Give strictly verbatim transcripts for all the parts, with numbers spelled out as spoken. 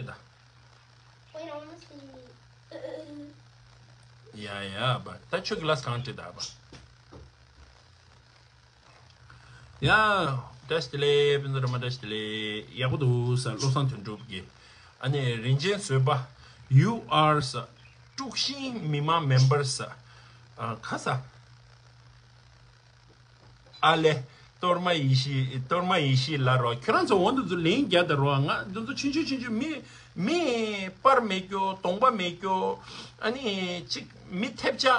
ད། Wait, I wanna see. ཡ་ཡ་བ་ད་ཁྱོད་ཀྱི་ལས་གང་བྲིས་ད་བ། ཡ། བཀྲ་ཤིས་བདེ་ལེགས། ཕུན་ཚོགས་རིག་མ་བཀྲ་ཤིས་བདེ་ལེགས། ཡག་པོ་འདུག་ས། བློ་བཟང་དོན་གྲུབ་ཀྱིས། ཨ་ནི་རིན་ཆེན་བཟོད་པ། You are ས། དཀྲུག་ཤིང་མི་མང་མེམ་བར་ས། ཨ་ཁ་ས། ཨ་ལེ། གཏོར་མ་ཡེ་ཤེས། གཏོར་མ་ཡེ་ཤེས་ལ་རོ། ཁྱོད་རང་ཚོ་འོ་འདི་ཚོ་ལན་རྒྱག་ད་རོ། ང་འདི་ཚོ་ཆུང་ཆུང་ཆུང་ཆུང་། མི་མི་པར་མེད་རྒྱུ། གདོང་པ་མེད་རྒྱུ། ཨ་ནི་ཅིག་མི་ཐེབས་ཆག་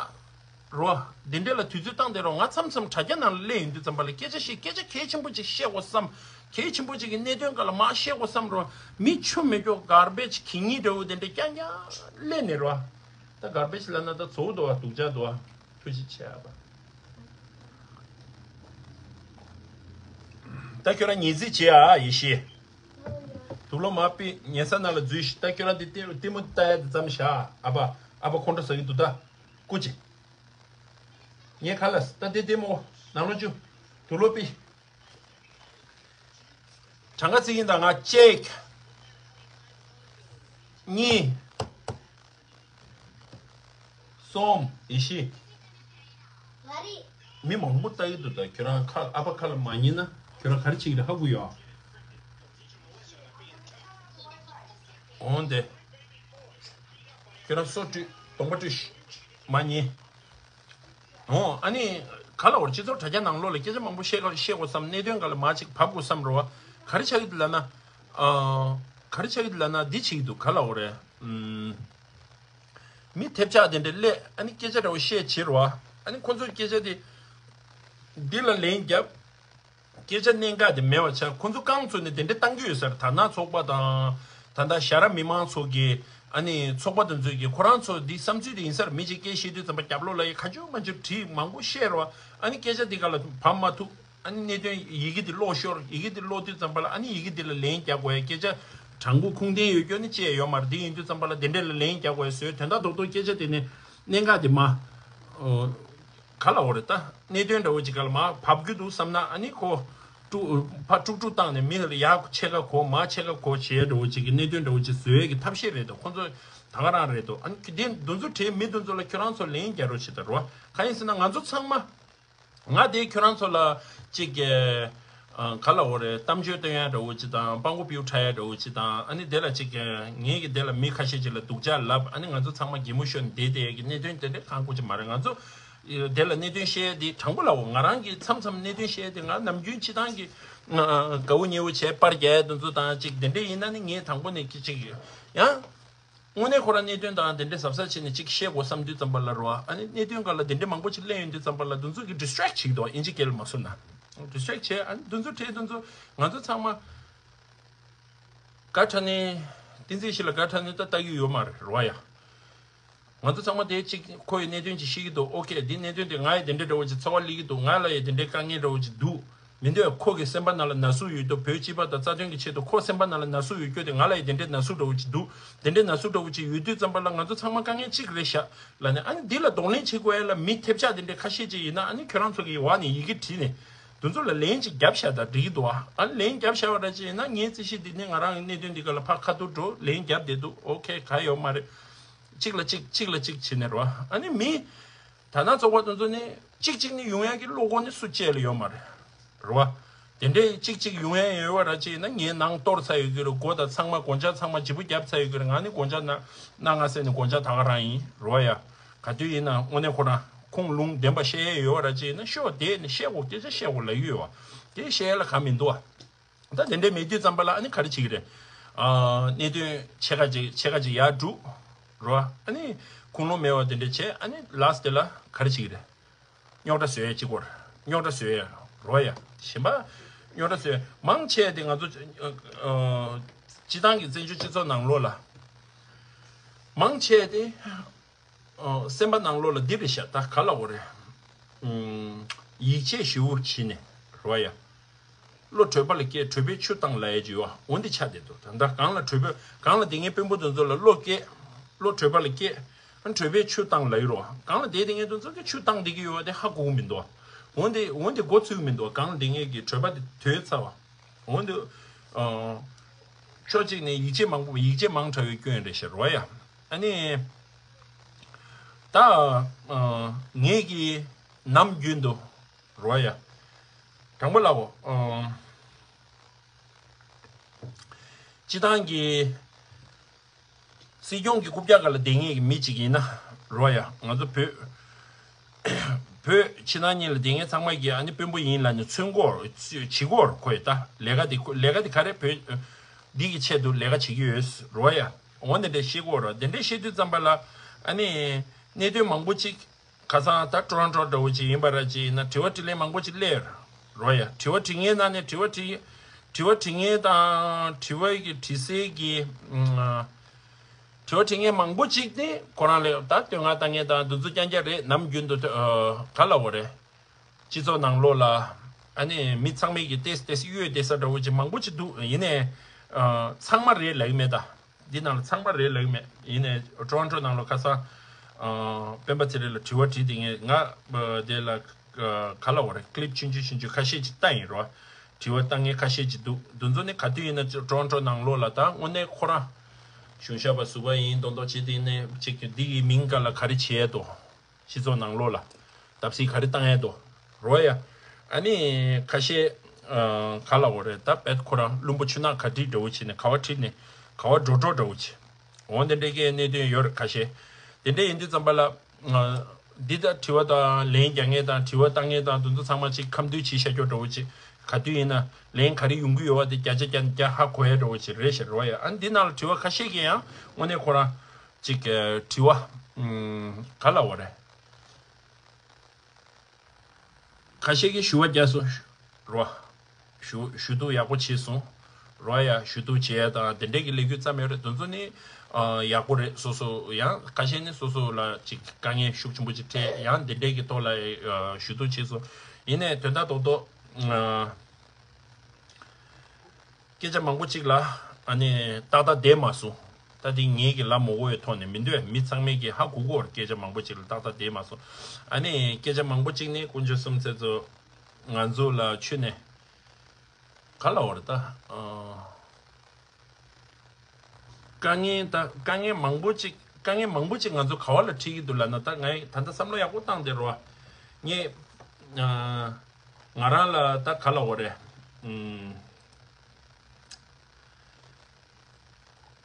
རོ། འདི་འདྲ་ལ་དུས་ཚོད་བཏང་དེ་རོ། ང་མཚམས་མཚམས་དྲ་རྒྱ་ནང་ལ་སླེབས་ཡོང་དུས་ཙམ་པ་ལ་སྐད་ཆ་བཤད། སྐད་ཆ་གལ་ཆེན་པོ་ཅིག་བཤད་དགོས་བསམ། གལ་ཆེན་པོ་ཅིག་གི་གནད་དོན་སྒང་ལ་མར་བཤད་དགོས་བསམ་རོ། མི་ཆོ་མེད་རྒྱུ་གར་བེཇ་གད་སྙིགས་འདྲ་བོ་དེ་འདྲ་རྐྱང་རྐྱང་སླེབས་ནས་རོ། ད་གར་བེཇ་ལབ་ན་ད་ཚོགས་འདུག་བ། སྡུག་ཅག་འདུག་བ། ཐུགས་རྗེ་ཆེ་ཨ་བ། ད་ཁྱོད་རང་ཉལ་རྩིས་བྱེད་ཨ་ཡེ་ཤེས། དུག་ལོག་མ་ཕུད། ཉལ་ས་ནང་ལ་འཛུལ་ཤིག་ད་ཁྱོད་རང་དེ་ལྟད་ལྟད་མོ་ལྟ་ཡ་དེ་ཙམ་བཞག་ཨ་བ། ཨ་བ་ཁོང་ཁྲོ་ཟ་གི་འདུག་ད་སྐུ་མཁྱེན། ངས་ཁ་ལ་ད་དེ་ལྟད་མོ་ནང་ལོགས་འཇུ། དུག་ལོག་ཕུད། གྲངས་ཀ་བརྩི་གིན་ད། ང་གཅིག་གཉིས། གསུམ། ཡེ་ཤེས། མི་མང་པོ་ལྟ་གི་འདུག་ད་ཁྱོད་རང་ཁ་ཨ་ཕ་ཁ་ལ་མ་ཉན་ན་ཁྱོད་རང་ག་རེ་བྱེད་ཀྱི་རེད། ཧ་གོ་ཡོད་ཨ། འོན་ཏེ། ཁྱོད་རང་སོ་བཀྲུས། གདོང་པ་བཀྲུས་ཤིག་མ་ཉན། འོ་ཨ་ནི་ག་ལ་འོར་སྤྱི་ཚོགས་དྲ་རྒྱ་ནང་ལོགས་ལ་སྐད་ཆ་མང་པོ་བཤད་ག་བཤད་དགོས་བསམ། གནད་དོན་ག་ལ་མ་ཅིག་བབ་དགོས་བསམ་རོ། ག་རེ་ཆགས་ཀྱི་འདུག་ལབ་ན། ཨ། ག་རེ་ཆགས་ཀྱི་འདུག་ལབ་ན་འདི་བྱེད་ཀྱི་འདུག་ག་ལ་འོ་རེད། ཨུམ། མི་ཐེབས་ཆག་དེ་འདྲ་སླེབས། ཨ་ནི་སྐད་ཆ་འདྲ་བོ་བཤད་བྱེད་རོ། ཨ་ནི་ཁོ་ཚོས་སྐད་ཆ་དེ་འདི་ལ་ལན་རྒྱབ། སྐད་ཆ་གནད་འགག་དེ་མེད་པ་ཆགས། ཁོ་ཚོ་རྐང་བཙུགས་ནས་དེ་འདྲ་བཏང་གི་ཡོད་ས་རེད། དར་ནག་ཚོགས་པ་དང་། ད་ལྟ་ཞྭ་ར་མི་མང་ཚོ་གི་ཨ་ནི་ཚོགས་པ་དེ་ཚོས་ཀྱི་ཁོ་རང་ཚོ་འདི་བསམ་ཚུལ་དེ་ཡིན་ས་རེད། མི་གཅིག་སྐད་བཤད་དུས་ཙམ་པ་རྒྱབ་ལོགས་ལ་ཡི་ག་ཅུང་མ་ཅུང་དྲི་མང་པོ་བཤད་རོ། ཨ་ནི་སྐད་ཆ་འདི་ག་ལ་བབ་མ་ཐུབ། ཨ་ནི་གནད་དོན་ཡི་གེ་འདི་ཀློག་ཤོར། ཡི་གེ་འདི་ཀློག་དུས་ཙམ་པ་ལ་ཨ་ནི་ཡི་གེ་འདི་ལ་ལན་རྒྱག་དགོས་ཡ། སྐད་ཆ་དྲང་པོ་ཁུངས་ལྡན་ཡོད་རྒྱུ་ནི་ཅི་ཡང་ཡོད་མ་རེད། འདི་ཡིན་དུས་ཙམ་པ་ལ་དེ་འདྲ་ལ་ལན་རྒྱག་དགོས་ཡ་བཟོས། དོན་དག་རྡོག་རྡོག་སྐད་ཆ་དེ་ནི་གནད་འགག་དེ་མ། ཨོ། ག་ལ་འོ་རེད། ད་གནད་དོན་འདྲ་བོ་ཅིག་ག་ལ་མར་བབས་རྒྱུ་འདུག་བསམ་ན་ཨ་ནི་ཁོ་དཀྲུག་ཕར་དཀྲུག་དཀྲུག་བཏང་ནས་མི་ལ་ཡར་ཕྱེད་ཀ་གོ་མར་ཕྱེད་ཀ་གོ་བྱེད་འདྲ་བོ་ཅིག་གི་གནད་དོན་འདྲ་བོ་ཅིག་བཟོ་ཡས་ཀྱི་ཐབས་ཤེས་རེད་འདུག་ཁོ་ཚོ་ད་ག་རང་རེད་འདུག་ཨ་ནི་དེ་འདུ་འཛོམས་གྲས་མི་འདུ་འཛོམས་ལ་ཁྱོད་རང་ཚོ་ལན་རྒྱག་རོགས་བྱེད་ད་རོ། གང་ཡིན་ཟེར་ན་ང་ཚོ་ཚང་མ། ང་དེ་ཁྱོད་རང་ཚོ་ལ་ཅིག་གི་ཨ་ག་ལ་འོ་རེད། གཏམ་བརྗོད་སྟོན་ཡ་འདྲ་བོ་ཅིག་དང་། སྤྲང་པོ་པིའུ་ཁྲ་ཡ་འདྲ་བོ་ཅིག་དང་། ཨ་ནི་དེ་ལ་ཅིག་གི་ངེད་ཀྱི་དེ་ལ་མི་ཁ་ཤས་ཅིག་ལ་སྡུག་ཅག་ལབ། ཨ་ནི་ང་ཚོ་ཚང་མ་གད་མོ་ཤོར་ནས་བསྡད་བསྡད་ཡ་གི་གནད་དོན་དེ་འདྲ་གང་དགོས་ཀྱི་མ་རེད། ང་ཚོ་དེ་ལ་གནད་དོན་བཤད་ཡ་དེ་དྲང་པོ་ལབ་འོ། ང་རང་གིས་མཚམས་མཚམས་གནད་དོན་བཤད་ཡ་དེ་ང་ནམ་རྒྱུན་སྤྱི་བཏང་གི་ཨ་དགའ་བོ་ཉེ་བོ་བྱས་པར་རྒྱག་ཡ་དེ་ཚོ་དང་ཅིག་དེ་འདྲ་ཡིན་ན་ནི་ངས་དྲང་པོ་ནས་ཅིག་ཡང་། དངོས་གནས་ཁོ་རང་གནད་དོན་དང་དེ་འདྲའི་གཟབ་གཟབ་བྱས་ནས་ཅིག་བཤད་དགོས་བསམ་དུས་ཙམ་པ་ལ་རོ། ཨ་ནི་གནད་དོན་སྒང་ལ་དེ་འདྲའི་མང་པོ་ཅིག་གླེང་ཡོང་དུས་ཙམ་པ་ལ་འདི་ཚོ་གི་distract་བྱེད་ཀྱི་འདུག་ཨིན་ཇི་སྐད་ལ་མ་བཟོ་ན། distract་བྱས། ཨ་ནི་འདི་ཚོ་ཁྲལ་འདི་ཚོ་ང་ཚོ་ཚང་མ་དགའ་དྲགས་ནས་བསྟན་འཛིན་ཞིག་ལ་དགའ་དྲགས་ནས་ད་ལྟ་གི་ཡོད་མ་རེད་རོ་ཡ། ང་ཚོ་ཚང་མ་དེ་གཅིག་ཁོ་ཡི་གནད་དོན་ཅིག་ཤེས་ཀྱི་འདུག་ཨོ་ཁེ། འདི་གནད་དོན་དེ་ང་ཡི་དེ་འདྲའི་འདྲ་བོ་ཅིག་འཚོ་བ་སླེབས་ཀྱི་འདུག་ང་ལ་ཡི་དེ་འདྲའི་དཀའ་ངལ་འདྲ་བོ་ཅིག་འདུག་མི་འདོད། ཁོ་གི་སེམས་པ་ནང་ལ་ན་ཟུག་ཡོད་དུས། བོད་སྤྱི་པ་དང་རྩ་དོན་གྱི་ཆེད་དུ་ཁོ་སེམས་པ་ནང་ལ་ན་ཟུག་ཡོད་རྒྱུ་དེ་ང་ལ་ཡི་དེ་འདྲའི་ན་ཟུག་འདྲ་བོ་ཅིག་འདུག་དེ་འདྲའི་ན་ཟུག་འདྲ་བོ་ཅིག་ཡོད་དུས་ཙམ་པ་ལ་ང་ཚོ་ཚང་མ་དཀའ་ངལ་གཅིག་རེད་ཤག་ལབ་ནས། ཨ་ནི་འདི་ལ་གདོང་ལེན་བྱེད་དགོས་ཡ་ལ་མི་ཐེབས་ཆག་དེ་འདྲའི་ཁ་ཤས་ཅིག་ཡིན་ན། ཨ་ནི་ཁྱོད་རང་ཚོ་གི་འོག་ནས་ཡི་གེ་བྲིས་ནས་དེ་ཚོ་ལ་ལན་ཅིག་རྒྱབ་ཤག་ད་འགྲིག་གི་འདུག་ཨ་ནི་ལན་རྒྱབ་ཤག་པ་འདྲ་ཅིག་ཡིན་ན་ངའི་རྩིས་གཞི་འདི་ནི་ང་རང་གི་གནད་དོན་འདི་ག་ལ་ཕར་ཁ་ཐུག་འགྲོ་ལན་རྒྱབ་བསྡད་འདུག་ཨོ་ཁེ། ག་ཡོད་མ་རེད། གཅིག་ལ་གཅིག་གཅིག་ལ་གཅིག་བྱས་ནས་རོ། ཨ་ནི་མི་དར་ནག་ཚོགས་པ་དེ་ཚོ་ནི་གཅིག་གཅིག་ནི་ཡོང་ཡ་གི་བློ་ཁོག་ནི་སུ་གཅིག་ལ་ཡོད་མ་རེད། རེད་བ། དེ་འདྲའི་གཅིག་གཅིག་ཡོང་ཡ་ཡོད་པ་འདྲ་ཅིག་ཡིན་ན་ངའི་ནང་གཏོར་ཚར་ཡོད་ཀྱི་རེད། སྒོ་དང་ཚང་མ་སྒོ་ལྕགས་ཚང་མ་བརྗེ་པོ་བརྒྱབ་ཚར་ཡོད་ཀྱི་རེད། ང་ནི་སྒོ་ལྕགས་ནང་ནང་ང་ཟེར་ནས་སྒོ་ལྕགས་ད་ག་རང་ཡིན་རེད་བ་ཡ། ག་དུས་ཡིན་ན་དངོས་གནས་ཁོ་རང་ཁུངས་ལུང་ལྡན་པ་བཤད་ཡ་ཡོད་པ་འདྲ་ཅིག་ཡིན་ན་ཤོག་དེ་ནི་བཤད་དགོས་སྐད་ཆ་བཤད་དགོས་ལབ་ཀྱི་ཡོད་བ། དེ་བཤད་ཡ་ལ་ག་མི་འདུག་བ། ད་དེ་འདྲའི་མེད་དུས་ཙམ་པ་ལ་ཨ་ནི་ག་རེ་བྱེད་ཀྱི་རེད། ཨ་གནད་དོན་ཕྱེད་ཀ་ཅིག་ཕྱེད་ཀ་ཅིག་ཡར་སྒྲུག་རོ། ཨ་ནི་ཁུངས་ལུང་མེད་པ་དེ་འདྲ་བྱས། ཨ་ནི་ལཱསི་དེ་ལ་ག་རེ་བྱེད་ཀྱི་རེད། རྙོག་དྲ་བཟོ་ཡ་གཅིག་པོར་རྙོག་དྲ་བཟོ་ཡ་རོ་ཡ། གཞན་པ་རྙོག་དྲ་བཟོ་ཡ་མང་ཆེ་དེ་ང་ཚོ་ཨ་སྤྱི་བཏང་གི་བཙན་བྱོལ་སྤྱི་ཚོགས་ནང་ལོགས་ལ་མང་ཆེ་དེ། ཨོ། སེམས་པ་ནང་ལོགས་ལ་འདི་རེད་ཤག་ད་ག་ལབ་དགོས་རེད། ཨུམ། ཡིད་ཆེས་ཞེ་པོ་བྱས་ནས་རོ་ཡ། བློ་གྲོས་པ་ལ་སྐྱེས། གྲོས་པས་ཆུ་བཏང་ལབ་ཡ་ཅིག་ཡོད་པ། འོ་འདི་ཆགས་བསྡད་འདུག་ད་ལྟ་གང་ལ་གྲོས་པ། གང་ལ་དེ་སྔའི་དཔོན་པོ་དེ་ཚོ་ལ་བློ་སྐྱེས། བློ་གྲོས་པ་ལ་སྐྱེས། ཨ་གྲོས་པས་ཆུ་བཏང་ལབ་ཡོད་རོ། གང་ལ་དེ་དེ་སྔའི་དེ་ཚོ་གིས་ཆུ་བཏང་བསྡད་ཀྱི་ཡོད་པ་དེ་ཧ་གོ་གི་མི་འདུག་འོ་འདི་འོ་འདི་མགོ་ཚོས་ཀྱི་མི་འདུག་གང་ལ་དེ་སྔའི་གི་གྲོས་པ་དེ་དོད་ཚར་བ། འོ་འདི། ཨ། ཕྱོགས་གཅིག་ནས་ཡིག་ཆ་མང་པོ་ཡིག་ཆ་མང་དྲགས་པའི་སྐྱོན་རེད་ཤག་རོ་ཡ། ཨ་ནི། ད། ཨ། ངེད་ཀྱིས་ནམ་རྒྱུན་དུ། རོ་ཡ། དྲང་པོ་ལབ་གོ། ཨ། སྤྱི་བཏང་གི་སྲིད་སྐྱོང་གི་རྐུབ་བཀྱག་སྒང་ལ་བསྡད་མཁན་གྱི་མི་གཅིག་ཡིན་ན། རོ་ཡ། ང་ཚོ་བོད། བོད་ཕྱི་ནང་གཉིས་ལ་བསྡད་མཁན་ཚང་མ་གིས་ཨ་ནི་དཔོན་པོ་ཡིན་ལབ་ནས་མཚོན་གོ། བྱེད་གོ། ཁོས་ད་ལས་ཀ་དེ་ཁོ་ལས་ཀ་དེ་ག་རེ། བོད་འདི་གི་ཆེད་དུ་ལས་ཀ་བྱེད་ཀྱི་ཡོད། རོ་ཡ། འོ་འདི་འདྲ་བཤད་གོ་ར། འདི་འདྲ་བཤད་དུས་ཙམ་པ་ལ་ཨ་ནི་གནད་དོན་མང་པོ་ཅིག་ཁ་སང་ད་ཊོ་རོན་ཊོ་འདྲ་བོ་ཅིག་ཡིན་པ་ར་ཅིག་ཡིན་ན་དྲི་བ་དྲིས་ལན་མང་པོ་ཅིག་སླེབས་རོ་ཡ། དྲི་བ་དྲི་མཁན་ནང་ནས་དྲི་བ་དྲི། དྲི་བ་དྲི་མཁན་དང་དྲི་བ་གི་དྲི་སའི་གི། ཨ། དྲི་བ་དྲི་མཁན་མང་པོ་ཅིག་ནི་ཁོ་རང་ལ་ད་བསྟོད་བསྔགས་བཏང་མཁན་དང་འདི་ཚོ་རྐྱང་རྐྱང་རེད། ནམ་རྒྱུན་དུ། ཨ། ག་ལབ་དགོས་རེད། སྤྱི་ཚོགས་ནང་ལོགས་ལ་ཨ་ནི་མི་ཚང་མས་ཀྱི་ཏེས་ཏེས་གཡོལ་བསྡད་ས་འདྲ་བོ་ཅིག་མང་པོ་ཅིག་འདུག་ཡིན་ནའི། ཨ། ཚང་མ་རེད་ལབ་ཀྱི་མེད་ད། འདི་ནང་ལ་ཚང་མ་རེད་ལབ་ཀྱི་མེད། ཡིན་ནའི་ཊོ་རོན་ཊོ་ནང་ལ་ཁ་སང་། ཨ། སྤེན་པ་ཚེ་རིང་ལ་དྲི་བ་དྲིས་དེ་ངས་ང་། ཨ། དེ་ལ། ཨ། ག་ལབ་དགོས་རེད། ཀི་ལིབ་ཆུང་ཆུང་ཆུང་ཆུང་ཁ་ཤས་ཅིག་བལྟས་ཡིན་རོ། དྲི་བ་བཏང་མཁན་ཁ་ཤས་ཅིག་འདུག་འདི་ཚོ་ནི་ག་དུས་ཡིན་ན་ཊོ་རོན་ཊོ་ནང་ལོགས་ལ་ད་དངོས་གནས་ཁོ་རང་གཞུང་ཞབས་པ་ཟུར་པ་ཡིན་མདོག་མདོག་བྱེད་དེ་ནས་ཅིག་འདི་གི་མིང་སྒང་ལ་ག་རེ་བྱེད་ཡས་འདུག་སྤྱི་ཚོགས་ནང་ལོགས་ལ་བརྡབ་གསིག་ག་རེ་བཏང་ཡས་འདུག་རོ་ཡ། ཨ་ནི་ཁ་ཤས། ཨ། ག་ལབ་དགོས་རེད། ད་བེད་ཁོ་རང་བླུན་པོ་ཆུ་ནག་ག་དྲིས་འདྲ་བོ་བྱས་ནས་ག་བ་ཁྲིད་ནས་ག་བ་འགྲོ་འགྲོ་འདྲ་བོ་བྱས། འོ་འདི་འདྲའི་གི་གནད་དོན་ཡོད་རེད་ཁ་ཤས། དེ་འདྲ་ཡིན་དུས་ཙམ་པ་ལ། ཨ། འདི་ལྟར་དྲི་བ་དང་ལན་རྒྱག་མཁན་དང་དྲི་བ་བཏང་མཁན་དང་དེ་ཚོ་ཚང་མ་ཅིག་ཁ་མཐུན་བྱས་བཞག་རྒྱུ་འདྲ་བོ་ཅིག་ག་དུས་ཡིན་ན་ལན་ག་རེ་ཡོང་གི་ཡོད་པ་དེ་བརྒྱ་ཆ་བརྒྱ་བརྒྱ་ཧ་གོ་ཡ་འདྲ་བོ་ཅིག་རེད་ཤག་རོ་ཡ། ཨ་ནི་འདི་ནང་ལ་དྲི་བ་ཁ་ཤས་ཀྱིས་ཡང་དངོས་གནས་ཁོ་རང་ཅིག་ཨ། དྲི་བ། ཨམ། ག་ལབ་དགོས་རེད། ཁ་ཤས་ཀྱིས་ཞུ་བ་རྒྱག་སོང་། རོ། ཞུ་ཞུ་གཏུག་ཡག་པོ་བྱས་སོང་། རོ་ཡ། ཞུ་གཏུག་བྱས་ཡ་དང་དེ་འདྲས་ཀྱི་ལས་འགུལ་བརྩམས་ཡོད་རེད། དེ་ཚོ་ནི། ཨ། ཡག་པོ་རེད། སོ་སོ་ཡང་ཁ་ཤས་ནི་སོ་སོ་ལ་ཅིག་དཀའ་ངལ་ཤུགས་ཆེན་པོ་ཅིག་འཕྲད་ཡང་དེ་འདྲས་ཀྱི་ཐོག་ལ། ཨ། ཞུ་གཏུག་བྱས་སོང་། ཡིན་ནའི་དོན་དག་རྡོག་རྡོག་ཨ། སྐད་ཆ་མང་པོ་ཅིག་ལ་ཨ་ནི་ཏག་ཏག་བསྡད་མ་སོང་། ད་དེ་ངེད་ཀྱི་ལབ་མ་དགོས་པའི་ཐོག་ནས་མི་འདོད། མི་ཚང་མས་ཀྱི་ཧ་གོ་གོ་སྐད་ཆ་མང་པོ་ཅིག་ལ་ཏག་ཏག་བསྡད་མ་སོང་། ཨ་ནི་སྐད་ཆ་མང་པོ་ཅིག་ནི་དཀོན་མཆོག་གསུམ་ཚེ་ཚོ་ང་ཚོ་ལ་ཆུ་ནས་ག་ལབ་དགོས་རེད་ད། ཨ། དཀའ་ངལ་ད་དཀའ་ངལ་མང་པོ་ཅིག་དཀའ་ངལ་མང་པོ་ཅིག་ང་ཚོ་ག་བ་ལ་འཕྲད་ཀྱི་འདུག་ལབ་ན། ད་ངས་ད་ལྟ་བསམ་བློ་ཡག་པོ་བཏང་བསྡད་རོགས། ངས། ཨ། ང་རང་ལ་ད་ག་ལབ་དགོས་རེད། ཨུམ།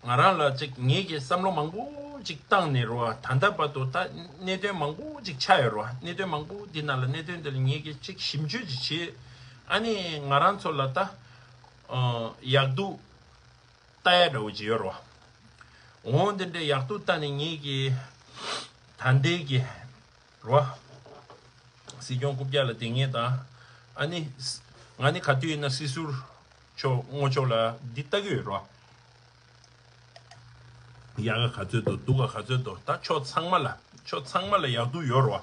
ང་རང་ལ་ཅིག་ངེད་ཀྱིས་བསམ་བློ་མང་པོ་ཅིག་བཏང་ནས་རོ། ད་ལྟ་བར་དུ་ད་གནད་དོན་མང་པོ་ཅིག་ཆགས་ཡོད་རོ། གནད་དོན་མང་པོ་འདི་ནང་ལ་གནད་དོན་འདི་ལ་ངེད་ཀྱིས་ཅིག་ཞིབ་འཇུག་ཅིག་བྱེད། ཨ་ནི་ང་རང་ཚོ་ལ་ད། ཨ། ཡག་སྡུག་ལྟ་ཡ་འདྲ་བོ་ཅིག་ཡོད་རོ། འོ་འདི་འདྲའི་ཡག་སྡུག་ལྟ་ནས་ངེད་ཀྱིས་ད་ལྟའི་གི་རོ། སྲིད་སྐྱོང་རྐུབ་བཀྱག་ལ་བསྡད་མཁན་དང་། ཨ་ནི་ང་ནི་ག་དུས་ཡིན་ན་སྲིད་ཟུར་མཆོག་སྔོན་མཆོག་ལ་འདི་ལྟ་གི་ཡོད་རོ། ཡག་ག་ག་ཚོད་འདུག་སྡུག་ག་ག་ཚོད་འདུག་ད་ཕྱོགས་ཚང་མ་ལ་ཕྱོགས་ཚང་མ་ལ་ཡག་སྡུག་ཡོད་རོ།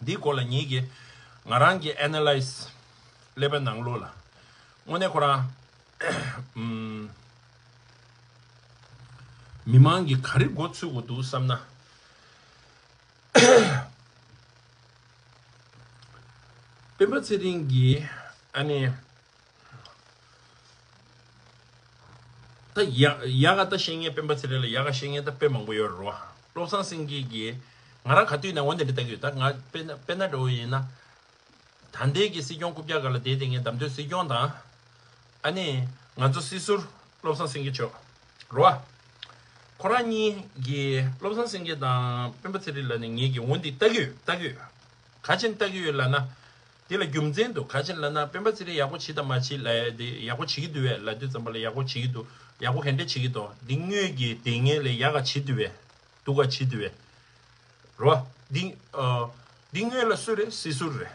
འདིའི་སྐོར་ལ་ངེད་ཀྱིས་ང་རང་གི་ཨེ་ན་ལའི་སི་ཀླད་པའི་ནང་ལོགས་ལ་དངོས་གནས་ཁོ་རང་། ཨམ། མི་མང་གིས་ག་རེ་མགོ་ཚོད་དགོས་འདུག་བསམ་ན། སྤེན་པ་ཚེ་རིང་གིས་ཨ་ནི། ད་ཡ་ཡ་ག་ད་བཤད་མཁན་སྤེན་པ་ཚེ་རིང་ལ་ཡ་ག་བཤད་མཁན་ད་དཔེ་མང་པོ་ཡོད་རེད་བ། བློ་བཟང་སེང་གེ་གིས་ང་རང་ག་དུས་ནས་འོ་འདི་འདྲ་ལྟ་གི་ཡོད། ད་ང་དཔེར་ན་དཔེར་ན་འདྲ་བོ་ཡིན་ན། ད་ལྟའི་གི་སྲིད་སྐྱོང་རྐུབ་བཀྱག་སྒང་ལ་བསྡད་བསྡད་མཁན་བདམས་ཐོན་སྲིད་སྐྱོང་དང་། ཨ་ནི་ང་ཚོ་སྲིད་ཟུར་བློ་བཟང་སེང་གེ་མཆོག་རེད་བ། ཁོ་རང་གཉིས་ཀྱིས་བློ་བཟང་སེང་གེ་དང་སྤེན་པ་ཚེ་རིང་ལ་ནི་ངེད་ཀྱིས་འོ་འདི་ལྟ་གི་ཡོད་ལྟ་གི་ཡོད། ག་ཅིག་ལྟ་གི་ཡོད་ལབ་ན། འདི་ལ་རྒྱུ་མཚན་འདུག་ག་ཅིག་ལབ་ན་སྤེན་པ་ཚེ་རིང་ཡག་པོ་བྱེད་དང་མ་བྱེད་ལབ་ཡ་དེ་ཡག་པོ་བྱེད་ཀྱི་འདུག་བས་ལབ་དུས་ཙམ་པ་ལ་ཡག་པོ་བྱེད་ཀྱི་འདུག་ཡག་པོ་ག་འདྲས་བྱེད་ཀྱི་འདུག་འདི་སྔོན་གྱི་དེ་སྔོན་ལས་ཡག་ག་བྱེད་འདུག་བས། སྡུག་ག་བྱེད་འདུག་བས། རོ། འདི། ཨ། འདི་སྔོན་ལ་སུ་རེད། སྲིད་ཟུར་རེད།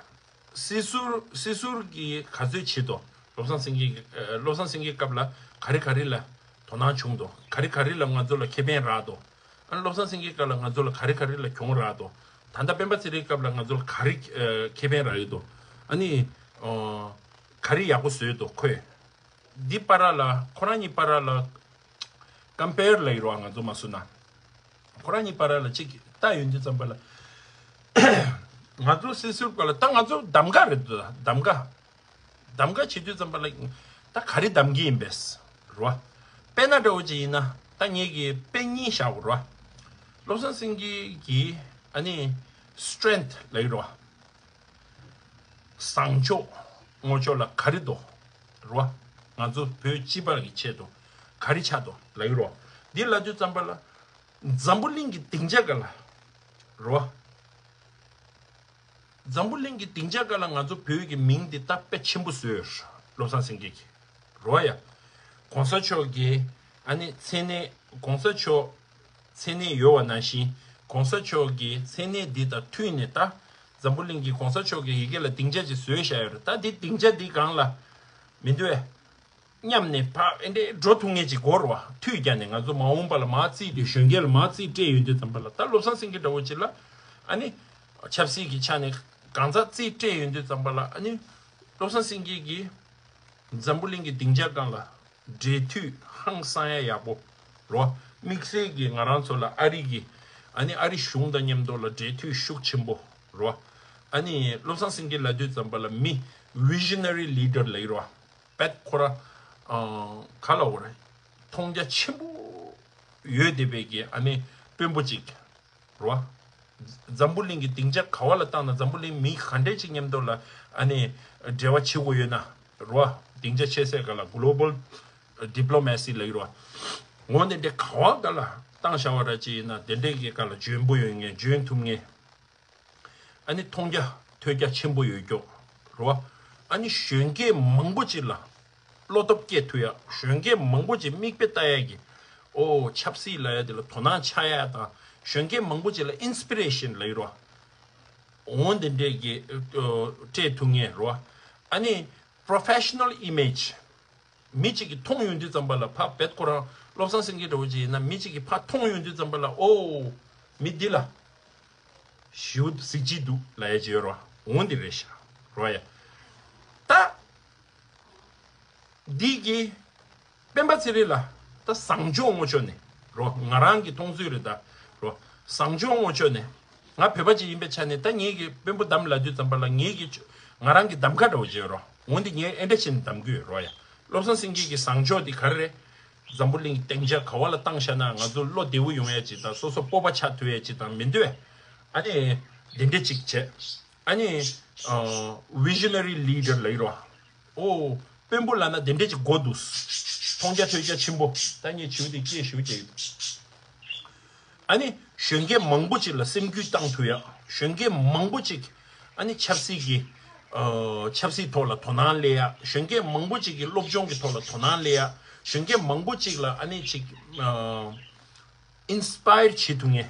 སྲིད་ཟུར་སྲིད་ཟུར་གྱིས་ག་ཚོད་བྱེད་དོ། བློ་བཟང་སེང་གེ་ཨ། བློ་བཟང་སེང་གེའི་སྐབས་ལ་ག་རེ་ག་རེ་ལ་དོ་སྣང་བྱུང་དོ། ག་རེ་ག་རེ་ལ་ང་ཚོ་ལ་ཁེ་ཕན་རག་དོ། ཨ་ནི་བློ་བཟང་སེང་གེའི་སྐབས་ལ་ང་ཚོ་ལ་ག་རེ་ག་རེ་ལ་གྱོང་རག་དོ། ད་ལྟ་སྤེན་པ་ཚེ་རིང་སྐབས་ལ་ང་ཚོ་ལ་ག་རེ་ཨ། ཁེ་ཕན་རག་ཡོད་དོ། ཨ་ནི། ཨ། ག་རེ་ཡག་པོ་བཟོས་དོ་ཁོས། འདི་བར་ལ་ཁོ་རང་གཉིས་བར་ལ་ཀམ་པེར་ལབ་ཡོད་རེད་བ། ང་ཚོ་མ་སུ་ན། ཁོ་རང་གཉིས་བར་ལ་གཅིག་ལྟ་ཡོང་དུས་ཙམ་པ་ལ། ང་ཚོ་སྲིད་ཟུར་བར་ལ་ད་ང་ཚོ་གདམ་ག་རེད་འདུག་གདམ་ག་གདམ་ག་བྱེད་དུས་ཙམ་པ་ལ་ད་ག་རེ་གདམ་གི་ཡིན་པས་རེད་བ། དཔེར་ན་འདྲ་བོ་ཅིག་ཡིན་ན་ད་ངེད་ཀྱིས་དཔེ་གཉིས་བཞག་དགོས་རེད་བ། བློ་བཟང་སེང་གེ་གི་ཨ་ནི་strength ལབ་ཀྱི་རེད་བ། བཟང་ཕྱོགས་ངོ་ཕྱོགས་ལ་ག་རེ་འདུག་རེད་བ། ང་ཚོ་བོད་སྤྱི་པ་གི་ཆེད་དུ་ག་རེ་ཆགས་འདུག་ལབ་ཀྱི་རེད་བ། འདི་ལབ་དུས་ཙམ་པ་ལ་འཛམ་བུ་གླིང་གི་སྡིངས་ཆ་སྒང་ལ་རེད་བ། འཛམ་བུ་གླིང་གི་སྡིངས་ཆ་སྒང་ལ་ང་ཚོ་བོད་ཀྱི་མིང་འདི་ད་དཔེ་ཆེན་པོ་བཟོས་ཡོད། བློ་བཟང་སེང་གེ་གིས་རེད་བ་ཡ། གོང་ས་མཆོག་གི་ཨ་ནི་མཚན་གནས་གོང་ས་མཆོག་མཚན་གནས་ཡོད་པ་ནང་བཞིན་གོང་ས་མཆོག་གི་མཚན་གནས་འདི་དང་མཐུན་ནས་ད་འཛམ་བུ་གླིང་གི་གོང་ས་མཆོག་གི་ཡི་གེ་ལ་སྡིངས་ཆ་ཅིག་བཟོས་བཞག་ཡོད་རེད། ད་འདི་སྡིངས་ཆ་འདི་སྒང་ལ་མི་འདུག་གས། མཉམ་ནས་ཕར་ཨེ་འདྲས་འགྲོ་ཐུབ་མཁན་ཅིག་དགོས་རེད་བ། མཐུད་རྒྱག་ནས་ང་ཚོ་མ་འོངས་པ་ལ་མར་རྩིས་སྤྲད་གཞོན་སྐྱེས་ལ་མར་རྩིས་སྤྲད་ཡོང་དུས་ཙམ་པ་ལ་ད་བློ་བཟང་སེང་གེ་འདྲ་བོ་ཅིག་ལ་ཨ་ནི་ཆབ་སྲིད་ཀྱི་ཆ་ནས་གང་ཟག་རྩིས་སྤྲད་ཡོང་དུས་ཙམ་པ་ལ་ཨ་ནི་བློ་བཟང་སེང་གེ་གིས་འཛམ་བུ་གླིང་གི་སྡིངས་ཆ་སྒང་ལ་འབྲེལ་མཐུད་ཧང་སང་ཡ་ཡག་པོ་རེད་བ། དམིགས་བསལ་གྱིས་ང་རང་ཚོ་ལ་ཨ་རི་གི་ཨ་ནི་ཨ་རི་གཞུང་དང་མཉམ་དུ་ལ་འབྲེལ་མཐུད་ཤུགས་ཆེན་པོ་རེད་བ། ཨ་ནི་བློ་བཟང་སེང་གེ་ལབ་དུས་ཙམ་པ་ལ་མི་visionary leader ལབ་ཀྱི་རེད་བ། པད་ཁོ་ར་ཨ་ག་ལ་འོ་རེད། མཐོང་རྒྱ་ཆེན་པོ་ཡོད་བསྡད་པའི་གི་ཨ་ནི་དཔོན་པོ་ཅིག་རེད་བ། འཛམ་བུ་གླིང་གི་སྡིངས་ཆ་ག་བ་ལ་བཏང་ན་འཛམ་བུ་གླིང་མི་ག་འདྲས་ཅིག་མཉམ་དུ་ལ་ཨ་ནི་འབྲེལ་བ་བྱེད་དགོས་ཡོད་ན་རེད་བ། སྡིངས་ཆ་ཆེ་སའི་སྒང་ལ་global diplomacy ལབ་ཀྱི་རེད་བ། འོ་དེ་འདྲས་ག་བ་སྒང་ལ་བཏང་བཞག་པ་འདྲ་ཅིག་ཡིན་ན་དེ་འདྲས་ཀྱི་སྒང་ལ་འཇོན་པོ་ཡོད་མཁན་འཇོན་ཐུབ་མཁན། ཨ་ནི་མཐོང་རྒྱ་ཐོས་རྒྱ་ཆེན་པོ་ཡོད་ཀྱོག་རེད་བ། ཨ་ནི་གཞོན་སྐྱེས་མང་པོ་ཅིག་ལ་བློ་སྟོབས་སྐྱེད་ཐུབ་ཡ། གཞོན་སྐྱེས་མང་པོ་ཅིག་མིག་དཔེ་ལྟ་ཡ་གི་ཨོ་ཆབ་སྲིད་ལབ་ཡ་དེ་ལ་དོ་སྣང་ཆགས་ཡ་དང་གཞོན་སྐྱེས་མང་པོ་ཅིག་ལ་inspiration ལབ་ཀྱི་རེད་བ། འོ་དེ་འདྲས་ཀྱི་ཨ་སྤྲད་ཐུབ་མཁན་རེད་བ། ཨ་ནི་professional image མི་གཅིག་གིས་མཐོང་ཡོང་དུས་ཙམ་པ་ལ་ཕར་བེད་ཁོ་རང་བློ་བཟང་སེང་གེ་འདྲ་བོ་ཅིག་ཡིན་ན་མི་གཅིག་གིས་ཕར་མཐོང་ཡོང་དུས་ཙམ་པ་ལ་ཨོ་མི་འདི་ལ་ཞེ་པོ་གཟི་བརྗིད་འདུག་ལབ་ཡ་ཅིག་ཡོད་རེད་བ། འོ་འདི་རེད་ཤག་རེད་བ་ཡ། ད་འདི་གི་སྤེན་པ་ཚེ་རིང་ལ་ད་བཟང་ཕྱོགས་ངོ་ཕྱོགས་ནས་རེད་བ། ང་རང་གི་མཐོང་ཚུལ་རེད་ད་རེད་བ། བཟང་ཕྱོགས་ངོ་ཕྱོགས་ནས་ང་བོད་པ་ཅིག་ཡིན་པའི་ཆ་ནས་ད་ངེད་ཀྱི་དཔོན་པོ་གདམ་ལབ་དུས་ཙམ་པ་ལ་ངེད་ཀྱི་ང་རང་གི་གདམ་ག་འདྲ་བོ་ཅིག་ཡོད་རེད་བ། འོ་འདི་ངས་ཨེ་འདྲ་བྱས་ནས་གདམ་གི་ཡོད་རེད་བ་ཡ། བློ་བཟང་སེང་གེ་གི་བཟང་ཕྱོགས་འདི་ག་རེ་རེད། འཛམ་བུ་གླིང་སྟེང་ཆ་ག་བ་ལ་བཏང་བཞག་ན་ང་ཚོ་བློ་བདེ་བོ་ཡོང་ཡ་ཅིག་དང་སོ་སོ་སྤོབས་པ་ཆགས་ཐུབ་ཡ་ཅིག་དང་མི་འདུག་གས། ཨ་ནི་དེ་འདྲ་ཅིག་བྱས། ཨ་ནི་ཨ་visionary leader ལབ་ཀྱི་རེད་བ། ཨོ་དཔོན་པོ་ལབ་ན་དེ་འདྲ་ཅིག་དགོས་འདུག་མཐོང་རྒྱ་ཐོས་རྒྱ་ཆེན་པོ། ད་ངས་བྱིའུ་དེ་སྐད་ཞུ་བྱས་ཡོད། ཨ་ནི་གཞོན་སྐྱེས་མང་པོ་ཅིག་ལ་སེམས་འགུལ་བཏང་ཐུབ་ཡ། གཞོན་སྐྱེས་མང་པོ་ཅིག་ཨ་ནི་ཆབ་སྲིད་ཀྱི་ཨ་ཆབ་སྲིད་ཐོག་ལ་དོ་སྣང་སླེབས་ཡ། གཞོན་སྐྱེས་མང་པོ་ཅིག་གི་སློབ་སྦྱོང་གི་ཐོག་ལ་དོ་སྣང་སླེབས་ཡ། གཞོན་སྐྱེས་མང་པོ་ཅིག་ལ་ཨ་ནི་ཅིག་ཨ་inspire བྱེད་ཐུབ་མཁན་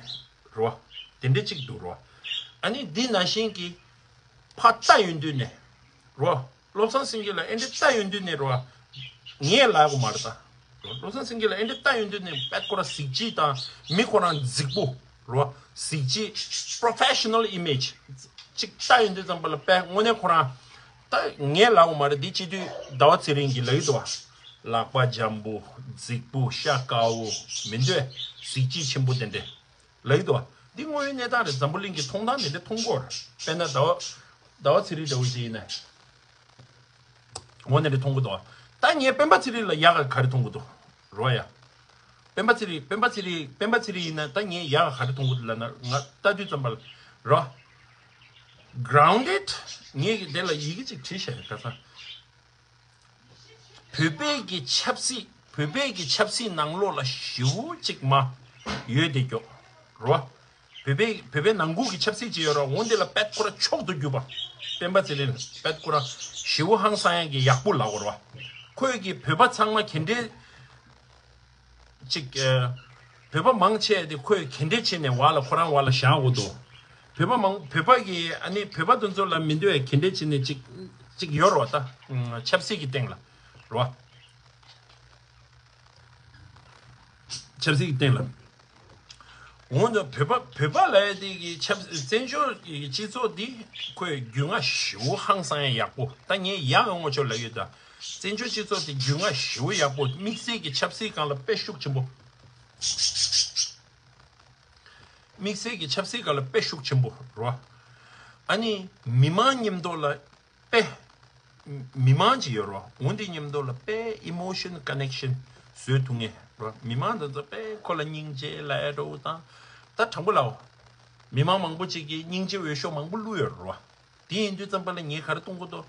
རེད་བ། དེ་འདྲ་ཅིག་འདུག་རེད་བ། ཨ་ནི་འདི་ནང་བཞིན་གྱི་ཕར་ལྟ་ཡོང་དུས་ནས་རེད་བ། བློ་བཟང་སེང་གེ་ལ་ཨེ་འདྲ་ལྟ་ཡོང་དུས་ནས་རེད་བ། ངས་ལབ་དགོས་མ་རེད་ད། བློ་བཟང་སེང་གེ་ལ་ཨེ་འདྲ་ལྟ་ཡོང་དུས་ནས་དཔེ་ཁོ་རང་གཟི་བརྗིད་དང་མི་ཁོ་རང་རྫིག་པོ་རེད་བ། གཟི་བརྗིད་professional image ཅིག་ལྟ་ཡོང་དུས་ཙམ་པ་ལ་དཔེ་དངོས་གནས་ཁོ་རང་ད་ངས་ལབ་དགོས་མ་རེད། འདི་སྤྱི་འཐུས་ཟླ་བ་ཚེ་རིང་གིས་ལབ་ཀྱི་འདུག་བ། ལག་པ་འཇམ་པོ་རྫིག་པོ་ཤ་དཀར་བོ་མི་འདུག་གས། གཟི་བརྗིད་ཆེན་པོ་དེ་འདྲས། ལབ་ཀྱི་འདུག་བ། འདི་དངོས་ཡོད་གནས་སྟངས་རེད། འཛམ་བུ་གླིང་གི་མཐོང་སྟངས་དེ་འདྲ་མཐོང་གི་ཡོད་རེད། དཔེར་ན་ཟླ་བ་ཟླ་བ་ཚེ་རིང་འདྲ་བོ་ཞིག་ཡིན་ན། འོ་དེ་འདྲ་མཐོང་གི་འདུག་བ། ད་ངས་སྤེན་པ་ཚེ་རིང་ལ་ཡག་ག་ག་རེ་མཐོང་གི་འདུག་རེད་བ་ཡ། སྤེན་པ་ཚེ་རིང་སྤེན་པ་ཚེ་རིང་སྤེན་པ་ཚེ་རིང་ཡིན་ན་ད་ངས་ཡག་ག་ག་རེ་མཐོང་གི་འདུག་ལབ་ན་ང་ལྟ་དུས་ཙམ་པ་ལ་རེད་བ། grounded ངས་ཀྱི་དེ་ལ་ཡི་གེ་ཅིག་བྲིས་བཞག་ཡོད་ཁ་སང་། བོད་པའི་གི་ཆབ་སྲིད་བོད་པའི་གི་ཆབ་སྲིད་ནང་ལོགས་ལ་ཞེ་པོ་ཅིག་མ་ཡོད་དེ་ཀྱོག་རོ། བོད་པའི་བོད་པའི་ནང་ཁུལ་གི་ཆབ་སྲིད་ཅིག་ཡོད་ར། འོན་དེ་ལ་པད་ཁོ་ར་མཆོག་ཏུ་གྱུར་པ་སྤེན་པ་ཚེ་རིང་ལ་པད་ཁོ་ར་ཞེ་པོ་ཧང་སང་ཡ་གི་ཡག་པོ་ལབ་དགོས་ར། ཁོས་གི་བོད་པ་ཚང་མ་ག་འདྲས་ཅིག་ཨ། བོད་པ་མང་ཆེ་དེ་ཁོས་ག་འདྲས་བྱས་ནས་བར་ལ་ཁོ་རང་བར་ལ་བཞག་དགོས་འདུག་བོད་པ་མང་བོད་པ་གི་ཨ་ནི་བོད་པ་དེ་ཚོ་ལ་མི་འདོད་ག་འདྲས་བྱས་ནས་ཅིག་ཅིག་ཡོད་རོ། ད་ཆབ་སྲིད་ཀྱི་སྟེང་ལ་རོ། ཆབ་སྲིད་ཀྱི་སྟེང་ལ། འོན་ཀྱང་བོད་པ་བོད་པ་ལབ་ཡ་དེ་གི་ཆབ་བཙན་བྱོལ་གྱི་སྤྱི་ཚོགས་འདི་ཁོས་རྒྱུས་མངའ་ཞེ་པོ་ཧང་སང་ཡ་ཡག་པོ། ད་ངས་ཡག་གི་ངོ་ཕྱོགས་ལབ་ཡོད་ད། བཙན་བྱོལ་སྤྱི་ཚོགས་དེ་རྒྱུས་མངའ་ཞེ་པོ་ཡག་པོ། དམིགས་བསལ་གྱི་ཆབ་སྲིད་སྒང་ལ་དཔེ་ཤུགས་ཆེན་པོ། དམིགས་བསལ་གྱི་ཆབ་སྲིད་སྒང་ལ་དཔེ་ཤུགས་ཆེན་པོ་རོ། ཨ་ནི་མི་མང་མཉམ་དུ་ལ་དཔེ་མི་མང་ཅིག་ཡོད་རོ། འོན་ཏེ་མཉམ་དུ་ལ་དཔེ་emotion connection བཟོས་ཐུབ་ངེས་རོ། མི་མང་དེ་ཚོ་དཔེ་ཁོ་ལ་སྙིང་རྗེ་ལབ་ཡ་འདྲ་བོ་དང་། ད་དྲང་པོ་ལབ། མི་མང་མང་པོ་ཅིག་གིས་སྙིང་རྗེ་འོས་ཤོག་མང་པོ་བླུགས་ཡོད་རོ། དེ་ཡིན་དུས་ཙམ་པ་ལ་ངས་ག་རེ་གཏོང་གི་འདུག་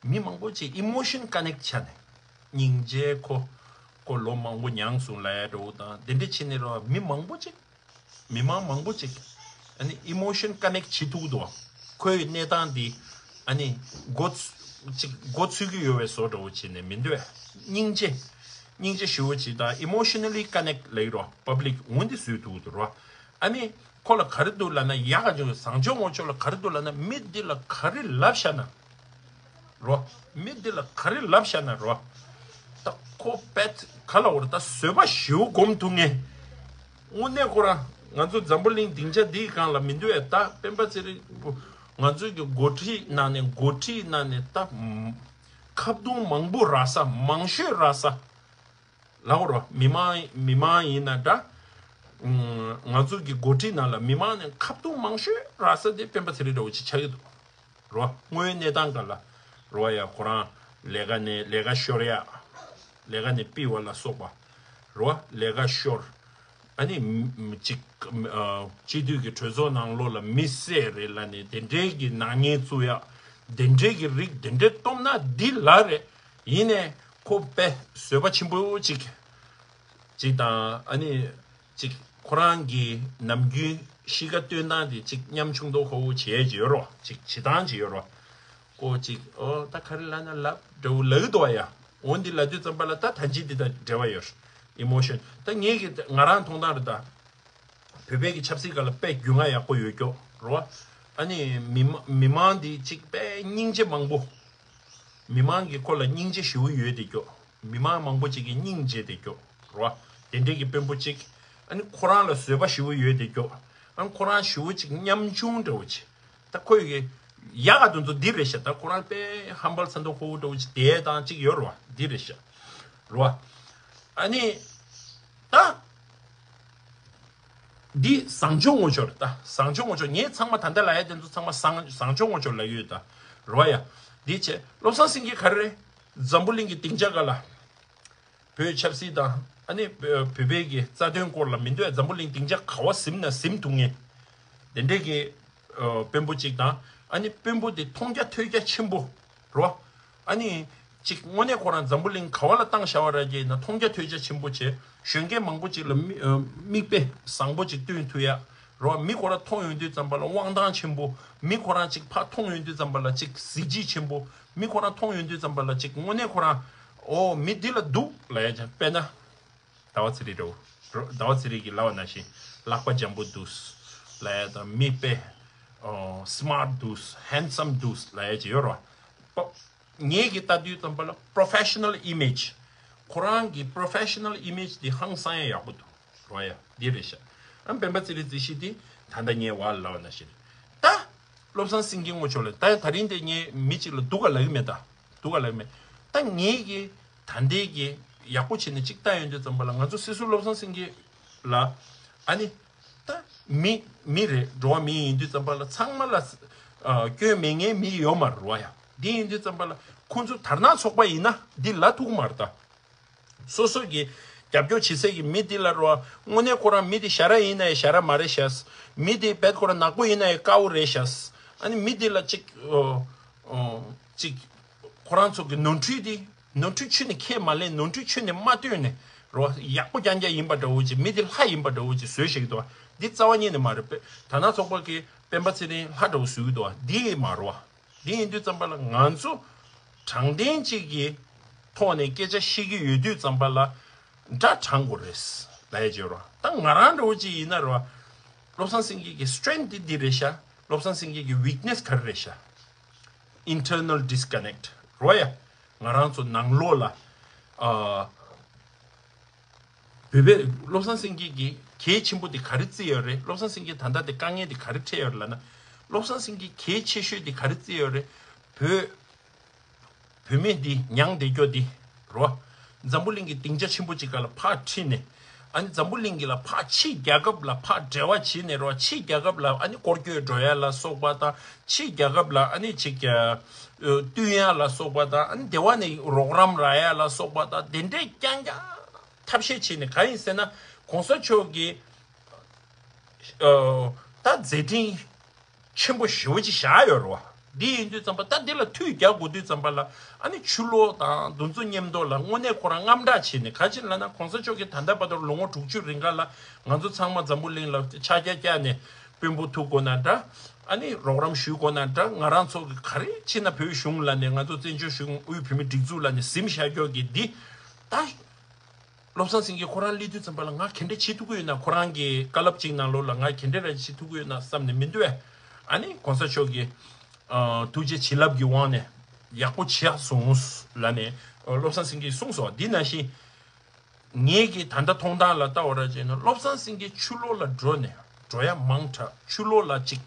མི་མང་པོ་ཅིག་emotion connect་བྱས་ནས། སྙིང་རྗེ་ཁོ། ཁོ་ལོ་མང་པོ་མྱངས་སོང་ལབ་ཡ་འདྲ་བོ་དང་དེ་འདྲ་བྱས་ནས་རོ། མི་མང་པོ་ཅིག་མི་མང་མང་པོ་ཅིག་ཨ་ནི་emotion connect་བྱེད་ཐུབ་ཀྱི་འདུག་ཁོའི་གནས་སྟངས་འདི་ཨ་ནི་མགོ་ཚ- ཅིག་མགོ་ཚོས་ཀྱི་ཡོད་པའི་བཟོ་འདྲ་བོ་བྱས་ནས་མི་འདུག་སྙིང་རྗེ། སྙིང་རྗེ་ཞེ་པོ་ཅིག་དང་emotionally connect་ལབ་ཀྱི་རོ། public་འོན་ཏེ་བཟོས་ཐུབ་ཀྱི་འདུག་རོ། ཨ་ནི་ཁོ་ལ་ག་རེ་འདུག་ལབ་ན། ཡག་ག་ཅིག་བཟང་སྤྱོད་ངོ་ཕྱོགས་ལ་ག་རེ་འདུག་ལབ་ན། མི་འདི་ལ་ག་རེ་ལབ་བཞག་ན། རོ། མི་འདི་ལ་ག་རེ་ལབ་བཞག་ན་རོ། ད་ཁོ་པད་ག་ལ་འོར་ད་བཟོད་པ་ཞེ་པོ་སྒོམ་ཐུབ་ངེས། དངོས་གནས་ཁོ་རང་ང་ཚོ་འཛམ་བུ་གླིང་སྡིངས་ཆ་འདིའི་སྒང་ལ་མི་འདུག་ཨེ། ད་སྤེན་པ་ཚེ་རིང་ང་ཚོའི་གི་འགོ་ཁྲིད་ནང་ནས་འགོ་ཁྲིད་ནང་ནས་ད་ཁ་བརྡུང་མང་པོ་རག་ས། མང་ཤོས་རག་ས། ལབ་རོ། མི་མང་མི་མང་ཡིན་ན་འདྲ། ང་ཚོ་གི་འགོ་ཁྲིད་ནང་ལ་མི་མང་ནས་ཁ་བརྡུང་མང་ཤོས་རག་ས་དེ་སྤེན་པ་ཚེ་རིང་འདྲ་བོ་ཅིག་ཆགས་ཀྱི་འདུག་རོ། དངོས་ཡོད་གནས་སྟངས་སྒང་ལ་རོ། ཡ་ཁོ་རང་ལས་ཀ་ནས་ལས་ཀ་ཤོར་ཡ། ལས་ཀ་ནས་ཕུད་པ་ལ་སོགས་པ་རོ། ལས་ཀ་ཤོར། ཨ་ནི་ཅིག་སྤྱི་འཐུས་ཀྱི་གྲོས་ཚོགས་ནང་ལོགས་ལ་མི་བསད་རེད་ལབ་ནས་དེ་འདྲའི་གི་ནག་ཉེས་བཙུགས་ཡ། དེ་འདྲའི་གི་རིགས་དེ་འདྲའི་སྟོབས་ན་འདི་ལ་རེད། ཡིན་ནས་ཁོ་དཔེ་བཟོད་པ་ཆེན་པོ་ཅིག་ཅིག་དང་ཨ་ནི་ཅིག་ཁོ་རང་གི་ནམ་རྒྱུན་གཤིས་ཀ་སྟོན་སྟངས་དེ་ཅིག་ཉམ་ཆུང་མདོག་ཁ་པོ་བྱས་ཀྱི་ཡོད་རོ། ཅིག་བྱེད་སྟངས་ཅིག་ཡོད་རོ། ཁོ་ཅིག་ཨོ་ད་ག་རེ་ལབ་ན་ལབ་འདྲ་བོ་ལབ་ཀྱི་འདུག་བ་ཡ། འོ་འདི་ལབ་དུས་ཙམ་པ་ལ་ད་ད་ཅི་འདི་དང་འབྲེལ་བ་ཡོད། emotion། ད་ངེད་ཀྱི་ང་རང་མཐོང་སྟངས་རེད་ད། བོད་པའི་གི་ཆབ་སྲིད་སྒང་ལ་དཔེ་རྒྱུས་མངའ་ཡག་པོ་ཡོད་ཀྱོག་རོ། ཨ་ནི་མི་མ- མི་མང་འདི་གཅིག་དཔེ་སྙིང་རྗེ་མང་པོ། མི་མང་གི་ཁོ་ལ་སྙིང་རྗེ་ཞེ་པོ་ཡོད་དེ་ཀྱོག་མི་མང་མང་པོ་ཅིག་གི་སྙིང་རྗེ་དེ་ཀྱོག་རོ། དེ་འདྲའི་གི་དཔོན་པོ་གཅིག་ཨ་ནི་ཁོ་རང་ལ་བཟོད་པ་ཞེ་པོ་ཡོད་དེ་ཀྱོག་ཨ་ནི་ཁོ་རང་ཞེ་པོ་ཅིག་ཉམ་ཆུང་འདྲ་བོ་ཅིག་ད་ཁོས་གི་ཡག་ག་དེ་ཚོ་འདི་རེད་ཤག་ད་ཁོ་རང་དཔེ་ཧམ་པར་ཚ་མདོག་ཁ་པོ་འདྲ་བོ་ཅིག་དེ་དང་གཅིག་ཡོད་རེད་བ། འདི་རེད་ཤག་རེད་བ། ཨ་ནི་ད་འདི་བཟང་སྤྱོད་ངོ་ཕྱོགས་རེད། ད་བཟང་སྤྱོད་ངོ་ཕྱོགས། ངས་ཚང་མ་ད་ལྟ་ལབ་ཡ་དེ་ཚོ་ཚང་མ་བཟང་བཟང་སྤྱོད་ངོ་ཕྱོགས་ལབ་ཀྱི་ཡོད་ད། རེད་བ་ཡ། འདི་བྱས་བློ་བཟང་སེང་གེ་ག་རེ་རེད། འཛམ་བུ་གླིང་གི་སྡིངས་ཆ་སྒང་ལ། བོད་ཆབ་སྲིད་དང་ཨ་ནི་བོད་པའི་གི་རྩ་དོན་སྐོར་ལ་མི་འདོད་འཛམ་བུ་གླིང་སྡིངས་ཆ་ག་བ་ཟིན་ན་ཟིན་ཐུབ་ངེས། དེ་འདྲའི་གི་དཔོན་པོ་གཅིག་དང་ཨ་ནི་དཔོན་པོ་དེ་མཐོང་རྒྱ་ཐོས་རྒྱ་ཆེན་པོ་རོ། ཨ་ནི་གཅིག་དངོས་གནས་ཁོ་རང་འཛམ་བུ་གླིང་ག་བ་ལ་བཏང་བཞག་པ་ར་གྱི་ན་མཐོང་རྒྱ་ཐོས་རྒྱ་ཆེན་པོ་བྱས། གཞོན་སྐྱེས་མང་པོ་གཅིག་ལ་མི- མིག་དཔེ་བཟང་པོ་གཅིག་སྟོན་ཐུབ་ཡ་རོ། མི་ཁོ་རང་མཐོང་ཡོང་དུས་ཙམ་པ་ལ་དབང་ཐང་ཆེན་པོ། མི་ཁོ་རང་གཅིག་ཕར་མཐོང་ཡོང་དུས་ཙམ་པ་ལ་གཅིག་གཟི་བརྗིད་ཆེན་པོ། མི་ཁོ་རང་མཐོང་ཡོང་དུས་ཙམ་པ་ལ་གཅིག་དངོས་གནས་ཁོ་རང་ཨོ་མི་འདི་ལ་སྡུག་ལབ་ཡ་ཅིག་དཔེར་ན། ཟླ་བ་ཚེ་རིང་རེད། ཟླ་བ་ཚེ་རིང་གིས་ལབ་པ་ནང་བཞིན་ལག་པ་འཇམ་པོ་འདུག་ལབ་ཡ་དང་མི་དཔེ་ཨོ་smart་འདུག་handsome་འདུག་ལབ་ཡ་ཅིག་ཡོད་རེད་བ། ངེད་ཀྱིས་ལྟ་དུས་ཙམ་པ་ལ་professional image། ཁོ་རང་གི་professional image་འདི་ཧང་སང་ཡ་ཡག་པོ་འདུག་རོ། ཡ་འདི་རེད་ཤག་ཨ་སྤེན་པ་ཚེ་རིང་རྩིས་གཞི་འདི་ད་ལྟ་ངས་བ་ལབ་པ་ནང་བཞིན་རེད་ད། བློ་བཟང་སེང་གེ་ངོ་ཕྱོགས་ལ་ད་ད་རིང་འདི་ངས་མི་གཅིག་ལ་སྡུག་ག་ལབ་ཀྱི་མེད་ད། སྡུག་ག་ལབ་ཀྱི་མེད། ད་ངེད་ཀྱིས་ད་ལྟའི་གི་ཡག་པོ་བྱས་ནས་གཅིག་ལྟ་ཡོང་དུས་ཙམ་པ་ལ་ང་ཚོ་སྲིད་ཟུར་བློ་བཟང་སེང་གེ་ལ་ཨ་ནི། ད་མི་མི་རེད། འགྲོ་བ་མི་ཡིན་དུས་ཙམ་པ་ལ་ཚང་མ་ལ་ཨ་སྐྱོན་མེད་མཁན་མི་ཡོད་མ་རེད་བ་ཡ། འདི་ཡིན་དུས་ཙམ་པ་ལ་ཁོང་ཚོ་དར་ནག་ཚོགས་པ་ཡིན་ན་འདི་ལབ་ཐུབ་ཀྱི་མ་རེད་ད། སོ་སོ་གི་རྒྱབ་སྐྱོར་བྱེད་སའི་གི་མི་འདི་ལ་རོ། དངོས་གནས་ཁོ་རང་མི་འདི་ཞ་ར་ཡིན་ན་ཡང་ཞ་ར་མ་རེད་ཤག་མི་འདི་བེད་ཁོ་རང་ནག་པོ་ཡིན་ན་ཡང་དཀར་པོ་རེད་ཤག་ཨ་ནི་མི་འདི་ལ་གཅིག་ཨོ་ཨོ་གཅིག་ཁོ་རང་ཚོ་གི་ནོར་འཁྲུལ་འདི་ནོར་འཁྲུལ་ཁྱོན་ནས་ཁས་མ་ལེན། ནོར་འཁྲུལ་ཁྱོན་ནས་མ་བཏོན་ནས་རོ། ཡག་པོ་རྐྱང་རྐྱང་ཡིན་པ་འདྲ་བོ་ཅིག་མི་འདི་ལྷ་ཡིན་པ་འདྲ་བོ་ཅིག་བཟོས་བཞག་གི་འདུག་འདི་རྩ་བ་ཉིད་ནས་མ་རེད། དར་ནག་ཚོགས་པ་གི་སྤེན་པ་ཚེ་རིང་ལྷ་འདྲ་བོ་བཟོས་གི་འདུག་འདི་མ་རེད་བ། འདི་ཡིན་དུས་ཙམ་པ་ལ་ང་ཚོ་དྲང་བདེན་གཅིག་གི་ཐོག་ནས་སྐད་ཆ་བཤད་ཀྱི་ཡོད་དུས་ཙམ་པ་ལ་འདྲ་དྲང་དགོས་རེད་ལབ་ཡ་ཅིག་ཡོད་རེད། ད་ང་རང་འདྲ་བོ་ཅིག་ཡིན་ན་རེད་བ། བློ་བཟང་སེང་གེ་གི་strength་འདི་འདི་རེད་ཤག་བློ་བཟང་སེང་གེ་གི་weakness་ག་རེ་རེད་ཤག internal disconnect་རེད་བ་ཡ། ང་རང་ཚོ་ནང་ལོགས་ལ་ཨ། བོད་པའི་བློ་བཟང་སེང་གེ་གི་གལ་ཆེན་པོ་དེ་ག་རེ་བརྩི་ཡོད་རེད། བློ་བཟང་སེང་གེ་ད་ལྟ་དེ་དཀའ་ངལ་དེ་ག་རེ་འཕྲད་ཡོད་རེད་ལབ་ན། བློ་བཟང་སེང་གེ་གལ་ཆེ་ཤོས་དེ་ག་རེ་བརྩི་ཡོད་རེད། བོད་བོད་མི་འདི་མྱངས་བསྡད་རྒྱུ་འདི་རོ། འཛམ་བུ་གླིང་གི་སྡིངས་ཆ་ཆེན་པོ་ཅིག་སྒང་ལ་ཕར་ཁྲིད་ནས། ཨ་ནི་འཛམ་བུ་གླིང་གི་ལ་ཕར་ཕྱིའི་རྒྱལ་ཁབ་ལ་ཕར་འབྲེལ་བ་བྱས་ནས་རོ། ཕྱིའི་རྒྱལ་ཁབ་ལ་ཨ་ནི་སྐོར་སྐྱོད་འགྲོ་ཡ་ལ་སོགས་པ་དང་། ཕྱིའི་རྒྱལ་ཁབ་ལ་ཨ་ནི་ཅིག་ཨ་བསྟུན་ཡ་ལ་སོགས་པ་དང་། ཨ་ནི་དེ་བ་ནས་རོགས་རམ་རག་ཡ་ལ་སོགས་པ་དང་། དེ་འདྲས་རྐྱང་རྐྱང་། ཐབས་ཤེས་བྱས་ནས། གང་ཡིན་ཟེར་ན་གོང་ས་མཆོག་གིས་ཨ་ད་མཛད་འཕྲིན་ཆེན་པོ་ཞེ་པོ་ཅིག་བཞག་ཡོད་རེད་བ། འདི་ཡིན་དུས་ཙམ་པ་ད་འདི་ལ་མཐུད་རྒྱག་དགོས་དུས་ཙམ་པ་ལ། ཨ་ནི་ཆུ་ལོག་དང་དེ་ཚོ་མཉམ་དུ་ལ་དངོས་གནས་ཁོ་རང་དངངས་སྐྲག་བྱས་ནས། ག་ཅི་ལབ་ན་གོང་ས་མཆོག་གིས་ད་ལྟ་བར་དུ་ལོ་ངོ་དྲུག་ཅུ་རིང་ག་ལ་ང་ཚོ་ཚང་མ་འཛམ་བུ་གླིང་ལ་ཆ་རྒྱ་བཀྱགས་ནས་དཔོན་པོ་ཐུག་དགོས་ན་འདྲ། ཨ་ནི་རོགས་རམ་ཞུ་དགོས་ན་འདྲ། ང་རང་ཚོ་གི་ག་རེ་བྱས་ན་བོད་གཞུང་ལབ་ནས། ང་ཚོ་བཙན་བྱོལ་གཞུང་དབུས་བོད་མིའི་སྒྲིག་འཛུགས་ལབ་ནས་ཟིན་བཞག་རྒྱུ་གི་འདི་ད། བློ་བཟང་སེང་གེ་ཁོ་རང་སླེབས་དུས་ཙམ་པ་ལ་ང་ག་འདྲ་བྱེད་ཐུབ་ཀྱི་ཡོད་ན། ཁོ་རང་གི་བཀའ་སློབ་ཅིག་ནང་ལོགས་ལ་ང་ག་འདྲ་ར་བྱེད་ཐུབ་ཀྱི་ཡོད་ན་བསམ་ནས་མི་འདུག་ཨེ། ཨ་ནི་གོང་ས་མཆོག་གི་ཨ་ཐུགས་རྗེ་བྱིན་རླབས་ཀྱི་དབང་ནས་ཡག་པོ་བྱས་སོང་ལབ་ནས་བློ་བཟང་སེང་གེས་གསུངས་སོང་། འདི་ནང་བཞིན་ངེད་ཀྱི་ད་ལྟ་མཐོང་སྟངས་ལ་ལྟ་བ་ར་བྱས་ན། བློ་བཟང་སེང་གེ་ཕྱི་ལོགས་ལ་འགྲོ་ནས་འགྲོ་ཡ་མང་དྲགས། ཕྱི་ལོགས་ལ་ཅིག་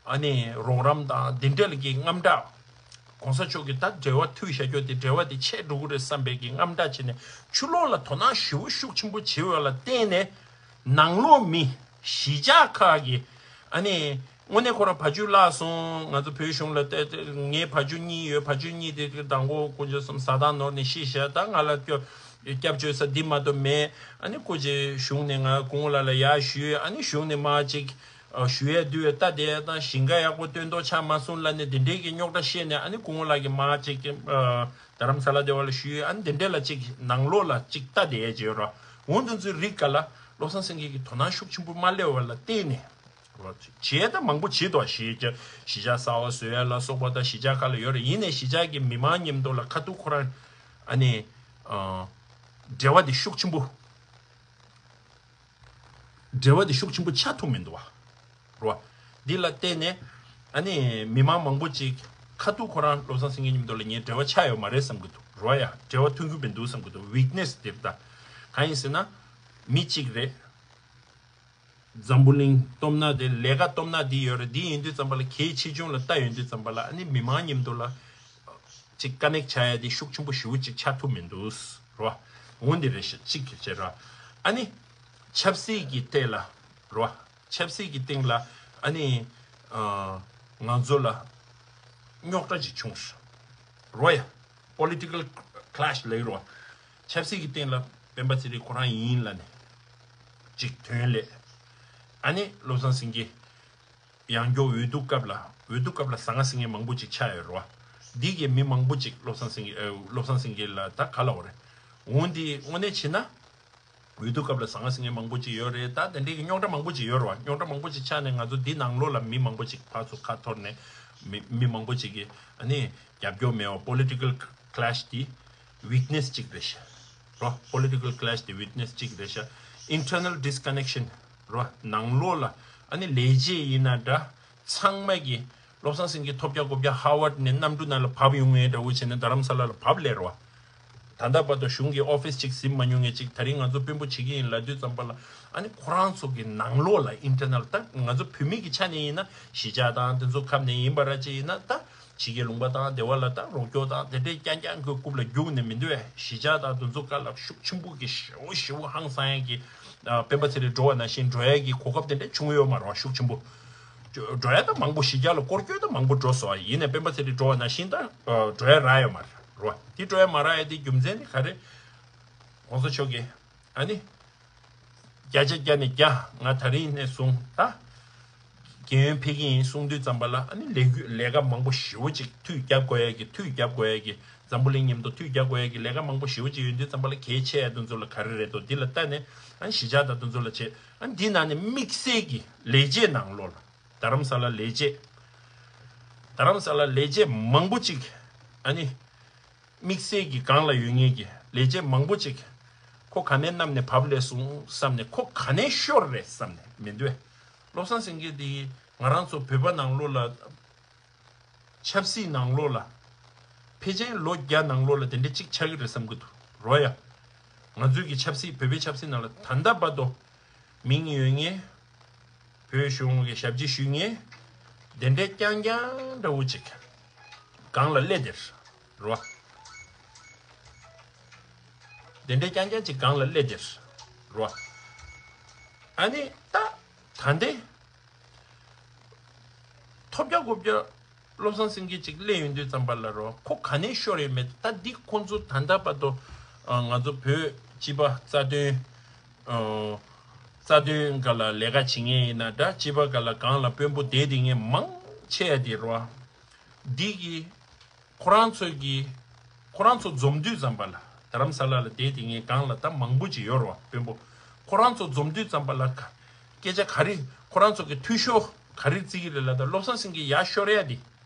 ཨ་ནི་རོགས་རམ་དང་དེ་འདྲ་ལ་གི་དངངས་སྐྲག། གོང་ས་མཆོག་གིས་ད་འབྲེལ་བ་མཐུད་བཞག་རྒྱུ་དེ་འབྲེལ་བ་དེ་ཆད་འགྲོ་གི་རེད་བསམ་པའི་གི་དངངས་སྐྲག་བྱས་ནས། ཕྱི་ལོགས་ལ་དོ་སྣང་ཞེ་པོ་ཤུགས་ཆེན་པོ་བྱེད་པ་ལ་བརྟེན་ནས། ནང་ལོགས་མི་གཞིས་ཆགས་ཁག་གི་ཨ་ནི་དངོས་གནས་ཁོ་རང་བ་ཕྱུགས་བརླག་སོང་། ང་ཚོ་བོད་གཞུང་ལ་ལྟ་ངའི་བ་ཕྱུགས་གཉིས་ཡོད། བ་ཕྱུགས་གཉིས་དེ་མདང་དགོང་དཀོན་མཆོག་གསུམ་བཟའ་ཟླ་ནོར་ནས་ཤི་ཤག། ད་ང་ལ་སྐྱོ་སྐྱབས་བཅོལ་ས་འདི་མ་གཏོགས་མེད། ཨ་ནི་སྐུ་མཁྱེན་གཞུང་ནས་ང་སྐུ་ངོ་ལགས་ལ་ཡར་ཞུས། ཨ་ནི་གཞུང་ནས་མར་ཅིག་ཨ་ཞུ་ཡས་འདུག་ཡས། ལྟ་བསྡད་ཡས་དང་ཞིང་ཁ་ཡག་པོ་སྟོན་ཐོག་ཆགས་མ་སོང་ལབ་ནས་དེ་འདྲའི་གི་རྙོག་དྲ་བཤད་ནས། ཨ་ནི་སྐུ་ངོ་ལགས་ཀྱིས་མར་ཅིག་ཨ་རྡ་རམ་ས་ལ་དེ་བ་ལ་ཞུས། ཨ་ནི་དེ་འདྲའི་ལ་ཅིག་ནང་ལོགས་ལ་ཅིག་ལྟ་བསྡད་ཡས་ཅིག་ཡོད་ར། འོ་དེ་ཚོའི་རིགས་ག་ལ་བློ་བཟང་སེང་གེ་གིས་དོ་སྣང་ཤུགས་ཆེན་པོ་མ་སླེབས་པ་ལ་བརྟེན་ནས། བྱས་ད་མང་པོ་བྱེད་དོ། གཞིས་ཆགས་གཞིས་ཆགས་གསར་པ་བཟོ་ཡ་ལ་སོགས་པ་དང་གཞིས་ཆགས་ཁག་ལ་ཡོད་རེད། ཡིན་ནའི་གཞིས་ཆགས་ཀྱི་མི་མང་མཉམ་དུ་ལ་ཁ་ཐུག་ཁོ་རང་ཨ་ནི་ཨ་འབྲེལ་བ་དེ་ཤུགས་ཆེན་པོ། འབྲེལ་བ་དེ་ཤུགས་ཆེན་པོ་ཆགས་ཐུབ་མི་འདུག་བ། རོ། འདི་ལ་བརྟེན་ནས་ཨ་ནི་མི་མང་མང་པོ་ཅིག་ཁ་ཐུག་ཁོ་རང་བློ་བཟང་སེང་གེ་མཉམ་དུ་ལ་ངའི་འབྲེལ་བ་ཆགས་ཡོད་མ་རེད་བསམ་གི་འདུག་རོ། ཡ་འབྲེལ་བ་མཐུད་རྒྱུ་མི་འདུག་བསམ་གི་འདུག། ཝིག་ནེ་སི་དེ་རེད་ད། གང་ཡིན་ཟེར་ན་མི་གཅིག་རེད། འཛམ་བུ་གླིང་སྟོབས་ན་དེ་ལས་ཀ་སྟོབས་ན་འདི་ཡོད་རེད། འདི་ཡིན་དུས་ཙམ་པ་ལ་གལ་ཆེ་ཆུང་ལ་ལྟ་ཡོང་དུས་ཙམ་པ་ལ། ཨ་ནི་མི་མང་མཉམ་དུ་ལ་ཅིག་ཀ་ནེག་བྱ་ཡ་དེ་ཤུགས་ཆེན་པོ་ཞེ་པོ་ཅིག་ཆགས་ཐུབ་མི་འདུག་རོ། འོ་འདི་རེད་ཤག་གཅིག་གི་ཕྱིར་ར། ཨ་ནི་ཆབ་སྲིད་ཀྱི་ཐད་ལ་རོ། ཆབ་སྲིད་ཀྱི་སྟེང་ལ་ཨ་ནི་ཨ་ང་ཚོ་ལ་རྙོག་དྲ་ཅིག་བྱུང་རོ། ཡ་པོ་ལི་ཊི་ཀལ་ཁི་ལེ་ཤི་ལབ་རོ། ཆབ་སྲིད་ཀྱི་སྟེང་ལ་སྤེན་པ་ཚེ་རིང་ཁོ་རང་ཡིན་ལབ་ནས་ཅིག་ཐོན་ལས། ཨ་ནི་བློ་བཟང་སེང་གེ་ཡང་སྐྱོ་འོས་བསྡུ་སྐབས་ལ། འོས་བསྡུ་སྐབས་ལ་ཟང་ངེ་ཟིང་ངེ་མང་པོ་ཅིག་ཆགས་ཡོད་རེད་བ། འདི་གི་མི་མང་པོ་ཅིག་བློ་བཟང་སེང་གེ་ཨ་བློ་བཟང་སེང་གེ་ལ་ད་ག་ལབ་དགོས་རེད། འོ་འདི་དངོས་གནས་བྱས་ན་འོས་བསྡུ་སྐབས་ལ་ཟང་ངེ་ཟིང་ངེ་མང་པོ་ཅིག་ཡོད་རེད། ད་དེ་འདྲའི་གི་རྙོག་དྲ་མང་པོ་ཅིག་ཡོད་རེད་བ། རྙོག་དྲ་མང་པོ་ཅིག་ཆགས་ནས་ང་ཚོ་འདི་ནང་ལོགས་ལ་མི་མང་པོ་ཅིག་ཕར་ཚུར་ཁ་འཐོར་ནས་མི་མི་མང་པོ་ཅིག་གིས་ཨ་ནི་རྒྱབ་སྐྱོར་མེད་པ། པོ་ལི་ཊི་ཀལ་ཁི་ལེ་ཤི་འདི་ཝིག་ནེ་སི་ཅིག་རེད་ཤག་རོ། པོ་ལི་ཊི་ཀལ་ཁི་ལེ་ཤི་འདི་ཝིག་ནེ་སི་ཅིག་རེད་ཤག། ཨིན་ཊར་ནལ་ཌི་སི་ཀ་ནེག་ཤན་རོ། ནང་ལོགས་ལ་ཨ་ནི་ལས་བྱེད་ཡིན་ན་འདྲ། ཚང་མ་གིས་བློ་བཟང་སེང་གེ་ཐོབ་རྒྱག་དགོས་རྒྱག་ཧར་ཝརཌ་ནས་གནམ་གྲུ་ནང་ལ་བབས་ཡོང་མཁན་འདྲ་བོ་བྱས་ནས་རྡ་རམ་ས་ལ་ལ་བབས་སླེབས་རེད་བ། ད་ལྟ་བར་དུ་གཞུང་གི་ཨོ་ཕི་སི་ཅིག་ཟིན་མ་མྱོང་མཁན་ཅིག་ད་རིང་ང་ཚོ་དཔོན་པོ་བྱེད་ཀྱི་ཡིན་ལབ་དུས་ཙམ་པ་ལ། ཨ་ནི་ཁོ་རང་ཚོ་གི་ནང་ལོགས་ལ་ཨིན་ཊར་ནལ་ད་ང་ཚོ་བོད་མི་གི་ཆ་ནས་ཡིན་ན་གཞིས་ཆགས་དང་དེ་ཚོ་ཁབ་ནས་ཡིན་པ་ར་ཅིག་ཡིན་ན་ད། ཕྱི་རྒྱལ་ལུང་པ་དང་དེ་བ་ལ་ད་རོགས་སྐྱོར་དང་དེ་འདྲའི་རྐྱང་རྐྱང་གི་རྐུབ་ལ་རྒྱུག་ནས་མི་འདུག་ཨེ། གཞིས་ཆགས་དང་དེ་ཚོ་ཁ་ལ་ཤུགས་ཆེན་པོ་གི་ཞེ་པོ་ཞེ་པོ་ཧང་སང་ཡ་གི་ཨ་སྤེན་པ་ཚེ་རིང་འགྲོ་བ་ནང་བཞིན་འགྲོ་ཡ་གི་གོ་སྐབས་དེ་འདྲ་བྱུང་ཡོད་མ་རེད་བ། ཤུགས་ཆེན་པོ་འགྲོ་ཡ་ད་མང་པོ་གཞིས་ཆགས་ལ་སྐོར་སྐྱོད་ད་མང་པོ་འགྲོ་སོང་། ཡིན་ནའི་སྤེན་པ་ཚེ་རིང་འགྲོ་བ་ནང་བཞིན་ད་འགྲོ་ཡ་རག་ཡོད་མ་རེད་བ། དེ་འགྲོ་ཡ་མ་རག་ཡ་དེ་རྒྱུ་མཚན་དེ་ག་རེ། གོང་ས་མཆོག་གིས་ཨ་ནི། བརྒྱ་ཆ་བརྒྱ་ནས་བརྒྱ་ང་ད་རིང་ནས་བཟུང་ད། རྒན་ཡོལ་ཕེབས་ཀྱི་ཡིན་གསུང་དུས་ཙམ་པ་ལ། ཨ་ནི་ལས་འགུལ་ལས་ཀ་མང་པོ་ཞེ་པོ་ཅིག་མཐུད་རྒྱབ་དགོས་ཡ་གི་མཐུད་རྒྱབ་དགོས་ཡ་གི་འཛམ་བུ་གླིང་མཉམ་དུ་མཐུད་རྒྱབ་དགོས་ཡ་གི་ལས་ཀ་མང་པོ་ཞེ་པོ་ཅིག་ཡོད་དུས་ཙམ་པ་ལ། གལ་ཆེ་ཡ་དེ་ཚོ་ལ་ག་རེ་རེད་འདུག་འདི་ལ་ལྟ་ནས། ཨ་ནི་གཞིས་ཆགས་དང་དེ་ཚོ་ལ་བྱས། ཨ་ནི་འདི་ནང་ནས་དམིགས་བསལ་གྱི་ལས་བྱེད་ནང་ལོགས་ལ་རྡ་རམ་ས་ལ་ལས་བྱེད། རྡ་རམ་ས་ལ་ལས་བྱེད་མང་པོ་ཅིག་ཨ་ནི། དམིགས་བསལ་གྱི་སྒང་ལ་ཡོད་མཁན་གྱི་ལས་བྱེད་མང་པོ་ཅིག་ཁོ་ག་ནས་བསྣམས་ནས་བབས་སླེབས་སོང་བསམ་ནས། ཁོ་ག་ནས་ཤོར་རེད་བསམ་ནས་མི་འདུག་བས། བློ་བཟང་སེང་གེ་འདི་ང་རང་ཚོ་བོད་པ་ནང་ལོགས་ལ། ཆབ་སྲིད་ནང་ལོགས་ལ། ཕལ་ཆེར་ལོ་བརྒྱ་ནང་ལོགས་ལ་དེ་འདྲ་གཅིག་ཆགས་ཀྱི་རེད་བསམ་གྱི་འདུག་རོ། ཡ། ང་ཚོའི་གི་ཆབ་སྲིད་བོད་པའི་ཆབ་སྲིད་ནང་ལ་ད་ལྟ་བར་དུ་མིང་ཡོད་མཁན། བོད་གཞུང་གི་ཞབས་ཕྱི་ཞུ་མཁན། དེ་འདྲའི་རྐྱང་རྐྱང་འདྲ་བོ་ཅིག་སྒང་ལ་སླེབས་དེར་རོ། དེ་འདྲའི་རྐྱང་རྐྱང་ཅིག་སྒང་ལ་སླེབས་དེར་རོ། ཨ་ནི་ད་ད་འདི་ཐོབ་རྒྱག་དགོས་རྒྱག་བློ་བཟང་སེང་གེ་ཅིག་སླེབས་ཡོང་དུས་ཙམ་པ་ལ་རོ། ཁོ་ག་ནས་ཤོར་ཡོད་མེད། ད་འདི་ཁོང་ཚོ་ད་ལྟ་བར་དུ་ང་ཚོ་བོད་ སྤྱི་པ་རྩ་དོན། ཨོ། རྩ་དོན་སྒང་ལ་ལས་ཀ་བྱེད་མཁན་ཡིན་ན་འདྲ། སྤྱི་པ་སྒང་ལ་སྒང་ལ་དཔོན་པོ་བསྡད་དེ་མཁན་མང་ཆེ་བ་དེ་རེད་བ། འདི་གི་ཁོ་རང་ཚོ་གི་ཁོ་རང་ཚོ་འཛོམས་དུས་ཙམ་པ་ལ། རྡ་རམ་ས་ལ་ལ་བསྡད་དེ་མཁན་སྒང་ལ་ད་མང་པོ་ཅིག་ཡོད་རེད་བ། དཔོན་པོ་ཁོ་རང་ཚོ་འཛོམས་དུས་ཙམ་པ་ལ་ག- སྐད་ཆ་ག་རེ། ཁོ་རང་ཚོ་གི་འཐུས་ཤོར་ག་རེ་བརྩི་གི་རེད་ལབ་ད། བློ་བཟང་སེང་གེ་ཡར་ཤོར་ཡ་དེ།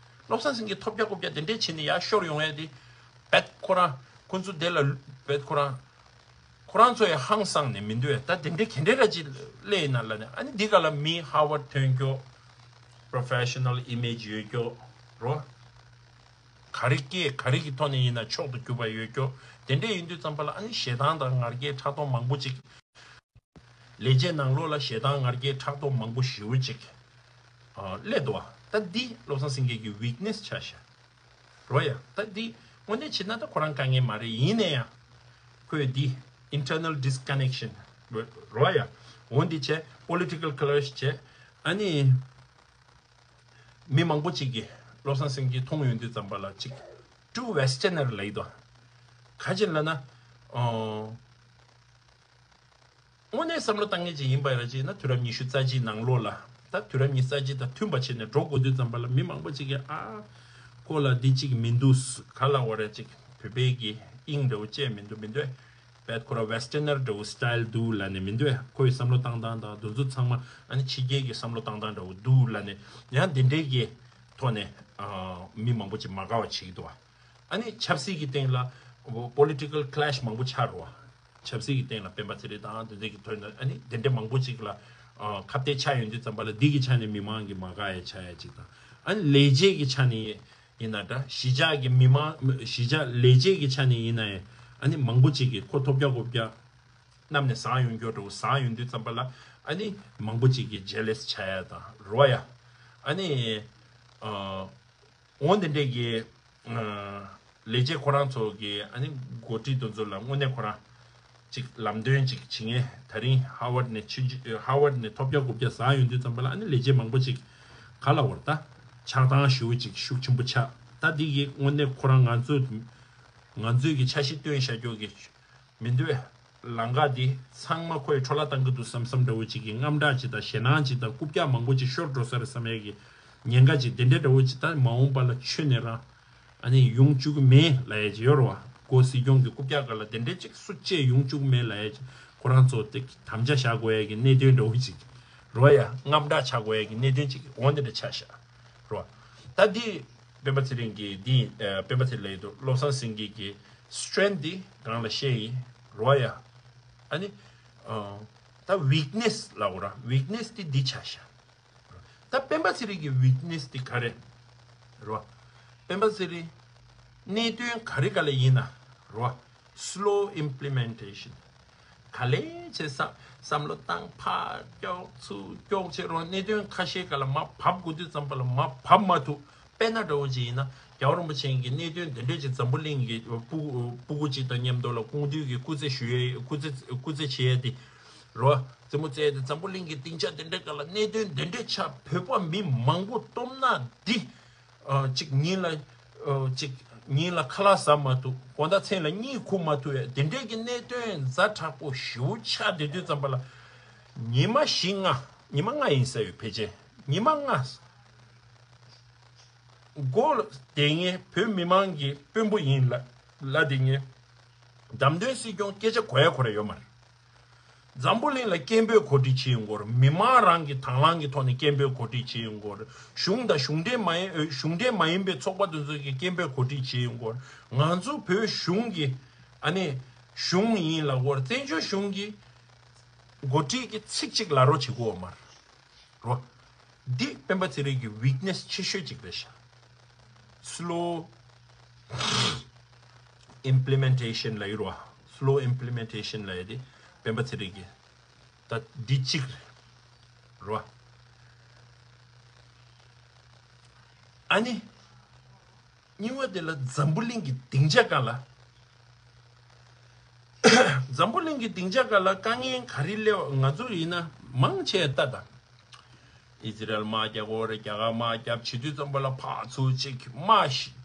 བློ་བཟང་སེང་གེ་ཐོབ་རྒྱག་རྐུབ་རྒྱག་དེ་འདྲས་བྱས་ནས་ཡར་ཤོར་ཡོང་ཡ་དེ། བེད་ཁོ་རང་ཁོ་ཚོ་དེ་ལ་བེད་ཁོ་རང་ཁོ་རང་ཚོ་ཡང་ཧང་སངས་ནས་མི་འདུག་ད་དེ་འདྲའི་ག་འདྲའི་ར་ཅིག་སླེབས་ཡིན་ན་ལབ་ནས། ཨ་ནི་འདི་ག་ལ་མི་ཧར་ཝརཌ་ཐོན་རྒྱུ། པོ་རོ་ཕེ་ཤ་ནལ་ཨི་མེཇ་ཡོད་རྒྱུ་རོ། ག་རེ་སྐད་ག་རེ་གི་ཐོག་ནས་ཡིན་ན་མཆོག་ཏུ་གྱུར་པ་ཡོད་རྒྱུ། དེ་འདྲས་ཡིན་དུས་ཙམ་པ་ལ། ཨ་ནི་ཞེ་སྡང་དང་ང་རྒྱལ་ཕྲག་དོག་མང་པོ་ཅིག་ལས་བྱེད་ནང་ལོགས་ལ་ཞེ་སྡང་ང་རྒྱལ་ཕྲག་དོག་མང་པོ་ཞེ་པོ་ཅིག་ཨ། སླེབས་འདུག་བ། ད་འདི་བློ་བཟང་སེང་གེ་གི་ཝིག་ནེ་སི་ཆགས་ཤག་རོ་ཡ། ད་འདི་དངོས་གནས་བྱས་ན་ད་ཁོ་རང་དཀའ་ངལ་མ་རེད། ཡིན་ན་ཡང་ཁོས་འདི་ཨིན་ཊར་ནལ་ཌིས་ཀ་ནེག་ཤན་རོ་ཡ། འོ་འདི་བྱས། པོ་ལི་ཊི་ཀལ་ཀི་ལེཤ་བྱས། ཨ་ནི་མི་མང་པོ་ཅིག་གིས་བློ་བཟང་སེང་གེ་མཐོང་ཡོང་དུས་ཙམ་པ་ལ་ཅིག་ཊུ་ཝེ་སི་ཊར་ནར་ལབ་ཀྱི་འདུག་ག་ཅི་ལབ་ན། ཨོ། དངོས་གནས་བསམ་བློ་བཏང་མཁན་ཅིག་ཡིན་པ་ར་ཅིག་ན། དུས་རབས་ཉི་ཤུ་རྩ་གཅིག་ནང་ལོགས་ལ། ད་དུས་རབས་ཉི་ཤུ་རྩ་གཅིག་དང་མཐུན་པ་བྱས་ནས་འགྲོ་དགོས་དུས་ཙམ་པ་ལ། མི་མང་པོ་ཅིག་གིས་ཨ་ཁོ་ལ་འདི་གཅིག་མི་འདུག་ག་ལབ་དགོས་རེད། ཅིག་བོད་པའི་གི་དབྱིངས་འདྲ་བོ་བཅས་མི་འདུག་མི་འདུག་བེད་ཁོ་ར་ཝེ་སི་ཊར་ནར་འདྲ་བོ་སི་ཊལ་འདུག་ལབ་ནས་མི་འདུག་ཁོའི་བསམ་བློ་བཏང་སྟངས་དང་དེ་ཚོ་ཚང་མ། ཨ་ནི་ཕྱི་རྒྱལ་གྱི་བསམ་བློ་བཏང་སྟངས་འདྲ་བོ་འདུག་ལབ་ནས། ཡང་འདི་འདྲའི་གི་ཐོག་ནས་ཨ་མི་མང་པོ་ཅིག་མ་དགའ་བ་བྱེད་ཀྱི་འདུག་ཨ་ནི་ཆབ་སྲིད་ཀྱི་སྟེང་ལ་པོ་ལི་ཊི་ཀལ་ཀི་ལེཤ་མང་པོ་ཆགས་རེད་བ། ཆབ་སྲིད་ཀྱི་སྟེང་ལ་སྤེན་པ་ཚེ་རིང་དང་དེ་འདྲ་གི་ཐོག་ནས། ཨ་ནི་དེ་འདྲ་མང་པོ་ཅིག་ལ་ཨ་ཁ་གཏད་ཆགས་ཡོང་དུས་ཙམ་པ་ལ། འདི་གི་ཆ་ནས་མི་མང་གི་མ་དགའ་ཡ་ཆགས་ཡ་ཅིག་དང་། ཨ་ནི་ལས་བྱེད་ཀྱི་ཆ་ནས་ཡིན་ན་འདྲ། གཞིས་ཆགས་ཀྱི་མི་མང་། གཞིས་ཆགས་ལས་བྱེད་ཀྱི་ཆ་ནས་ཡིན་ན་ཡང་། ཨ་ནི་མང་པོ་ཅིག་གིས་ཁོ་ཐོབ་རྒྱག་རྐུབ་རྒྱག་གནམ་ནས་ཟག་ཡོང་རྒྱུ་འདྲ་བོ་ཟག་ཡོང་དུས་ཙམ་པ་ལ། ཨ་ནི་མང་པོ་ཅིག་གིས་ཇེ་ལེ་སི་ཆགས་ཡ་དང་རེད་བ་ཡ། ཨ་ནི་ཨ་འོ་འདི་འདྲས་ཀྱི་ཨ་ལས་བྱེད་ཁོ་རང་ཚོ་གི་ཨ་ནི་འགོ་ཁྲིད་དེ་ཚོ་ལ་དངོས་གནས་ཁོ་རང་ཅིག་ལམ་སྟོན་ཅིག་བྱེད་མཁན། ད་རིང་ཧར་ཝརཌ་ནས་ཕྱིན་ཅི་ཧར་ཝརཌ་ནས་ཐོབ་རྒྱག་རྐུབ་རྒྱག་ཟག་ཡོང་དུས་ཙམ་པ་ལ། ཨ་ནི་ལས་བྱེད་མང་པོ་ཅིག་ག་ལབ་དགོས་རེད། ད་ཆགས་སྡང་ཞེ་པོ་ཅིག་ཤུགས་ཆེན་པོ་ཆགས། ད་འདི་གི་དངོས་གནས་ཁོ་རང་ང་ཚོ་ང་ཚོའི་གི་འཆར་གཞི་བཏོན་བཞག་རྒྱུ་གི་མི་འདུག་བས། ལམ་ཁ་འདི་ཚང་མ་ཁོས་འཕྲོ་བརླག་བཏང་གི་འདུག་བསམ་བསམ་འདྲ་བོ་ཅིག་གི་དངངས་སྐྲག་ཅིག་དང་ཞེད་སྣང་ཅིག་དང་། རྐུབ་བཀྱག་མང་པོ་ཅིག་ཤོར་འགྲོ་ས་རེད་བསམ་ཡས་ཀྱི་ཉེན་ཁ་ཅིག་དེ་འདྲ་འདྲ་བོ་ཅིག་ད་མ་འོངས་པ་ལ་ཁྱོན་ནས་རང་ཨ་ནི་ཡོང་བཅུག་གི་མེད་ལབ་ཡས་ཅིག་ཡོད་རེད་བ། སྒོ་སྲིད་སྐྱོང་གི་རྐུབ་བཀྱག་སྒང་ལ་དེ་འདྲ་ཅིག་སུ་གཅིག་ཡོང་བཅུག་གི་མེད་ལབ་ཡས་ཅིག་ཁོ་རང་ཚོ་དེ་དམ་བཅའ་བཞག་དགོས་ཡས་ཀྱི་གནད་དོན་འདྲ་བོ་ཅིག་རེད་བ་ཡ། དངངས་སྐྲག་ཆགས་དགོས་ཡས་ཀྱི་གནད་དོན་ཅིག་འོ་འདི་འདྲ་ཆགས་ཤག་རེད་བ། ད་འདི་སྤེན་པ་ཚེ་རིང་གིས་འདི་ཨ་སྤེན་པ་ཚེ་རིང་ལབ་ཡས་འདུག་བློ་བཟང་སེང་གེ་གི་སི་ཊེ་རེང་ཐི་འདི་སྒང་ལ་བཤད་ཡིན་རེད་བ་ཡ། ཨ་ནི་ཨ་ད་ཝིག་ནེ་སི་ལབ་དགོས་ར། ཝིག་ནེ་སི་འདི་འདི་ཆགས་ཤག་ད་སྤེན་པ་ཚེ་རིང་གི་ཝིག་ནེ་སི་འདི་ག་རེ་རེད་བ། སྤེན་པ་ཚེ་རིང་གནད་དོན་ག་རེ་ག་ལ་ཡིན་ན་རེད་བ། སི་ལོ་ཨིམ་པི་ལི་མེན་ཊེ་ཤན། ག་ལེ་བྱས་བསམ་བསམ་བློ་བཏང་། ཕར་ཀྱོག་ཚུར་ཀྱོག་བྱས་རོགས། གནད་དོན་ཁ་ཤས་སྒང་ལ་མར་བབས་དགོས་དུས་ཙམ་པ་ལ་མར་བབས་མ་ཐུབ། དཔེར་ན་འདྲ་བོ་ཅིག་ཡིན་ན། རྒྱལ་བ་རིན་པོ་ཆེ་གི་གནད་དོན་འདི་འདྲས་ཅིག་འཛམ་བུ་གླིང་གི་སྤུ་སྤུ་གུ་ཅིག་དང་མཉམ་དུ་ལ་སྐུ་མདུན་གྱི་སྐུ་ཚེ་ཞུ་ཡས། སྐུ་ཚེ་སྐུ་ཚེ་བྱེད་ཡས་དེ་རོ། རྩེད་མོ་རྩེ་ཡས་དེ། འཛམ་བུ་གླིང་གི་སྡིངས་ཆ་འདི་འདྲས་སྒང་ལ་གནད་དོན་འདི་འདྲས་ཆགས། བོད་པ་མི་མང་པོ་སྟོབས་ན་འདི་ཨ་ཅིག་ཉིན་ལ་ཨ་ཅིག་ཉིན་ལ་ཁ་ལག་ཟ་མ་ཐུབ། དགོང་དག་མཚན་ལ་གཉིད་ཁུག་མ་ཐུབ་ཡས། དེ་འདྲས་ཀྱི་གནད་དོན་ཛ་དྲག་པོ་ཞེ་པོ་ཆགས་བསྡད་དུས་ཙམ་པ་ལ། ཉི་མ་བཞི་ལྔ། ཉི་མ་ལྔ་ཡིན་ས་ཡོད་ཕལ་ཆེར། ཉི་མ་ལྔ་སྒོ་བསྡད་མཁན་བོད་མི་མང་གི་དཔོན་པོ་ཡིན་ལབ་ལབ་བསྡད་མཁན་བདམས་ཐོན་སྲིད་སྐྱོང་སྐད་ཆ་གོ་ཡ་གོ་ར་ཡོད་མ་རེད། འཛམ་བུ་གླིང་ལ་སྐད་འབོད་གོ་སྒྲིག་བྱེད་ཡོང་གི་ཡོད་རེད། མི་མང་རང་གི་དང་བླངས་ཀྱི་ཐོག་ནས་སྐད་འབོད་གོ་སྒྲིག་བྱེད་ཡོང་གི་ཡོད་རེད། གཞུང་དང་གཞུང་འབྲེལ་མ་ཡིན་ཨ་གཞུང་འབྲེལ་མ་ཡིན་པའི་ཚོགས་པ་དེ་ཚོ་གིས་སྐད་འབོད་གོ་སྒྲིག་བྱེད་ཡོང་གི་ཡོད་རེད། ང་ཚོ་བོད་གཞུང་གི་ཨ་ནི་གཞུང་ཡིན་ལབ་ཀྱི་ཡོད་རེད། བཙན་བྱོལ་གཞུང་གི་འགོ་ཁྲིད་ཀྱིས་ཚིག་གཅིག་ལབ་རོགས་བྱེད་ཀྱི་ཡོད་མ་རེད། རོ། འདི་སྤེན་པ་ཚེ་རིང་གི་ཝིག་ནེ་སི་ཆེ་ཤོས་གཅིག་རེད་ཤག་སི་ལོ་ཨིམ་པི་ལི་མེན་ཊེ་ཤན་ལབ་ཡོད་རེད་བ། སི་ལོ་ཨིམ་པི་ལི་མེན་ཊེ་ཤན་ལབ་ཡ་དེ་སྤེན་པ་ཚེ་རིང་གི་ད་འདི་གཅིག་རེད་བ། ཨ་ནི། གཉིས་པ་དེ་ལ་འཛམ་བུ་གླིང་གི་སྡིངས་ཆ་སྒང་ལ། འཛམ་བུ་གླིང་གི་སྡིངས་ཆ་སྒང་ལ་དཀའ་ངལ་ག་རེ་སླེབས། ང་ཚོ་ཡིན་ན་མང་ཆེ་ལྟ་དང་། ཨི་ཛི་རལ་དམག་རྒྱག་གི་ཡོད་རེད། རྒྱ་གར་དམག་རྒྱབ་བྱེད་དུས་ཙམ་པ་ལ་ཕར་ཚུར་ཅིག་དམག་ཤི།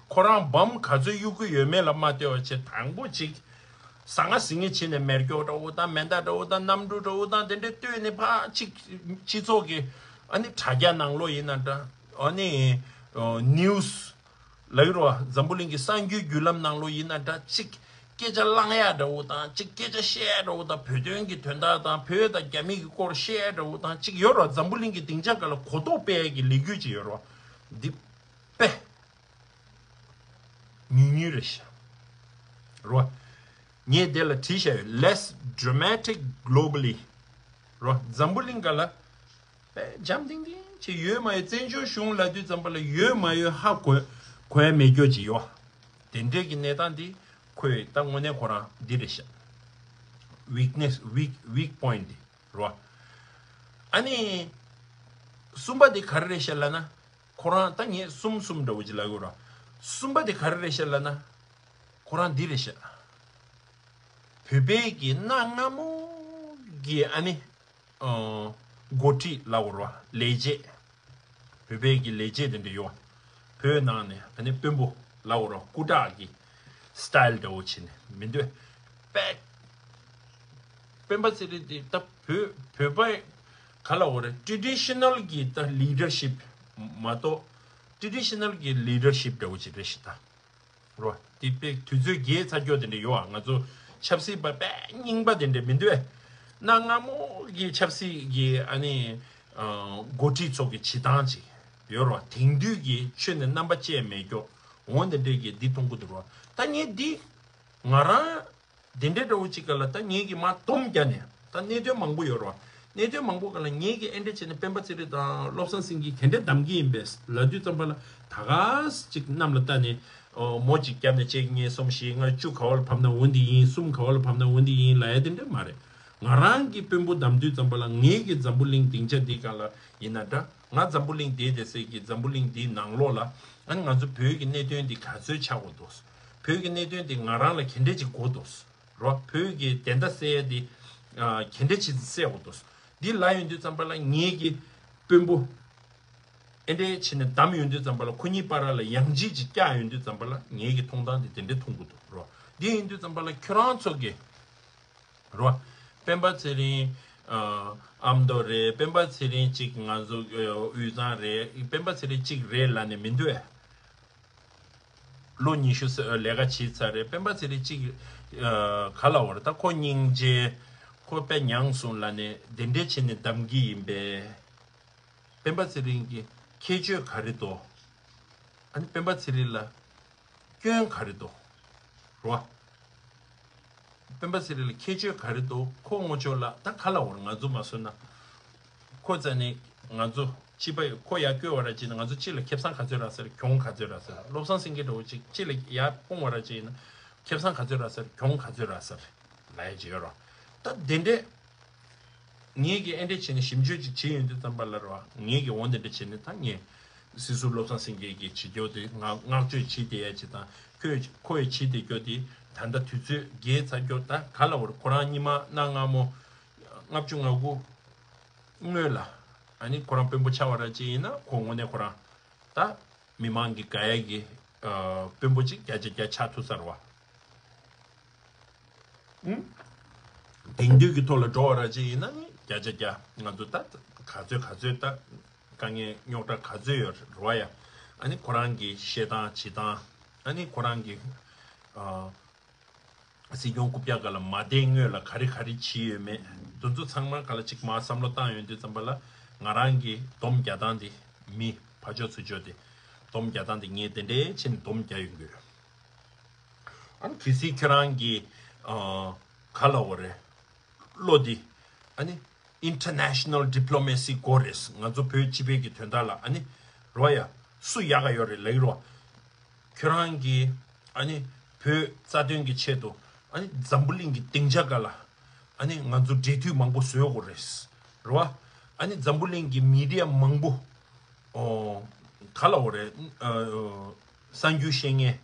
ཁོ་རང་བམ་ག་ཚོད་གཡུག་གི་ཡོད་མེད་ལ་མ་ལྟོས་པ་བྱས། དང་པོ་ཅིག་ ཟ་ང་ཟིང་ངེ་བྱས་ནས་མེ་སྒྱོགས་འདྲ་བོ་དང་མེ་མདའ་འདྲ་བོ་དང་གནམ་གྲུ་འདྲ་བོ་དང་དེ་འདྲས་བཏོན་ནས་ཕར་གཅིག་སྤྱི་ཚོགས་ཀྱི་ཨ་ནི་དྲ་རྒྱ་ནང་ལོགས་ཡིན་ན་འདྲ། ཨ་ནི་ནིའུ་སི་ལབ་ཀྱི་རེད་བ། འཛམ་བུ་གླིང་གི་གསར་འགྱུར་བརྒྱུད་ལམ་ནང་ལོགས་ཡིན་ན་འདྲ། གཅིག་སྐད་ཆ་བླང་ཡ་འདྲ་བོ་དང་གཅིག་སྐད་ཆ་བཤད་ཡ་འདྲ་བོ་དང་བོད་དོན་གྱི་དོན་དག་དང་བོད་དང་རྒྱ་མི་གི་སྐོར་བཤད་ཡ་འདྲ་བོ་དང་གཅིག་ཡོད་རེད་བ། འཛམ་བུ་གླིང་གི་སྡིངས་ཆ་སྒང་ལ་གོ་རྟོགས་སྤེལ་ཡ་གི་ལས་འགུལ་ཅིག་ཡོད་རེད་བ། འདི་དཔེ་ཉུང་ཉུང་རེད་ཤག་རེད་བ། ངས་དེ་ལ་བྲིས་བཞག་ཡོད། Less dramatic globally། རེད་བ། འཛམ་བུ་གླིང་སྒང་ལ་དཔེ་འཇམ་ཐིང་ཐིང་ཅིག་ཡོད་མ་ཡོད། བཙན་བྱོལ་གཞུང་ལབ་དུས་ཙམ་པ་ལ་ཡོད་མ་ཡོད་ཧ་གོ་གོ་ཡ་མེད་རྒྱུ་ཅིག་ཡོད། དེ་འདྲས་ཀྱི་གནས་སྟངས་འདི་ཁོས་ད་དངོས་གནས་ཁོ་རང་འདི་རེད་ཤག weakness weak weak point འདི་རེད་བ། ཨ་ནི་གསུམ་པ་འདི་ག་རེ་རེད་ཤག་ལབ་ན། ཁོ་རང་ད་ངས་གསུམ་གསུམ་འདྲ་བོ་ཅིག་ལབ་ཡོད་ར། གསུམ་པ་འདི་ག་རེ་རེད་ཤག་ལབ་ན། ཁོ་རང་འདི་རེད་ཤག་བོད་པའི་གི་གནའ་སྔ་མོ་གི་ཨ་ནི་ཨ་འགོ་ཁྲིད་ལབ་དགོས་རེད་བ། ལས་བྱེད། བོད་པའི་གི་ལས་བྱེད་དེ་འདྲ་ཡོད། བོད་ནང་ནས་ཨ་ནི་དཔོན་པོ་ལབ་དགོས་རེད་བ། སྐུ་དྲག་གི་སི་ཊའིལ་འདྲ་བོ་བྱས་ནས་མི་འདུག་པས། སྤེན་པ་ཚེ་རིང་དེ་ད་བོད་བོད་པ་ག་ལབ་དགོས་རེད། ཊི་རེ་ཌི་ཤི་ནལ་གི་ད་ལི་ཌར་ཤིབ་མ་གཏོགས། ཊི་རེ་ཌི་ཤི་ནལ་གི་ལི་ཌར་ཤིབ་འདྲ་བོ་ཅིག་རེད་ཤག་ད། རོ། དེ་དཔེ་དུས་ཚོད་རྒྱས་ཚར་རྒྱུ་དེ་འདྲ་ཡོད་ཨ། ང་ཚོ་ཆབ་སྲིད་པ་དཔེ་རྙིང་པ་དེ་འདྲ་མི་འདུག་ཨེ། གནའ་སྔ་མོ་གི་ཆབ་སྲིད་ཀྱི་ཨ་ནི་ཨ་འགོ་ཁྲིད་ཚོ་གི་བྱེད་སྟངས་ཅིག་ཡོད་རོ། དེང་དུས་ཀྱི་ཆོས་ནས་རྣམ་པ་བཅད་མེད་རྒྱུ་འོ་དེ་འདྲས་ཀྱི་འདི་མཐོང་གི་འདུག་རོ། ད་ངས་འདི་ང་རང་དེ་འདྲའི་འདྲ་བོ་ཅིག་ག་ལ་ད་ངེད་ཀྱིས་མར་སྡོམ་རྒྱག་ནས་ད་གནད་དོན་མང་པོ་ཡོད་རེད་བ། གནད་དོན་མང་པོ་ག་ལ་ངེད་ཀྱིས་ཨེ་འདྲ་བྱས་ནས་སྤེན་པ་ཚེ་རིང་དང་བློ་བཟང་སེང་གེ་ག་འདྲ་གདམ་གྱི་ཡིན་པས་ལབ་དུས་ཙམ་པ་ལ་ད་ག་ཅིག་གནམ་ལ་བལྟ་ནས་ཨོ་མོ་གཅིག་བརྒྱབ་ནས་གཅིག་གཉིས་གསུམ་བཞི་ལྔ་བཅུ་ག་བ་ལ་བབས་ན་འོ་འདི་ཡིན། གསུམ་ག་བ་ལ་བབས་ན་འོ་འདི་ཡིན་ལབ་ཡ་དེ་འདྲ་མ་རེད། ང་རང་གི་དཔོན་པོ་གདམ་དུས་ཙམ་པ་ལ་ངེད་ཀྱི་འཛམ་བུ་གླིང་སྡིངས་ཆ་འདི་ག་ལ་ཡིན་ན་འདྲ། ང་འཛམ་བུ་གླིང་འདིའི་སྡེ་ཚན་གྱི་འཛམ་བུ་གླིང་འདིའི་ནང་ལོགས་ལ་ཨ་ནི་ང་ཚོ་བོད་ཀྱི་གནད་དོན་འདི་ག་ཚོད་ཆགས་དགོས་འདུག་བོད་ཀྱི་གནད་དོན་འདི་ང་རང་ལ་ག་འདྲས་ཅིག་དགོས་འདུག་རོ། བོད་ཀྱི་བདེན་མཐའ་གསལ་ཡས་འདི་ཨ་ག་འདྲས་ཅིག་གསལ་དགོས་འདུག་འདི་ལ་ཡོང་དུས་ཙམ་པ་ལ་ངེད་ཀྱི་དཔོན་པོ་ཨེ་འདྲས་བྱས་ནས་བདམས་ཡོང་དུས་ཙམ་པ་ལ་ཁོ་གཉིས་བར་ལ་ཡང་ལྗིད་ཅིག་བཀྱག་ཡོང་དུས་ཙམ་པ་ལ་ངེད་ཀྱི་མཐོང་སྟངས་འདི་དེ་འདྲས་མཐོང་གི་འདུག་རོ། འདི་ཡིན་དུས་ཙམ་པ་ལ་ཁྱོད་རང་ཚོ་གི་རོ། སྤེན་པ་ཚེ་རིང་ཨ་ཨ་མདོ་རེད། སྤེན་པ་ཚེ་རིང་གཅིག་ང་ཚོ་ཨ་དབུས་གཙང་རེད། སྤེན་པ་ཚེ་རིང་གཅིག་རེད་ལབ་ནས་མི་འདུག་ཨེ། ལོ་ཉི་ཤུ་ཙམ་ལས་ཀ་བྱས་ཚར་རེད། སྤེན་པ་ཚེ་རིང་གཅིག་ཨ་ག་ལབ་དགོས་རེད། ད་ཁོ་སྙིང་རྗེ། ཁོ་དཔེ་མྱངས་སོང་ལབ་ནས་དེ་འདྲས་བྱས་ནས་གདམ་གྱི་ཡིན་པས། སྤེན་པ་ཚེ་རིང་གི་ཁྱད་ཆོས་ག་རེ་འདུག་ཨ་ནི་སྤེན་པ་ཚེ་རིང་ལ་སྐྱོན་ག་རེ་འདུག་རོ། སྤེན་པ་ཚེ་རིང་ལ་ཁྱད་ཆོས་ག་རེ་འདུག་ཁོ་ངོ་ཅོག་ལ་ད་ག་ལབ་དགོས་རེད། ང་ཚོ་མ་བཟོས་ན་ཁོ་རྩ་ནས་ང་ཚོ་སྤྱི་པ་ཁོ་ཡར་བསྐྱོད་པ་ར་བྱས་ན་ང་ཚོ་སྤྱི་ལ་ཁེ་བཟང་ག་ཚོད་རག་ས་རེད། གྱོང་ག་ཚོད་རག་ས་རེད། བློ་བཟང་སེང་གེ་འདྲ་བོ་ཅིག་སྤྱི་ལ་ཡར་སྤུངས་པ་ར་བྱས་ན་ཁེ་བཟང་ག་ཚོད་རག་ས་རེད། གྱོང་ག་ཚོད་རག་ས་རེད་ལབ་ཡ་ཅིག་ཡོད་རོ། ད་དེ་འདྲས། ངེད་ཀྱིས་ཨེ་འདྲས་བྱས་ནས་ཞིབ་འཇུག་ཅིག་བྱེད་ཡོང་དུས་ཙམ་པ་ལ་རོ། ངེད་ཀྱིས་འོ་འདི་འདྲ་བྱས་ནས་ད་ངས་སྲིད་ཟུར་བློ་བཟང་སེང་གེ་གིས་བྱེད་རྒྱུ་དེ་ང་བསྔགས་བརྗོད་བྱེད་བསྡད་ཡ་ཅིག་དང་ཁོས་ཁོ་ཡི་བྱེད་བསྡད་རྒྱུ་དེ་ད་ལྟ་དུས་ཚོད་རྒྱས་ཚར་རྒྱུ་ད་ག་ལབ་དགོས་རེད། ཁོ་རང་སྔོན་མ་གནའ་སྔ་མོ་ལྔ་བཅུ་ང་དགུ་སྔོན་ལ་ཨ་ནི་ཁོ་རང་དཔོན་པོ་ཆགས་པ་ར་ཅིག་ཡིན་ན་ཁོ་དངོས་གནས་ཁོ་རང་ད་མི་མང་གི་དགའ་ཡ་གི་ཨ་དཔོན་པོ་ཅིག་བརྒྱ་ཆ་བརྒྱ་ཆགས་ཐུབ་ས་རེད་བ། དེང་དུས་ཀྱི་ཐོག་ལ་འགྲོ་བ་ར་ཅིག་ཡིན་ན་ནི་བརྒྱ་ཆ་བརྒྱ་ང་ཚོ་ད་ག་ཚོད་ག་ཚོད་ད་དཀའ་ངལ་རྙོག་དྲ་ག་ཚོད་ཡོད་རེད་བ་ཡ། ཨ་ནི་ཁོ་རང་གི་བཤད་སྟངས་བྱེད་སྟངས་ཨ་ནི་ཁོ་རང་གི་ཨ་སྲིད་སྐྱོང་རྐུབ་བཀྱག་སྒང་ལ་མ་བསྡད་སྔོན་ལ་ག་རེ་ག་རེ་བྱས་ཡོད་མེད་དེ་ཚོ་ཚང་མ་ག་ལ་ཅིག་མར་བསམ་བློ་བཏང་ཡོང་དུས་ཙམ་པ་ལ་ང་རང་གི་སྡོམ་རྒྱག་སྟངས་དེ་མི་ཕར་ཕྱོགས་ཚུར་ཕྱོགས་དེ་སྡོམ་རྒྱག་སྟངས་དེ་ངས་དེ་འདྲའི་བྱས་ནས་སྡོམ་རྒྱག་ཡོང་གི་ཡོད། ཨ་ནི་གལ་སྲིད་ཁྱེད་རང་གི་ཨ་ག་ལབ་དགོས་རེད། བློ་འདི་ཨ་ནི་International Diplomacy དགོས་རེད། ང་ཚོ་བོད་སྤྱི་པའི་གི་དོན་དག་ལ་ཨ་ནི་རོ་ཡ་སུ་ཡག་ག་ཡོད་རེད་ལབ་ཀྱི་རོ། ཁྱོད་རང་གི་ཨ་ནི་བོད་རྩ་དོན་གི་ཆེད་དུ་ཨ་ནི་འཛམ་བུ་གླིང་གི་སྡིངས་ཆ་སྒང་ལ་ཨ་ནི་ང་ཚོ་འབྲེལ་མཐུད་མང་པོ་བཟོ་དགོས་རེད། རེད་བ། ཨ་ནི་འཛམ་བུ་གླིང་གི་མི་ཌི་ཡ་མང་པོ་ཨོ་ག་ལབ་དགོས་རེད། ཨ་གསར་འགྱུར་བཤད་མཁན་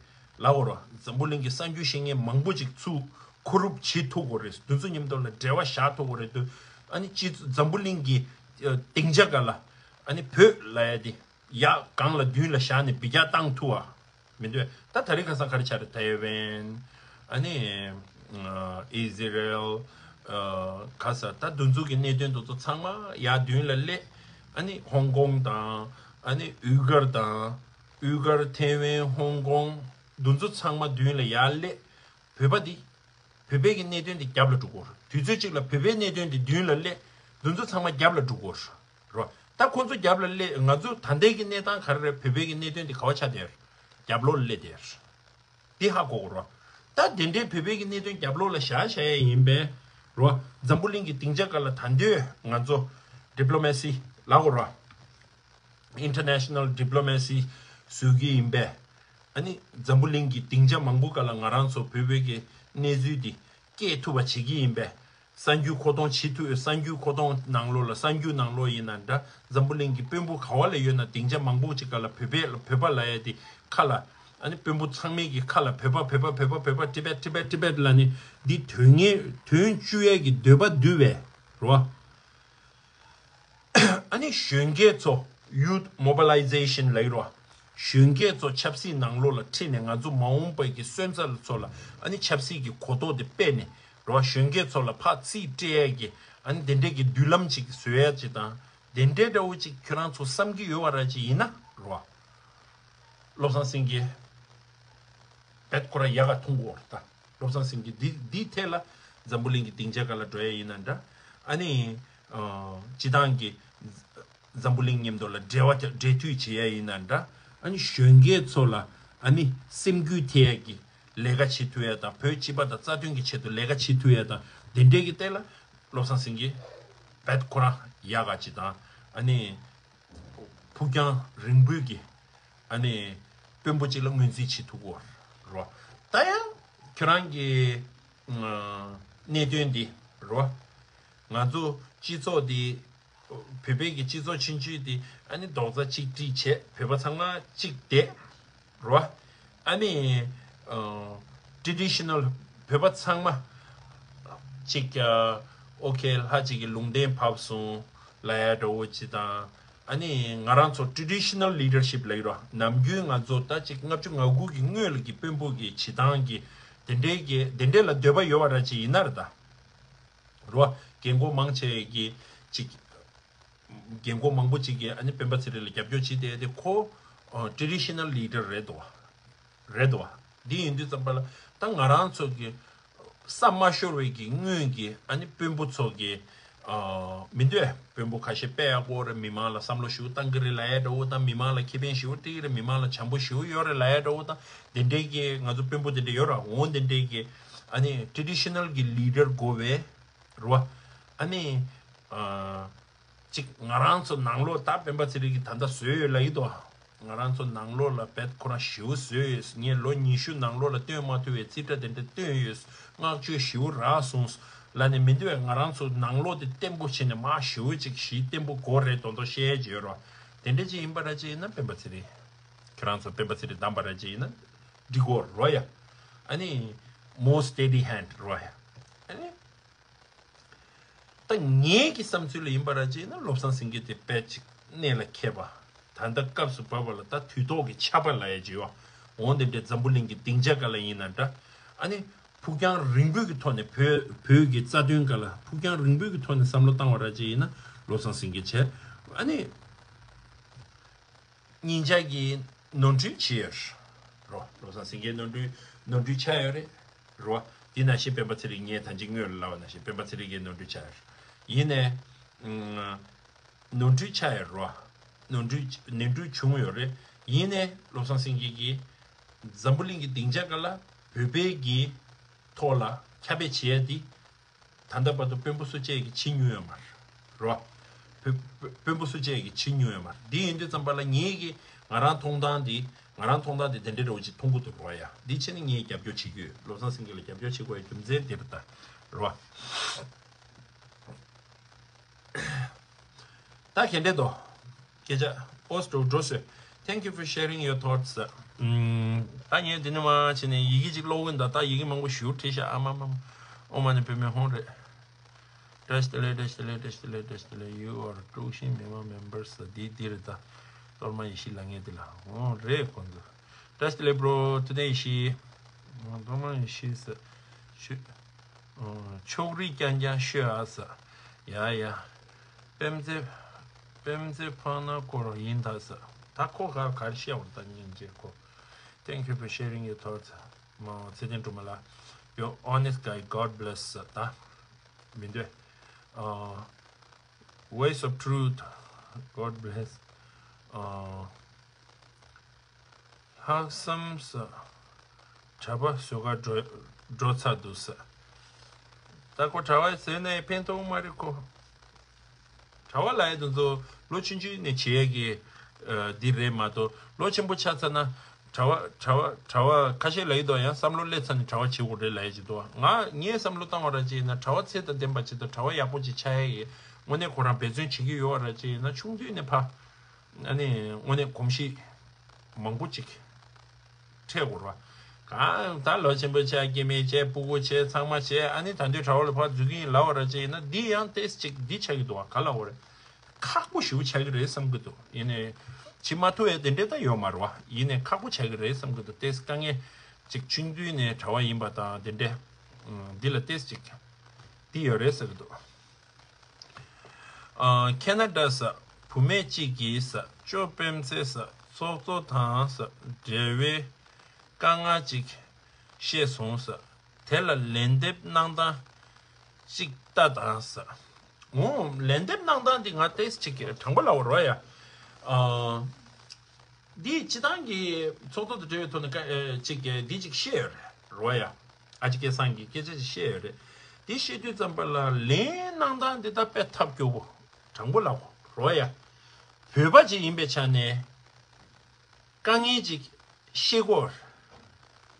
ལབ་དགོས་རེད། འཛམ་བུ་གླིང་གི་གསར་འགྱུར་བཤད་མཁན་མང་པོ་ཅིག་ཚུར་མཁོ་སྒྲུབ་བྱེད་ཐུབ་དགོས་རེད། དེ་ཚོ་མཉམ་དུ་ལ་འབྲེལ་བ་བཞག་ཐུབ་དགོས་རེད་འདུག་ཨ་ནི་སྤྱི་འཛམ་བུ་གླིང་གི་ཨ་སྡིངས་ཆ་སྒང་ལ་ཨ་ནི་བོད་ལབ་ཡ་དེ་ཡར་སྒང་ལ་མདུན་ལ་བཞག་ནས་འབུད་རྒྱག་བཏང་ཐུབ་པ་མི་འདུག་ད་དེ་རིང་ཁ་སང་ག་རེ་ཆགས་རེད། ཐའེ་ཝན་ཨ་ནི་ ཨི་ཟི་རལ། ག་ས་ད་འདི་ཚོ་གི་གནད་དོན་དེ་ཚོ་ཚང་མ་ཡར་མདུན་ལ་སླེབས། ཨ་ནི་ཧོང་ཀོང་དང་། ཨ་ནི་ཨུ་གར་དང་། ཨུ་གར། ཐེ་ཝན། ཧོང་ཀོང་། འདི་ཚོ་ཚང་མ་མདུན་ལ་ཡར་སླེབས། བོད་པ་འདི། བོད་པའི་གི་གནད་དོན་འདི་རྒྱབ་ལ་འགྲོ་གི་ཡོད་རེད། དུས་ཚོད་གཅིག་ལ་བོད་པའི་གནད་དོན་འདི་མདུན་ལ་སླེབས། འདི་ཚོ་ཚང་མ་རྒྱབ་ལ་འགྲོ་གི་ཡོད་རེད། ད་ཁོང་ཚོ་རྒྱབ་ལ་སླེབས། ང་ཚོ་ད་ལྟའི་གི་གནས་སྟངས་ག་རེ་རེད། བོད་པའི་གི་གནད་དོན་འདི་ག་བ་ཆགས་བསྡད་ཡོད་རེད། རྒྱབ་ལོགས་ལ་སླེབས་བསྡད་ཡོད་རེད། འདི་ཧ་གོ་དགོས་རེད། ད་དེ་འདྲའི་བོད་པའི་གི་གནད་དོན་རྒྱབ་ལོགས་ལ་བཞག་བཞག་ཡ་ཡིན་པས་རེད། འཛམ་བུ་གླིང་གི་སྡིངས་ཆ་སྒང་ལ་ད་དུང་ང་ཚོ་ཌི་པི་ལོ་མེ་སི་ལབ་དགོས་རེད། ཨིན་ཊར་ནེ་ཤ་ནལ་ཌི་པི་ལོ་མེ་སི་བཟོ་གི་ཡིན་པས། ཨ་ནི་འཛམ་བུ་གླིང་གི་སྡིངས་ཆ་མང་པོ་སྒང་ལ་ང་རང་ཚོ་བོད་པའི་གི་གནས་ཚུལ་འདི་སྐྱེལ་ཐུབ་པ་བྱེད་ཀྱི་ཡིན་པས། གསར་འགྱུར་མཁོ་གཏོང་བྱེད་ཐུབ། གསར་འགྱུར་མཁོ་གཏོང་ནང་ལོགས་ལ། གསར་འགྱུར་ནང་ལོགས་ཡིན་ན་འདྲ། འཛམ་བུ་གླིང་གི་དཔོན་པོ་ག་བ་ལ་ཡོད་ན། སྡིངས་ཆ་མང་པོ་ཅིག་སྒང་ལ་བོད་པའི་བོད་པ་ལབ་ཡ་དེ་ཁ་ལ། ཨ་ནི་དཔོན་པོ་ཚང་མའི་གི་ཁ་ལ་བོད་པ་བོད་པ་བོད་པ་བོད་པ། ཊི་བེཊ་ཊི་བེཊ་ཊི་བེཊ་ལབ་ནས་འདི་དོན་ངེས་དོན་བཅུག་ཡ་གི་འདོད་པ་འདུག་པས་རེད་བ། ཨ་ནི་གཞོན་སྐྱེས་ཚོ། ཡུཐ་མོ་བི་ལའི་ཛེ་ཤན་ལབ་ཀྱི་རེད་བ། གཞོན་སྐྱེས་ཚོ་ཆབ་སྲིད་ནང་ལོགས་ལ་ཁྲིད་ནས། ང་ཚོ་མ་འོངས་པའི་གི་སོན་རྩ་ཚོ་ལ་ཨ་ནི་ཆབ་སྲིད་ཀྱི་གོ་རྟོགས་དེ་སྤེལ་ནས་རེད་བ། གཞོན་སྐྱེས་ཚོ་ལ་ཕར་རྩིས་སྤྲད་ཡས་ཀྱི་ཨ་ནི་དེ་འདྲས་ཀྱི་མདུན་ལམ་ཅིག་བཟོ་ཡས་ཅིག་དང་། དེ་འདྲས་འདྲ་བོ་ཅིག་ཁྱོད་རང་ཚོ་བསམ་གྱི་ཡོད་པ་ར་ཅིག་ཡིན་ན་རེད་བ། བློ་བཟང་སེང་གེ་རྦད་ཁོ་ར་ཡག་ག་མཐོང་གི་ཡོད་རེད་ད། བློ་བཟང་སེང་གེ་འདི་འདི་ཐད་ལ་འཛམ་བུ་གླིང་གི་སྡིངས་ཆ་སྒང་ལ་འགྲོ་ཡ་ཡིན་ན་འདྲ། ཨ་ནི་ཨ་སྤྱིར་བཏང་གི་འཛམ་བུ་གླིང་མཉམ་དུ་ལ་འབྲེལ་བ། འབྲེལ་མཐུད་བྱེད་ཡ་ཡིན་ན་འདྲ། ཨ་ནི་གཞོན་སྐྱེས་ཚོ་ལ་ཨ་ནི་སེམས་འགུལ་ཐེབས་ཡ་གི་ལས་ཀ་བྱེད་ཐུབ་ཡ་དང་། བོད་སྤྱི་པ་དང་རྩ་དོན་གྱི་ཆེད་དུ་ལས་ཀ་བྱེད་ཐུབ་ཡ་དང་། དེ་འདྲས་ཀྱི་ཐད་ལ་བློ་བཟང་སེང་གེ་རྦད་ཁོ་རང་ཡག་ག་ཅིག་དང་། ཨ་ནི་ཕུགས་རྒྱང་རིང་པོའི་གི་ཨ་ནི་དཔོན་པོ་ཅིག་ལ་ངོས་འཛིན་བྱེད་ཐུབ་ཀྱི་ཡོད་རེད། ད་ཡང་ཁྱོད་རང་གི་ཨ་གནད་དོན་འདི་རེད། ང་ཚོ་སྤྱི་ཚོགས་འདི། བོད་པའི་གི་སྤྱི་ཚོགས་ཆུང་ཆུང་འདི་ཨ་ནི་རྡོག་རྩ་གཅིག་སྒྲིལ་བྱས། བོད་པ་ཚང་མ་གཅིག་བསྡད་རེད། ཨ་ནི་ཨ་ཊི་རེ་ཌི་ཤི་ནལ་བོད་པ་ཚང་མ་གཅིག་ཨ་ཨོ་ཁེ། ལྷ་གཅིག་གི་ལུང་བསྟན་བབས་སོང་ལབ་ཡ་འདྲ་བོ་ཅིག་དང་། ཨ་ནི་ང་རང་ཚོ་ཊི་རེ་ཌི་ཤི་ནལ་ལི་ཌར་ཤིབ་ལབ་ཀྱི་རེད། ནམ་རྒྱུན་ང་ཚོ་ད་ཅིག་ལྔ་བཅུ་ང་དགུ་གི་སྔོན་ལ་གི་དཔོན་པོ་གི་བྱེད་སྟངས་ཀྱི་དེ་འདྲའི་གི་དེ་འདྲའི་ལ་འདོད་པ་ཡོད་པ་ར་ཅིག་ཡིན་ན་རེད་ད། རེད་བ། རྒན་གོག་མང་ཆེ་གི་ཅིག་རྒན་གོག་མང་པོ་ཅིག་གིས་ཨ་ནི་སྤེན་པ་ཚེ་རིང་ལ་རྒྱབ་སྐྱོར་བྱེད་བསྡད་དེ། ཁོ་ཊི་རེ་ཌི་ཤི་ནལ་ལི་ཌར་རེད་དོ། རེད་དོ། འདི་ཡིན་དུས་ཙམ་པ་ལ་ད་ང་རང་ཚོ་གི་ས་མ་ཤོར་བའི་གི་སྔོན་གྱི་ཨ་ནི་དཔོན་པོ་ཚོ་གི་ཨ་མི་འདུག་གས། དཔོན་པོ་ཁ་ཤས་དཔེ་ཡག་པོ་རེད། མི་མང་ལ་བསམ་བློ་ཞེ་པོ་བཏང་གི་རེད་ལབ་ཡ་འདྲ་བོ་དང་། མི་མང་ལ་ཁེ་ཕན་ཞེ་པོ་སྤྲད་ཀྱི་རེད། མི་མང་ལ་བྱམས་པོ་ཞེ་པོ་ཡོད་རེད་ལབ་ཡ་འདྲ་བོ་དང་། དེ་འདྲའི་གི་ང་ཚོ་དཔོན་པོ་དེ་འདྲ་ཡོད་ར། འོ་དེ་འདྲའི་གི་ཨ་ནི་ཊི་རེ་ཌི་ཤི་ནལ་གི་ལི་ཌར་དགོས་པས་རེད་བ། ཨ་ནི་ཨ་ཅིག་ང་རང་ཚོ་ནང་ལོགས་ད་སྤེན་པ་ཚེ་རིང་གིས་ད་ལྟ་བཟོས་ཡོད་ལབ་ཀྱི་འདུག་ང་རང་ཚོ་ནང་ལོགས་ལ་རྦད་ཁོ་རང་ཞེ་པོ་བཟོས་ཡོད། ངས་ལོ་ཉི་ཤུ་ནང་ལོགས་ལ་སྟོན་མ་ཐུབ་པའི་རྩིས་ཁྲ་དེ་འདྲ་བཏོན་ཡོད། བསྔགས་བརྗོད་ཞེ་པོ་རག་སོང་ལབ་ནས་མི་འདུག་གས། ང་རང་ཚོ་ནང་ལོགས་དེ་བརྟན་པོ་བྱས་ནས་མར་ཞེ་པོ་ཅིག་གཞི་བརྟན་པོ་དགོས་རེད་མདོག་མདོག་བཤད་ཡས་ཅིག་ཡོད་རེད་བ། དེ་འདྲ་ཅིག་ཡིན་པ་ར་ཅིག་ཡིན་ན། སྤེན་པ་ཚེ་རིང་། ཁྱེད་རང་ཚོ་སྤེན་པ་ཚེ་རིང་བདམས་པ་ར་ཅིག་ཡིན་ན་འགྲིག་གོ་རོ་ཡ། ཨ་ནི་more steady hand རོ་ཡ། ཨ་ནི་ད་ངའི་གི་བསམ་ཚུལ་ལ་ཡིན་པ་ར་ཅིག་ཡིན་ན། བློ་བཟང་སེང་གེ་དེ་དཔེ་ཅིག་གནད་ལ་འཁེལ་པ། ད་ལྟ་སྐབས་སུ་བབས་པ་ལ་ད་དུས་ཐོག་གི་ཆར་པ་ལབ་ཡ་ཅིག་ཡོད། འོ་དེ་འདྲའི་འཛམ་བུ་གླིང་གི་སྡིངས་ཆ་སྒང་ལ་ཡིན་ན་འདྲ། ཨ་ནི་ཕུགས་རྒྱང་རིང་པོའི་གི་ཐོག་ནས་བོད་བོད་ཀྱི་རྩ་དོན་སྒང་ལ་ཕུགས་རྒྱང་རིང་པོའི་གི་ཐོག་ནས་བསམ་བློ་བཏང་བ་ར་ཅིག་ཡིན་ན། བློ་བཟང་སེང་གེ་བྱས། ཨ་ནི་སྙིང་རྗེ་གི་ནོར་འཁྲུལ་བྱས་ཡོད་རོ། བློ་བཟང་སེང་གེ་ནོར་འཁྲུལ་ནོར་འཁྲུལ་ཆགས་ཡོད་རེད་རོ། དེ་ནང་བཞིན་སྤེན་པ་ཚེ་རིང་། ངས་ད་ཅི་སྔོན་ལ་ལབ་པ་ནང་བཞིན་སྤེན་པ་ཚེ་རིང་གི་ནོར་འཁྲུལ་ཆགས་ཡོད་རེད། ཡིན་ནའི་ནོར་འཁྲུལ་ཆགས་ཡོད་རོ། ནོར་འཁྲུལ་ནོར་འཁྲུལ་བྱུང་ཡོད་རེད། ཡིན་ནའི་བློ་བཟང་སེང་གེ་གིས་འཛམ་བུ་གླིང་གི་སྡིངས་ཆ་སྒང་ལ་བོད་པའི་གི་ཐོག་ལ་ཁྱབ་སྤེལ་བྱེད་ཡ་དེ། ད་ལྟ་བར་དུ་དཔོན་པོ་སུ་གཅིག་གིས་བྱེད་མྱོང་ཡོད་མ་རེད་རོ། བོད་བོད་དཔོན་པོ་སུ་གཅིག་གིས་བྱེད་མྱོང་ཡོད་མ་རེད། འདི་ཡིན་དུས་ཙམ་པ་ལ་ངེད་ཀྱིས་ང་རང་མཐོང་སྟངས་འདི་ང་རང་མཐོང་སྟངས་འདི་དེ་འདྲའི་འདྲ་བོ་ཅིག་མཐོང་གི་འདུག་རོ་ཡ། འདི་བྱས་ནས་ངས་རྒྱབ་སྐྱོར་བྱེད་ཀྱི་ཡོད། བློ་བཟང་སེང་གེ་ལ་རྒྱབ་སྐྱོར་བྱེད་དགོས་པའི་རྒྱུ་མཚན་འདི་རེད་ད་རོ། ད་ག་འདྲས་འདུག་སྐད་ཆ། ཨོ་སྟོ་འགྲོ་སོང་། Thank you for sharing your thoughts. ཨམ། ད་ངས་འདི་ནས་མར་བྱས་ནས་ཡི་གེ་ཅིག་ཀློག་གི་ཡིན་ད། ད་ཡི་གེ་མང་པོ་ཞེ་པོ་བྲིས་ཤག་ཨ་མ་མ་མ། ཨོཾ་མ་ཎི་པདྨེ་ཧཱུྃ་རེད། བཀྲ་ཤིས་བདེ་ལེགས། བཀྲ་ཤིས་བདེ་ལེགས། བཀྲ་ཤིས་བདེ་ལེགས། བཀྲ་ཤིས་བདེ་ལེགས། You are དཀྲུག་ཤིང་མི་མང་མེམ་བར་ཟེར་འདི་འདི་རེད་ད། གཏོར་མ་ཡེ་ཤེས་ལབ་མཁན་འདི་ལ། འོ་རེད་ཁོང་ཚོ། བཀྲ་ཤིས་བདེ་ལེགས་པྲོ། ཐུབ་བསྟན་ཡེ་ཤེས། གཏོར་མ་ཡེ་ཤེས་ཟེར། ཤོད། ཨོ། ཕྱོགས་རིས་རྐྱང་རྐྱང་ཤོད་ཨ་ས། ཡ་ཡ། པེམ་ཙེ། པེམ་ཙེ་ཕང་ན་སྐོར་ཡིན་ད་ས། ད་ཁོ་ག་གར་ཤེས་བར་ད་སྙིང་རྗེ་ཁོ། Thank you for sharing your thoughts. མ་ཚེ་བརྟན་སྒྲོལ་མ་ལགས། You're honest guy, God bless ས་ད། མི་འདོད། ཨ། Voice of Truth, God bless. ཨ། ལྷག་བསམ་ས། གྲྭ་པ་བཟོ་ག་འགྲོ་འགྲོ་ཚར་འདུག་ས། ད་ཁོ་གྲྭ་པ་ཟེར་ནས་ཕན་ཐོགས་མ་རེད་ཁོ། གྲྭ་པ་ལབ་ཡ་དེ་ཚོ་ལོ་ཆུང་ཆུང་ནས་བྱེད་ཡ་གི་ཨ་འདི་རེད་མ་གཏོགས་ལོ་ཆེན་པོ་ཆགས་ཚར་ན་གྲྭ་པ་གྲྭ་པ་གྲྭ་པ་ཁ་ཤས་ལབ་ཡི་འདུག་ཡང་བསམ་བློ་སླེབས་ཚར་ནས་གྲྭ་པ་བྱེད་དགོས་རེད་ལབ་ཡ་ཅིག་འདུག་ང་ངས་བསམ་བློ་བཏང་བ་ར་ཅིག་ཡིན་ན་གྲྭ་པ་ཚད་དང་ལྡན་པ་ཅིག་དང་གྲྭ་པ་ཡག་པོ་ཅིག་ཆགས་ཡ་གི་དངོས་གནས་ཁོ་རང་འབད་བརྩོན་བྱེད་ཀྱི་ཡོད་པ་ར་ཅིག་ཡིན་ན་ཆུང་དུས་ནས་ཕ། ཨ་ནི་དངོས་གནས་གོམས་གཤིས་མང་པོ་ཅིག་འཕྲད་དགོས་རེད་བ། གང་ད་ལོ་ཆེན་པོ་ཆགས་སྐྱེ་དམན་བྱས་སྤུ་གུ་བྱས་ཚང་མ་བྱས་ཨ་ནི་ད་དུང་གྲྭ་པ་ལ་ཕར་འཛུལ་གྱི་ཡིན་ལབ་པ་ར་ཅིག་ཡིན་ན་འདི་ཡང་ཏོག་ཙམ་ཅིག་འདི་ཆགས་ཀྱི་འདུག་བ་ག་ལབ་དགོས་རེད། ཁག་པོ་ཞེ་པོ་ཆགས་ཀྱི་རེད་བསམ་གྱི་འདུག་ཡིན་ནའི་བྱེད་མ་ཐུབ་ཡ་དེ་འདྲས་ད་ཡོད་མ་རེད་བ། ཡིན་ནའི་ཁག་པོ་ཆགས་ཀྱི་རེད་བསམ་གྱི་འདུག་ཏོག་ཙམ་དཀའ་ངལ་ཅིག་ཆུང་དུས་ནས་གྲྭ་པ་ཡིན་པ་དང་དེ་འདྲས་འདི་ལ་ཏོག་ཙམ་ཅིག་འདི་ཡོད་རེད་ཟེར་གྱི་འདུག་ཨ། ཁེ་ན་ཌ་ས་བུད་མེད་ཅིག་གིས་ས་ཅོ་པེམ་ཚེ་ས་ཚོགས་གཙོ་དང་ས་འབྲེལ་བའི་དཀའ་ངལ་ཅིག་བཤད་སོང་ས་དེ་ལ་ལན་འདེབས་གནང་སྟངས་ཅིག་ལྟ་དང་ས། འོ་ལན་འདེབས་གནང་སྟངས་འདི་ང་ཏོག་ཙམ་ཅིག་དྲང་པོ་ལབ་པ་རོ་ཡ། ཨ། འདི་སྤྱི་བཏང་གི་ཚོགས་གཙོ་དང་འབྲེལ་བའི་ཐོག་ནས་ཀ་ཨེ་ཅིག་གི་འདི་ཅིག་བཤད་ཡོད་རེད་རོ་ཡ། ཨ་ཅེ་སྐལ་བཟང་གིས་སྐད་ཆ་ཅིག་བཤད་ཡོད་རེད། འདི་བཤད་དུས་ཙམ་པ་ལ་ལན་གནང་སྟངས་འདི་ད་དཔེ་ཐབས་སྐྱོ་པོ་དྲང་པོ་ལབ་རོ་ཡ། བོད་པ་ཅིག་ཡིན་པའི་ཆ་ནས་དཀའ་ངལ་ཅིག་ཤེས་དགོས།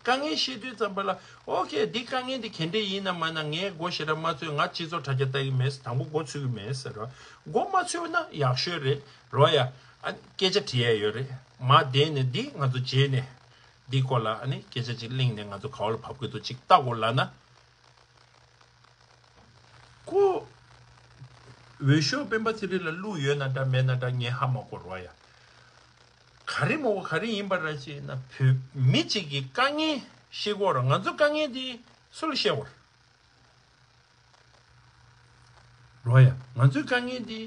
དཀའ་ངལ་ཤེས་དུས་ཙམ་པ་ལ་ཨོ་ཁེ་འདི་དཀའ་ངལ་འདི་ག་འདྲས་ཡིན་ན་མ་ན་ངས་མགོ་ཞེ་དྲག་མ་ཚོས། ང་སྤྱི་ཚོགས་དྲ་རྒྱ་ལྟ་གི་མེད། དང་པོ་མགོ་ཚོས་གི་མེད་ཟེར་རོ། མགོ་མ་ཚོས་ན་ཡག་ཤོས་རེད་རོ་ཡ། ཨ་སྐད་ཆ་དྲི་ཡ་ཡོད་རེད། མ་བསྡད་ནས་འདི་ང་ཚོ་རྗེས་ནས་འདི་སྐོར་ལ་ཨ་ནི་སྐད་ཆ་ཅིག་གླེང་ནས་ང་ཚོ་ག་བ་ལ་བབས་དགོས་འདུག་ཅིག་ལྟ་དགོས་ལབ་ན། ཁོ། འོས་ཤོག་སྤེན་པ་ཚེ་རིང་ལ་བླུགས་ཡོད་ན་འདྲ་མེད་ན་འདྲ་ངས་ཧ་མ་གོ་རོ་ཡ། ག་རེ་མོ་ག་རེ་ཡིན་པ་ར་ཅེ་ན་བོད་མི་གཅིག་གི་དཀའ་ངལ་ཤེས་དགོས་ར། ང་ཚོ་དཀའ་ངལ་འདི་སུ་ལ་བཤད་དགོས་ར། རོ་ཡ། ང་ཚོའི་དཀའ་ངལ་འདི་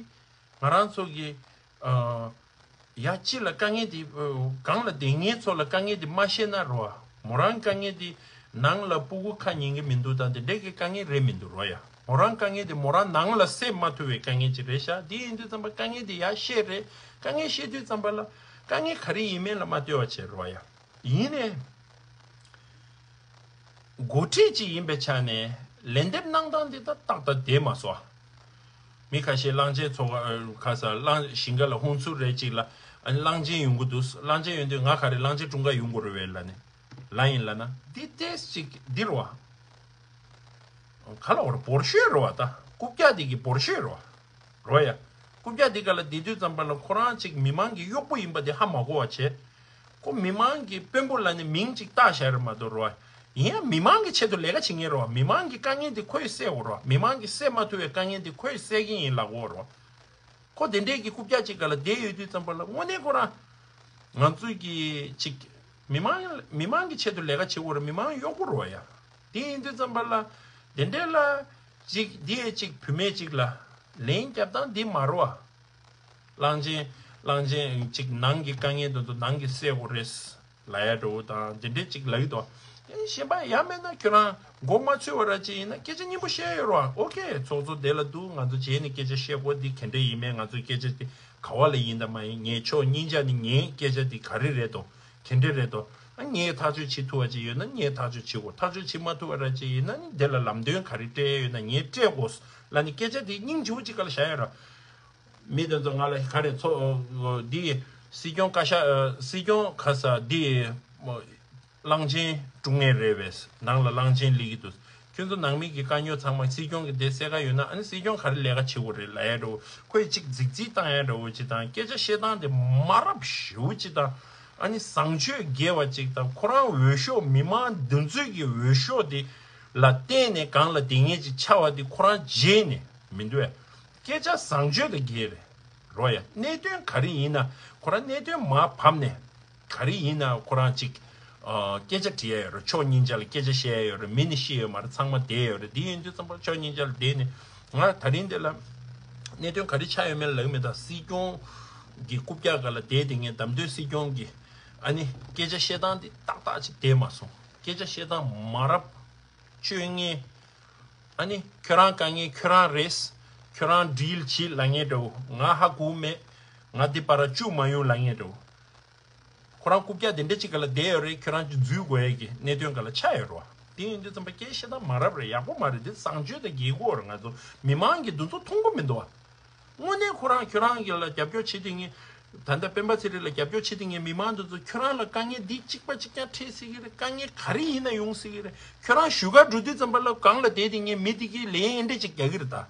ང་རང་ཚོ་གི་ཨ། ཡ་སྤྱི་ལ་དཀའ་ངལ་འདི་ཨ། སྒང་ལ་སྡོད་མཁན་ཚོ་ལ་དཀའ་ངལ་འདི་མ་བཤད་ན་རོ། མོ་རང་དཀའ་ངལ་འདི་ནང་ལ་སྤུ་གུ་ཁ་ཉན་གི་མི་འདུག་དང་དེ་འདྲས་ཀྱི་དཀའ་ངལ་རེད་མི་འདུག་རོ་ཡ། མོ་རང་དཀའ་ངལ་འདི་མོ་རང་ནང་ལ་སེལ་མ་ཐུབ་པའི་དཀའ་ངལ་ཅིག་རེད་ཤག་འདི་ཡིན་དུས་ཙམ་པ་དཀའ་ངལ་འདི་ཡ་བཤད་རེད། དཀའ་ངལ་བཤད་དུས་ཙམ་པ་ལ་དཀའ་ངལ་ག་རེ་ཡིན་མིན་ལ་མ་ལྟོས་པ་བྱེད་རོ་ཡ། ཡིན་ནའི། འགོ་ཁྲིད་ཅིག་ཡིན་པའི་ཆ་ནས་ལན་འདེབས་གནང་སྟངས་འདི་ད་ཏག་ཏག་བསྡད་མ་སོང་། མི་ཁ་ཤས་གླང་ཆེན་ཚོ་ཁ་ས་གླང་ཞིང་ཁ་ལ་ཧུན་སུར་རེད་ཅིག་ལ་ཨ་ནི་གླང་ཆེན་ཡོང་གི་འདུག་གླང་ཆེན་ཡོང་དུས་ང་ག་རེ་གླང་ཆེན་ཀྲུང་ག་ཡོང་དགོས་རེད་བས་ལ་ནི་ལ་ཡིན་ལ་ན་འདི་ཏེས་ཅིག་འདི་རུ་བ། ག་ལ་བར་བོར་ཤོས་རུ་བ་ད་རྐུབ་བཀྱག་འདི་གི་བོར་ཤོས་རུ་བ། རོ་ཡ། རྐུབ་བཀྱག་འདི་ག་ལ་བསྡད་དུས་ཙམ་པ་ལ་ཁོ་རང་ཅིག་མི་མང་གི་གཡོག་པོ་ཡིན་པ་དེ་ཧ་མ་གོ་བ་བྱས། ཁོ་མི་མང་གི་དཔོན་པོ་ལ་ནི་མིང་ཅིག་བཏགས་བཞག་རེད་མ་གཏོགས་རོ། ཡིན་ཡང་མི་མང་གི་ཆེད་དུ་ལས་ཀ་བྱེད་མཁན་རོ། མི་མང་གི་དཀའ་ངལ་འདི་ཁོས་སེལ་འོ་རོ། མི་མང་གི་སེལ་མ་ཐུབ་པའི་དཀའ་ངལ་འདི་ཁོས་སེལ་གྱི་ཡིན་ལབ་འོ་རོ། ཁོ་དེ་འདྲས་ཀྱི་རྐུབ་བཀྱག་ཅིག་ག་ལ་བསྡད་ཡོད་དུས་ཙམ་པ་ལ་དངོས་གནས་ཁོ་རང་ང་ཚོས་ཀྱི་ཅིག་མི་མང་མི་མང་གི་ཆེད་དུ་ལས་ཀ་བྱེད་འོ་རོ། མི་མང་གཡོག་པོ་རོ་ཡ། དེ་ཡིན་དུས་ཙམ་པ་ལ་དེ་འདྲས་ལ་ཅིག་འདི་ཡས་ཅིག་བུད་མེད་ཅིག་ལ་ལན་རྒྱབ་སྟངས་འདི་མ་རོ་བ། གླང་ཆེན་གླང་ཆེན་ཅིག་ནང་གི་དཀའ་ངལ་དེ་ཚོ་ནང་གི་སེལ་དགོས་རེད་ལབ་ཡ་འདྲ་བོ་དང་དེ་འདྲས་ཅིག་ལབ་ཀྱི་འདུག་ཨེ་གཞན་པ་ཡང་མེད་ན་ཁྱོད་རང་མགོ་མ་ཚོས་པ་ར་ཅིག་ཡིན་ན་སྐད་ཆ་སྙན་པོ་བཤད་ཡོད་རོགས། ཨོ་ཁེ། ཚོགས་གཙོ་དེ་ལ་འདུག་ང་ཚོ་རྗེས་ནས་སྐད་ཆ་བཤད་དགོས། འདི་ག་འདྲས་ཡིན་མིན། ང་ཚོའི་སྐད་ཆ་དེ་ག་བ་ལ་ཡིན་དང་མ་ཡིན། ངས་ཕྱོགས་གཉིས་ཆ་ནས་ངའི་སྐད་ཆ་དེ་ག་རེ་རེད་དོ། ག་འདྲས་རེད་དོ། ཨ་ངས་ཐག་གཅོད་བྱེད་ཐུབ་པ་ཅིག་ཡོད་ན་ངས་ཐག་གཅོད་བྱེད་དགོས། ཐག་གཅོད་བྱེད་མ་ཐུབ་པ་ར་ཅིག་ཡིན་ན་ནི་དེ་ལ་ལམ་སྟོན་ག་རེ་སྤྲད་ཡོད་ན་ངས་སྤྲད་དགོས་ལབ་ནས་སྐད་ཆ་དེ་སྙིང་རྗེ་པོ་ཅིག་ག་ལ་བཞག་ཡོད་ར། མི་དེ་ཚོ་ང་ལ་ག་རེ་ཚོ་འདི་སྲིད་སྐྱོང་བཀའ་ཤག་སྲིད་སྐྱོང་ག་ས་འདི་གླང་ཆེན་དཀྲུག་མཁན་རེད་བས། ནང་ལ་གླང་ཆེན་སླེབས་ཀྱི་འདུག་ཁྱོད་ཚོ་ནང་མི་གི་དཀའ་རྙོག་ཚང་མ་སྲིད་སྐྱོང་གི་དེ་སེལ་ག་ཡོད་ན་ཨ་ནི་སྲིད་སྐྱོང་ག་རེ་ལས་ཀ་བྱེད་དགོས་རེད་ལབ་ཡ་འདྲ་བོ། ཁོས་ཅིག་རྫིག་རྫིག་བཏང་ཡ་འདྲ་བོ་ཅིག་དང་སྐད་ཆ་བཤད་སྟངས་དེ་མ་རབས་ཞེ་པོ་ཅིག་དང་ཨ་ནི་བཟང་སྤྱོད་དགེ་བ་ཅིག་དང་ཁོ་རང་འོས་ཤོག་མི་མང་འདི་ཚོའི་གི་འོས་ཤོག་དེ་ལ་བརྟེན་ནས་སྒང་ལ་དེ་ངེས་ཅིག་ཆགས་པ་དེ་ཁོ་རང་བརྗེད་ནས་མི་འདུག་ཨེ། སྐད་ཆ་བཟང་སྤྱོད་དང་འགལ་རེད་རོ་ཡ། གནད་དོན་ག་རེ་ཡིན་ན་ཁོ་རང་གནད་དོན་མར་བབས་ནས་ག་རེ་ཡིན་ན་ཁོ་རང་ཅིག་ ཨ་སྐད་ཆ་དྲི་ཡ་ཡོད་རེད། ཕྱོགས་གཉིས་ཆ་ལ་སྐད་ཆ་བཤད་ཡ་ཡོད་རེད། མི་ནི་ཤི་ཡོད་མ་རེད། ཚང་མ་བསྡད་ཡོད་རེད། འདི་ཡིན་དུས་ཙམ་པ་ཕྱོགས་གཉིས་ཆ་ལ་བསྡད་ནས་ང་ད་རིང་འདི་ལ་གནད་དོན་ག་རེ་ཆགས་ཡོད་མེད་ལབ་མི་དང་། སྲིད་སྐྱོང་གི་རྐུབ་བཀྱག་སྒང་ལ་བསྡད་དེ་ངས་བདམས་ཐོན་སྲིད་སྐྱོང་གི་ཨ་ནི་སྐད་ཆ་བཤད་སྟངས་འདི་ཏག་ཏག་ཅིག་བསྡད་མ་སོང་། སྐད་ཆ་བཤད་སྟངས་མ་རབས། སྤྱོད་ངན། ཨ་ནི་ཁྱོད་རང་དཀའ་ངལ་ཁྱོད་རང་རེད། ཁྱོད་རང་ཌིལ་བྱེད་ལབ་མཁན་འདྲ་བོ། ང་ཧ་གོ་མེད། ང་འདི་བར་བཅུག་མ་ཡོང་ལབ་མཁན་འདྲ་བོ། ཁོ་རང་རྐུབ་བཀྱག་དེ་འདྲ་ཅིག་སྒང་ལ་བསྡད་ཡོད་རེད། ཁྱོད་རང་གིས་འཛུལ་དགོས་ཡ་གི་གནད་དོན་སྒང་ལ་ཆགས་ཡོད་རེད་བ། དེ་ཡིན་དུས་ཙམ་པ་སྐད་བཤད་སྟངས་མ་རབས་རེད། ཡག་པོ་མ་རེད། འདི་བཟང་སྤྱོད་དང་འགལ་གྱི་ཡོད་རེད། ང་ཚོ་མི་མང་གིས་འདི་ཚོ་མཐོང་གི་མི་འདུག་བ། དངོས་གནས་ཁོ་རང་ཁྱོད་རང་གི་ལ་རྒྱབ་སྐྱོར་བྱེད་དེ་ངས། ད་ལྟ་སྤེན་པ་ཚེ་རིང་ལ་རྒྱབ་སྐྱོར་བྱེད་དེ་ངས་མི་མང་དེ་ཚོ་ཁྱོད་རང་ལ་དཀའ་ངལ་འདི་གཅིག་པ་གཅིག་རྐྱང་འཕྲད་སྲིད་ཀྱི་རེད། དཀའ་ངལ་ག་རེ་ཡིན་ན་ཡོང་སྲིད་ཀྱི་རེད། ཁྱོད་རང་བཞུགས་སྒར་འགྲོ་དུས་ཙམ་པ་ལ་སྒང་ལ་བསྡད་དེ་ངས་མི་དེ་གིས་ལན་ཨེ་འདྲ་ཅིག་རྒྱག་གི་རེད་ད།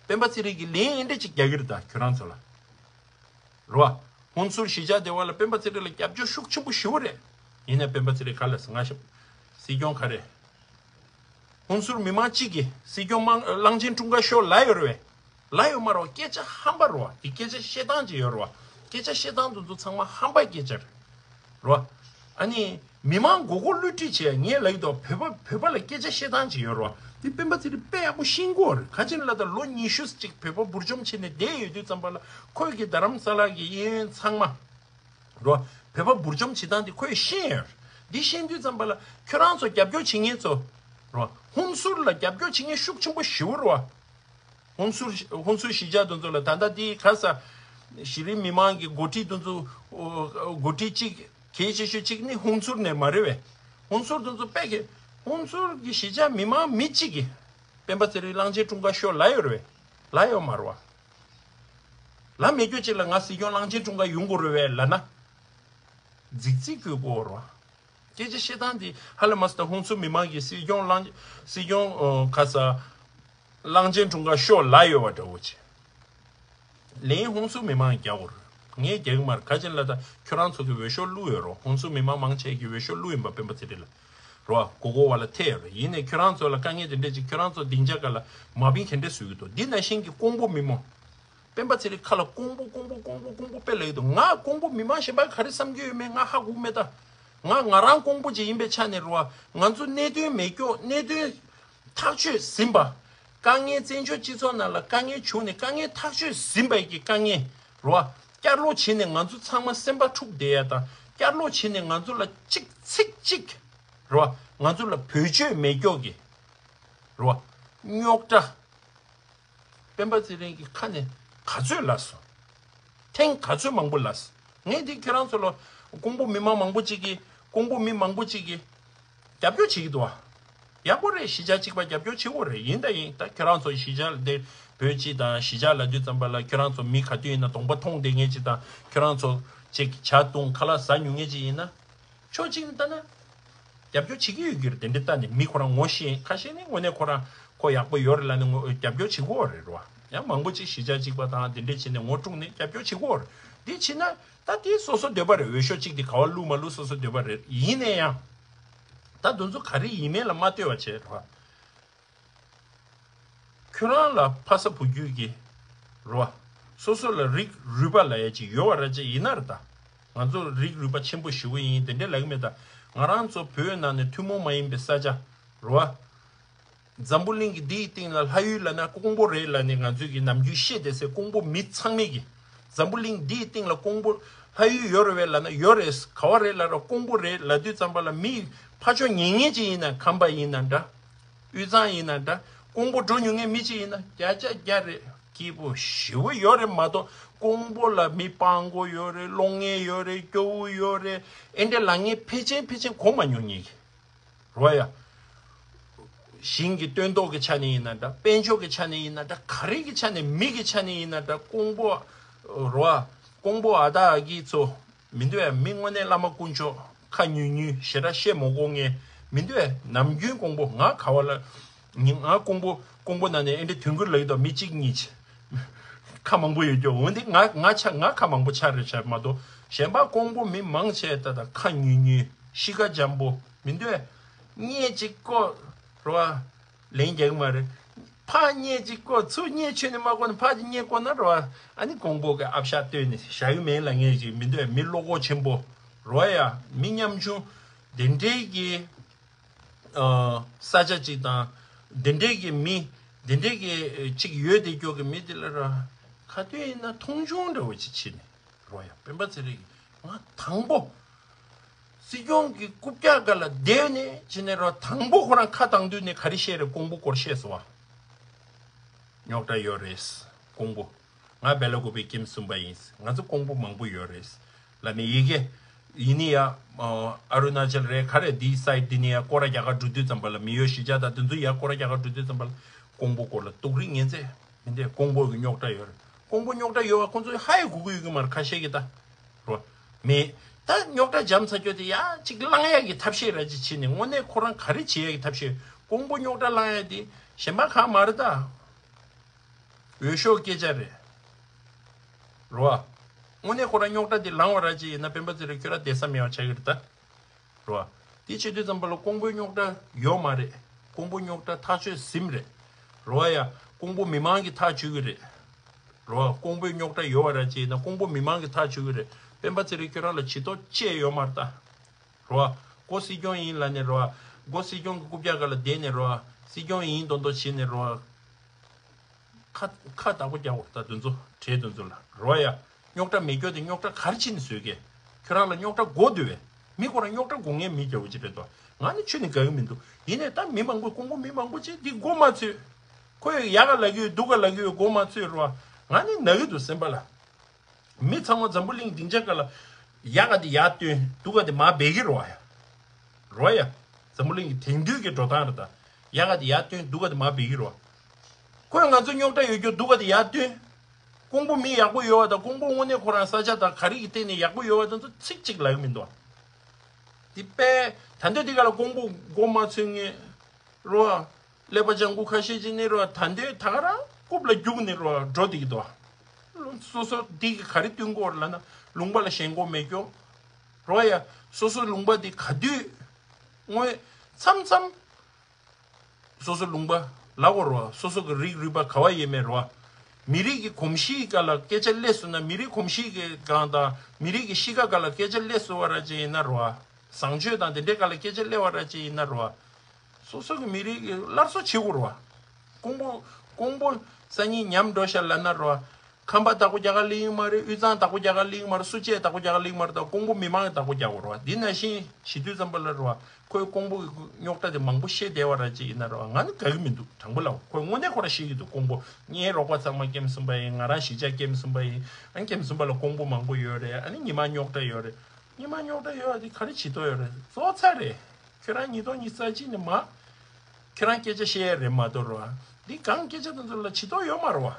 སྤེན་པ་ཚེ་རིང་གིས་ལན་ཨེ་འདྲ་ཅིག་རྒྱག་གི་རེད་ད་ཁྱོད་རང་ཚོ་ལ། རེད་བ། ཧུན་སུར་གཞིས་ཆགས་སྡེ་བ་ལ་སྤེན་པ་ཚེ་རིང་ལ་རྒྱབ་སྐྱོར་ཤུགས་ཆེན་པོ་ཞེ་པོ་རེད། ཡིན་ནའི་སྤེན་པ་ཚེ་རིང་ག་ལ་ང་ཞབས། སྲིད་སྐྱོང་ག་རེ། ཧུན་སུར་མི་མང་གཅིག་གིས་སྲིད་སྐྱོང་མང་གླང་ཆེན་ཀྲུང་ག་ཤོག་ལབ་ཡོད་རེད་བས། ལབ་ཡོད་མ་རེད་བ། སྐད་ཆ་ཧམ་པ་རེད་བ། དེ་སྐད་ཆ་བཤད་སྟངས་ཅིག་ཡོད་རེད་བ། སྐད་ཆ་བཤད་སྟངས་དེ་ཚོ་ཚང་མ་ཧམ་པའི་སྐད་ཆ་རེད། རེད་བ། ཨ་ནི། མི་མང་མགོ་སྐོར་བསླུ་བྲིད་བྱས་ངས་ལབ་ཀྱི་འདུག་བོད་པ་བོད་པ་ལ་སྐད་ཆ་བཤད་སྟངས་ཅིག་ཡོད་རེད་བ། དེ་སྤེན་པ་ཚེ་རིང་དཔེ་ཡག་པོ་ཤེས་ཀྱི་ཡོད་རེད། ག་ཅི་ལབ་ན་ད་ལོ་ཉི་ཤུ་ཅིག་བོད་པ་འབུར་འཇོམས་བྱས་ནས་བསྡད་ཡོད་དུས་ཙམ་པ་ལ་ཁོས་ཀྱི་རྡ་རམ་ས་ལ་གི་གཡས་གཡོན་ཚང་མ། རོ། བོད་པ་འབུར་འཇོམས་བྱེད་སྟངས་དེ་ཁོས་ཤེས་ཡོད། འདི་ཤེས་དུས་ཙམ་པ་ལ་ཁྱོད་རང་ཚོ་རྒྱབ་སྐྱོར་བྱེད་མཁན་ཚོ། རོ། ཧུན་སུར་ལ་རྒྱབ་སྐྱོར་བྱེད་མཁན་ཤུགས་ཆེན་པོ་ཞེ་པོ་རེད་བ། ཧུན་སུར་ཧུན་སུར་གཞིས་ཆགས་དེ་ཚོ་ལ་ད་ལྟ་དེའི་ཁ་ས་གཞི་རིམ་མི་མང་གི་འགོ་ཁྲིད་དེ་ཚོ། འགོ་ཁྲིད་གཅིག་གལ་ཆེ་ཤོས་གཅིག་ནི་ཧུན་སུར་ནས་མ་རེད་བས། ཧུན་སུར་དེ་ཚོ་དཔེ་གི་ཧུན་སུར་གྱི་གཞིས་ཆགས་མི་མང་མི་གཅིག་གིས་སྤེན་པ་ཚེ་རིང་གླང་ཆེན་ཀྲུང་ག་ཤོག་ལབ་ཡོད་རེད་བས། ལབ་ཡོད་མ་རེད་བ། ལབ་མེད་རྒྱུ་གཅིག་ལ་ང་སྲིད་སྐྱོང་གླང་ཆེན་ཀྲུང་ག་ཡོང་དགོས་རེད་བས་ལབ་ན། རྫིག་རྫིག་སྐྱོ་པོ་རེད་བ། སྐད་ཆ་བཤད་སྟངས་འདི་ཧ་ལས་མ་སོང་། ད་ཧུན་སུར་མི་མང་གིས་སྲིད་སྐྱོང་གླང་སྲིད་སྐྱོང་ཁ་ས་གླང་ཆེན་ཀྲུང་ག་ཤོག་ལབ་ཡོད་བ་འདྲ་བོ་ཅིག་ལན་ཧུན་སུར་མི་མང་རྒྱག་དགོས་རེད། ངས་རྒྱག་གི་མ་རེད། ག་ཅི་ལབ་ད་ཁྱོད་རང་ཚོ་གི་འོས་ཤོག་བླུགས་ཡོད་རོ། ཧུན་སུར་མི་མང་མང་ཆེ་གི་འོས་ཤོག་བླུགས་ཡིན་པ་སྤེན་པ་ཚེ་རིང་ལ་རོ། མགོ་སྐོར་བ་ལ་ཐེ་ཡོད་རེད། ཡིན་ནའི་ཁྱོད་རང་ཚོ་ལ་དཀའ་ངལ་དེ་འདྲས་ཅིག་ཁྱོད་རང་ཚོ་སྡིངས་ཆ་སྒང་ལ་མ་བིན་ག་འདྲས་བཟོ་གི་འདུག་འདི་ནང་བཞིན་གྱི་ཀོང་པོ་མི་མང་སྤེན་པ་ཚེ་རིང་ཁ་ལ་ཀོང་པོ་ཀོང་པོ་ཀོང་པོ་ཀོང་པོ་དཔེ་ལབ་ཀྱི་འདུག་ང་ཀོང་པོ་མི་མང་གཞན་པ་ག་རེ་བསམ་གྱི་ཡོད་མེད་ང་ཧ་གོ་མེད་ད། ང་ང་རང་ཀོང་པོ་ཅིག་ཡིན་པའི་ཆ་ནས་རོ། ང་ཚོ་གནད་དོན་མེད་སྐྱོ་གནད་དོན་ཐག་ཆོད་ཟིན་པ། དཀའ་ངལ་བཙན་བྱོལ་སྤྱི་ཚོགས་ནང་ལ་དཀའ་ངལ་བྱུང་ནས་དཀའ་ངལ་ཐག་ཆོད་ཟིན་པའི་གི་དཀའ་ངལ་རོ། བསྐྱར་ལོག་བྱས་ནས་ང་ཚོ་ཚང་མ་སེམས་པ་འཁྲུག་བསྡད་ཡ་དང་བསྐྱར་ལོག་བྱས་ནས་ང་ཚོ་ལ་གཅིག་ཚིག་གཅིག་རོ། ང་ཚོ་ལ་བེད་སྤྱོད་མེད་སྐྱོ་གི་རོ། རྙོག་དྲ། སྤེན་པ་ཚེ་རིང་གི་ཁ་ནས་ག་ཚོད་ལབ་སོང་། ཐེངས་ག་ཚོད་མང་པོ་ལབ་སོང་། ངས་འདི་ཁྱེད་རང་ཚོ་ལ་ཀོང་པོ་མི་མང་མང་པོ་ཅིག་གིས་ཀོང་པོ་མི་མང་པོ་ཅིག་གིས་རྒྱབ་སྐྱོར་བྱེད་ཀྱི་འདུག་བ། ཡག་པོ་རེད། གཞིས་ཆགས་གཅིག་པ་རྒྱབ་སྐྱོར་བྱེད་དགོས་རེད། ཡིན་ད་ཡིན་ད་ཁྱེད་རང་ཚོ་གཞིས་ཆགས་འདི་བོད་སྤྱི་དང་གཞིས་ཆགས་ལབ་དུས་ཙམ་པ་ལ་ཁྱེད་རང་ཚོ་མི་ག་དུས་ཡིན་ན་གདོང་པ་མཐོང་བསྡད་མཁན་ཅིག་དང་ཁྱེད་རང་ཚོ་ཅིག་ཇ་བཏུང་ཁ་ལག་ཟ་མྱོང་མཁན་ཅིག་ཡིན་ན། ཕྱོགས་གཅིག་ནས་ལྟ་ན། རྒྱབ་སྐྱོར་བྱེད་ཀྱི་ཡོད་རྒྱུ་རེད། དེ་འདྲ་ལྟ་ནས་མི་ཁོ་རང་ངོ་ཤེས། ཁ་ཤས་ནི་དངོས་གནས་ཁོ་རང་ཁོ་ཡག་པོ་ཡོད་རེད་ལབ་ནས་ངོ་རྒྱབ་སྐྱོར་བྱེད་ཀྱི་ཡོད་རེད་རོ། ཡང་མང་པོ་ཅིག་གཞིས་ཆགས་གཅིག་པ་དང་དེ་འདྲ་བྱས་ནས་ངོ་དཀྲུགས་ནས་རྒྱབ་སྐྱོར་བྱེད་ཀྱི་ཡོད་རེད། འདི་བྱས་ན་ད་དེ་སོ་སོ་འདོད་པ་རེད། འོས་ཤོག་གཅིག་དེ་ག་བ་བླུགས་མ་བླུགས་སོ་སོ་འདོད་པ་རེད། ཡིན་ན་ཡང་། ད་དེ་ཚོ་ག་རེ་ཡིན་མིན་ལ་མ་ལྟོས་པ་བྱས་རོ། ཁྱོད་རང་ལ་ཕ་ས་བུ་རྒྱུད་ཀྱི་རོ། སོ་སོ་ལ་རིགས་རུས་པ་ལབ་ཡ་ཅིག་ཡོད་པ་ར་ཅིག་ཡིན་ན་རེད་ད། ང་ཚོ་རིགས་རུས་པ་ཆེན་པོ་ཞེ་པོ་ཡིན་དེ་འདྲ་ལབ་ཀྱི་མེད་ད། ང་རང་ཚོ་བོད་ནང་ནས་ཐུན་མོང་མ་ཡིན་པའི་ས་ཆ་རོ། འཛམ་བུ་གླིང་གི་འདིའི་སྟེང་ལ་ལྷ་ཡུལ་ལབ་ན་ཀོང་པོ་རེད་ལབ་ནས་ང་ཚོས་ཀྱི་ནམ་རྒྱུན་བཤད་བསྡད་སའི་ཀོང་པོ་མི་ཚང་མས་ཀྱི། འཛམ་བུ་གླིང་འདིའི་སྟེང་ལ་ཀོང་པོ་ལྷ་ཡུལ་ཡོད་རེད་བས་ལབ་ན་ཡོད་རེད། ག་བ་རེད་ལབ་ར་ཀོང་པོ་རེད་ལབ་དུས་ཙམ་པ་ལ་མི་ཕར་ཕྱོགས་ཉན་མཁན་ཅིག་ཡིན་ན་ཁམས་པ་ཡིན་ན་འདྲ། དབུས་གཙང་ཡིན་ན་འདྲ། ཀོང་པོ་འགྲོ་མྱོང་མཁན་མི་གཅིག་ཡིན་ན་བརྒྱ་ཆ་བརྒྱ་རེད། སྐྱིད་པོ་ཞེ་པོ་ཡོད་རེད་མ་གཏོགས་ཀོང་པོ་ལ་མི་སྤྲང་པོ་ཡོད་རེད། གློག་བརྙན་ཡོད་རེད། སྐྱོ་བོ་ཡོད་རེད། ཨེ་འདྲ་ལབ་མཁན་ཕལ་ཆེར་ཕལ་ཆེར་གོ་མ་མྱོང་མཁན་གྱི་རོ་ཡ། ཞིང་གི་སྟོན་ཐོག་གི་ཆ་ནས་ཡིན་ན་འདྲ། དཔལ་འབྱོར་གྱི་ཆ་ནས་ཡིན་ན་འདྲ། ག་རེ་གི་ཆ་ནས་མི་གི་ཆ་ནས་ཡིན་ན་འདྲ། ཀོང་པོ་རོ་ཡ། ཀོང་པོ་ཨ་ད་ཨ་གི་ཚོ། མི་འདུག་ཡ། མི་དངོས་གནས་བླ་མ་དཀོན་མཆོག་ཁ་ཉུལ་ཉུལ་ཞེ་དྲག་བཤད་མ་དགོས་མཁན་མི་འདུག་ཡ། ནམ་རྒྱུན་ཀོང་པོ་ང་ག་བ་ལ། ང་ཀོང་པོ་ཀོང་པོ་ནང་ནས་ཨེ་འདྲ་དོན་ཁུར་ལ་ཡོད་དོ་མི་གཅིག་གཉིས་ཅི། ཁ་མང་པོ་ཡོད་ཀྱོ། འོན་ཏེ་ང་ང་ཆ་ང་ཁ་མང་པོ་ཆ་རེ་ཆ་མ་གཏོགས་གཞན་པ་ཀོང་པོ་མི་མང་ཆེ་ད་ད་ཁ་ཉུལ་ཉུལ་གཤིས་ཀ་འཇམ་པོ་མི་འདུག་ཡ། བརྙས་གཅིག་ཀོ་རོ་ཨ། ལན་རྒྱག་གི་མ་རེད། ཕར་བརྙས་གཅིག་བཀོག་ཚུར་བརྙས་ཁྱོན་ནས་མ་བཀོག་ན་ཕར་གཅིག་བརྙས་བཀོག་ན་རོ། ཨ་ནི་ཀོང་པོ་གི་ཨབ་ཤ་བཏོན་ནས་བཞག་གི་མེད་ལབ་མཁན་ཞིག་མི་འདུག་མི་བློ་ཁོག་ཆེན་པོ། རོ་ཡ། མི་ཉམ་ཆུང་དེ་འདྲའི་གི་ཨ་ས་ཆ་གཅིག་དང་། དེ་འདྲའི་གི་མི་དེ་འདྲའི་གི་གཅིག་ཡོད་དེ་སྐྱོ་གི་མི་དེ་ལ་ར་ག་དུས་ཡིན་ན་མཐོང་ཆུང་འདྲ་བོ་ཅིག་བྱེད་ནས། རོ་ཡ། སྤེན་པ་ཚེ་རིང་གིས་ང་དང་པོ་སྲིད་སྐྱོང་གི་རྐུབ་བཀྱག་སྒང་ལ་བསྡད་ནས་བྱས་ནས་རོ། དང་པོ་ཁོ་རང་ཁ་བཏང་དུས་ནས་ག་རེ་བཤད་རེད། ཀོང་པོ་སྐོར་བཤད་སོང་བ། རྙོག་དྲ་ཡོད་རེད། ཀོང་པོ། ང་སྦེ་ལ་ཀོ་པའི་ཀེམ་གསུམ་པ་ཡིན། ང་ཚོ་ཀོང་པོ་མང་པོ་ཡོད་རེད། ལ་ནི་ཡི་གེ་ཡིན་ནི་ཡ། ཨ་རུ་ན་ཅལ་རེད། ག་རེ་འདི་སའིད་འདི་ནི་ཡ་སྐོར་ར་རྒྱག་ག་འགྲོ་དུས་ཙམ་པ་ལ། མི་ཡོད་གཞིས་ཆགས་དང་དེ་ཚོ་ཡ་སྐོར་ར་རྒྱག་ག་འགྲོ་དུས་ཙམ་པ་ལ། ཀོང་པོ་སྐོར་ལ་སྡུག་རུས་ངན་ཚད་མི་འདས། ཀོང་པོ་གི་རྙོག་དྲ་ཡོད་རེད། ཀོང་པོ་རྙོག་དྲ་ཡོད་བ་ཁོང་ཚོས་ཧ་ཡང་གོ་གི་ཡོད་གི་མ་རེད། ཁ་ཤས་ཀྱིས་ད། རོ། མེད། ད་རྙོག་དྲ་འཇམ་ཚར་རྒྱུ་དེ་ཡ་གཅིག་བསླང་ཡག་གི་ཐབས་ཤེས་ར་ཅིག་བྱས་ནས། དངོས་གནས་ཁོ་རང་ག་རེ་བྱེད་ཡག་གི་ཐབས་ཤེས། ཀོང་པོ་རྙོག་དྲ་བསླང་ཡག་དེ་གཞན་པ་གང་མ་རེད་ད། འོས་ཤོག་སྐད་ཆ་རེད། རོ། དངོས་གནས་ཁོ་རང་རྙོག་དྲ་དེ་ལངས་བ་ར་ཅིག་ཡིན་ན། སྤེན་པ་ཚེ་རིང་ཁྱོད་རང་བསྡད་ས་མེད་པ་ཆགས་ཀྱི་རེད་ད། རོ། དེ་བྱེད་དུས་ཙམ་པ་ལ་ཀོང་པོའི་རྙོག་དྲ་ཡོད་མ་རེད། ཀོང་པོ་རྙོག་དྲ་ཐག་ཆོད་ཟིན་རེད། རོ་ཡ། ཀོང་པོ་མི་མང་གིས་ཐག་གཅོད་ཀྱི་རེད། རོ། ཀོང་པོའི་རྙོག་དྲ་ཡོད་པ་ར་ཅིག་ཡིན་ན་ཀོང་པོ་མི་མང་གིས་ཐག་གཅོད་ཀྱི་རེད། སྤེན་པ་ཚེ་རིང་ཁྱོད་རང་ལ་བྱེད་ཐབས་ཅི་ཡང་ཡོད་མ་རེད་ད། རོ། མགོ་སྲིད་སྐྱོང་ཡིན་ལབ་ནས་རོ། མགོ་སྲིད་སྐྱོང་གི་རྐུབ་བཀྱག་སྒང་ལ་བསྡད་ནས་རོ། སྲིད་སྐྱོང་ཡིན་མདོག་མདོག་བྱས་ནས་རོ། ཁ་ཁ་བདག་པོ་རྒྱག་འོ་ད་དེ་ཚོ་གྲས་དེ་ཚོ་ལ་རོ་ཡ། རྙོག་དྲ་མེད་རྒྱུ་དེ་རྙོག་དྲ་ག་རེ་བྱས་ནས་བཟོས་ཀྱི། ཁྱོད་རང་ལ་རྙོག་དྲ་དགོས་འདུག་བས། མི་ཁོ་རང་རྙོག་དྲ་དགོས་མཁན་མི་རྒྱ་བོ་ཅིག་རེད་དོ། ང་ནི་ཁྱོད་ནི་དགའ་གི་མི་འདུག་ཡིན་ནའི་ད་མི་མང་པོས་ཀོང་པོ་མི་མང་པོ་ཅིག་འདི་མགོ་མ་ཚོས། ཁོས་ཡག་ག་ལབ་ཀྱི་ཡོད། སྡུག་ག་ལབ་ཀྱི་ཡོད། མགོ་མ་ཚོས་རོ། ང་ནི་ན་གི་འདུག་སེམས་པ་ལ། མི་ཚང་མ་འཛམ་བུ་གླིང་སྡིངས་ཆ་སྒང་ལ་ཡག་ག་དེ་ཡར་བཏོན། སྡུག་ག་དེ་མར་སྦས་ཀྱི་རོ་ཡ། རོ་ཡ། འཛམ་བུ་གླིང་གི་དེང་དུས་ཀྱི་འགྲོ་སྟངས་རེད་ད། ཡག་ག་དེ་ཡར་བཏོན། སྡུག་ག་དེ་མར་སྦས་ཀྱི་རོ། ཁོས་ང་ཚོ་རྙོག་དྲ་ཡོད་རྒྱུ་སྡུག་ག་དེ་ཡར་བཏོན། ཀོང་པོ་མི་ཡག་པོ་ཡོད་པ་དང་། ཀོང་པོ་དངོས་གནས་ཁོ་རང་ས་ཆ་དང་ག་རེ་གི་སྟེང་ནས་ཡག་པོ་ཡོད་པ་དེ་ཚོ་ཚིག་གཅིག་ལབ་ཀྱི་མི་འདུག་བ། དེ་པས་ད་འདོད་དེ་ག་ལ་ཀོང་པོ་མགོ་མ་ཚོས་ངེས་རོ། ཀླད་པ་ལྗང་གུ་ཁ་ཤས་ཅིག་ནི་རོ། ད་འདོད་ད་ག་རང་རྐུབ་ལ་རྒྱུག་ནས་རོ་འགྲོ་བསྡད་ཀྱི་འདུག་བ། སོ་སོ་འདི་གི་ག་རེ་བསྟུན་དགོས་རེད་ལབ་ན། ལུང་པ་ལ་ཞེན་ཁོག་མེད་རྒྱུ། རོ་ཡ། སོ་སོ་ལུང་པ་འདི་ག་དུས་སྔོན་མཚམས་མཚམས་སོ་སོ་ལུང་པ་ལབ་དགོས་རེད་བ། སོ་སོ་གི་རིགས་རུས་པ་ག་བ་ཡིན་མིན་རེད་བ། མི་རིགས་ཀྱི་གོམས་གཤིས་སྒང་ལ་སྐད་ཆ་སླེབས་སོང་ན། མི་རིགས་གོམས་གཤིས་ཀྱི་སྒང་དང་མི་རིགས་ཀྱི་གཤིས་ཀ་སྒང་ལ་སྐད་ཆ་སླེབས་སོང་བ་ར་ཅིག་ཡིན་ན་རེད་བ། བཟང་སྤྱོད་དང་དེ་འདྲའི་སྒང་ལ་སྐད་ཆ་སླེབས་པ་ར་ཅིག་ཡིན་ན་རེད་བ། སོ་སོ་གི་མི་རིགས་ཀྱི་སླར་གསོ་བྱེད་དགོས་རེད་བ། ཀོང་པོ་ཀོང་པོ་སང་ཉིན་ཉམས་འགྲོ་ཤག་ལབ་ན་རེད་བ། ཁམས་པ་བདག་པོ་རྒྱག་ག་སླེབས་ཀྱི་མ་རེད། དབུས་གཙང་བདག་པོ་རྒྱག་ག་སླེབས་ཀྱི་མ་རེད། སུ་གཅིག་བདག་པོ་རྒྱག་ག་སླེབས་ཀྱི་མ་རེད། ད་ཀོང་པོ་མི་མང་གིས་བདག་པོ་རྒྱག་དགོས་རེད་བ། འདི་ནང་བཞིན་བྱེད་དུས་ཙམ་པ་ལ་རེད་བ། ཁོས་ཀོང་པོ་གི་རྙོག་དྲ་དེ་མང་པོ་བཤད་བསྡད་པ་ར་ཅིག་ཡིན་ན་རེད་བ། ང་ནི་དགའ་གི་མི་འདུག་དྲང་པོ་ལབ། ཁོས་དངོས་གནས་ཁོ་རང་ཤེས་ཀྱི་འདུག་ཀོང་པོ་ངའི་རོགས་པ་ཚང་མ་ཀེམ་གསུམ་པ་ཡིན། ང་རང་གཞིས་ཆགས་ཀེམ་གསུམ་པ་ཡིན། ཨ་ནི་ཀེམ་གསུམ་པ་ལ་ཀོང་པོ་མང་པོ་ཡོད་རེད། ཨ་ནི་ཉི་མ་རྙོག་དྲ་ཡོད་རེད། ཉི་མ་རྙོག་དྲ་ཡོད་པ་དེ་ག་རེ་བྱེད་དོ་ཡོད་རེད། རྫོགས་ཚར་རེད། ཁྱོད་རང་ཉིས་སྟོང་ཉི་ཤུ་རྩ་གཅིག་ནས་མར་ཁྱོད་རང་སྐད་ཆ་བཤད་ཡ་རེད་མ་གཏོགས་རེད་བ། འདི་གང་སྐད་ཆ་དེ་ཚོ་ལ་བྱེད་དོ་ཡོད་མ་རེད་བ།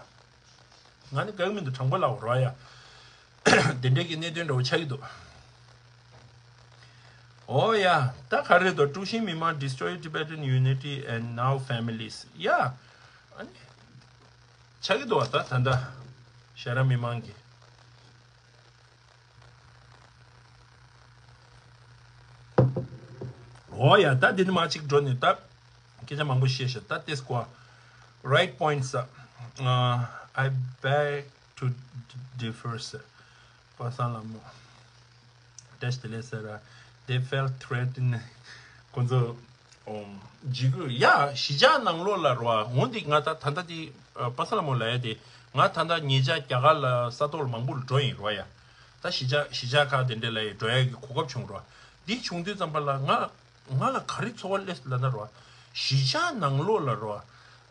ང་ནི་དགའ་གི་མི་འདུག་དྲང་པོ་ལབ་རོགས་ཡ། དེ་འདྲའི་གི་གནད་དོན་འདྲ་བོ་ཆགས་ཀྱི་འདུག་ཨོ་ཡ། ད་ག་རེ་འདུག་དཀྲུག་ཤིང་མི་མང་། Destroy Tibetan Unity and Now Families. ཡ། ཨ་ནི། ཆགས་ཀྱི་འདུག་བ། ད་ད་ད། ཤ་ར་མི་མང་གི། ཨོ་ཡ། ད་འདི་ནས་མར་ཅིག་འགྲོ་ནས་ད་སྐད་ཆ་མང་པོ་བཤད་ཤག་ད་ཏེས་ཀོ་right points. Uh, I beg to differ, sir. པ་སངས་ལྷ་མོ། བཀྲ་ཤིས་བདེ་ལེགས་ཟེར་ར། They felt threatened. ཁོ་ཚོ་ཨོམ། འཇིགས་སྐུལ་ཡ། གཞིས་ཆགས་ནང་ལོགས་ལ་རོ། འོ་འདི་ང་ད་ད་ལྟ་འདི་པ་སངས་ལྷ་མོ་ལབ་ཡ་དེ། ང་ད་ལྟ་ཉེ་ཆར་རྒྱ་གར་ལ་ས་ཐོག་ལ་མང་པོ་ལ་འགྲོ་ཡིན་རོ་ཡ། ད་གཞིས་ཆགས་གཞིས་ཆགས་ཁག་དེ་འདྲ་ལ་ཡ་འགྲོ་ཡ་གི་གོ་སྐབས་བྱུང་རོ། འདི་བྱུང་དུས་ཙམ་པ་ལ་ང་ང་ལ་ག་རེ་ཚོར་བ་སླེབས་ལབ་ན་རོ། གཞིས་ཆགས་ནང་ལོགས་ལ་རོ།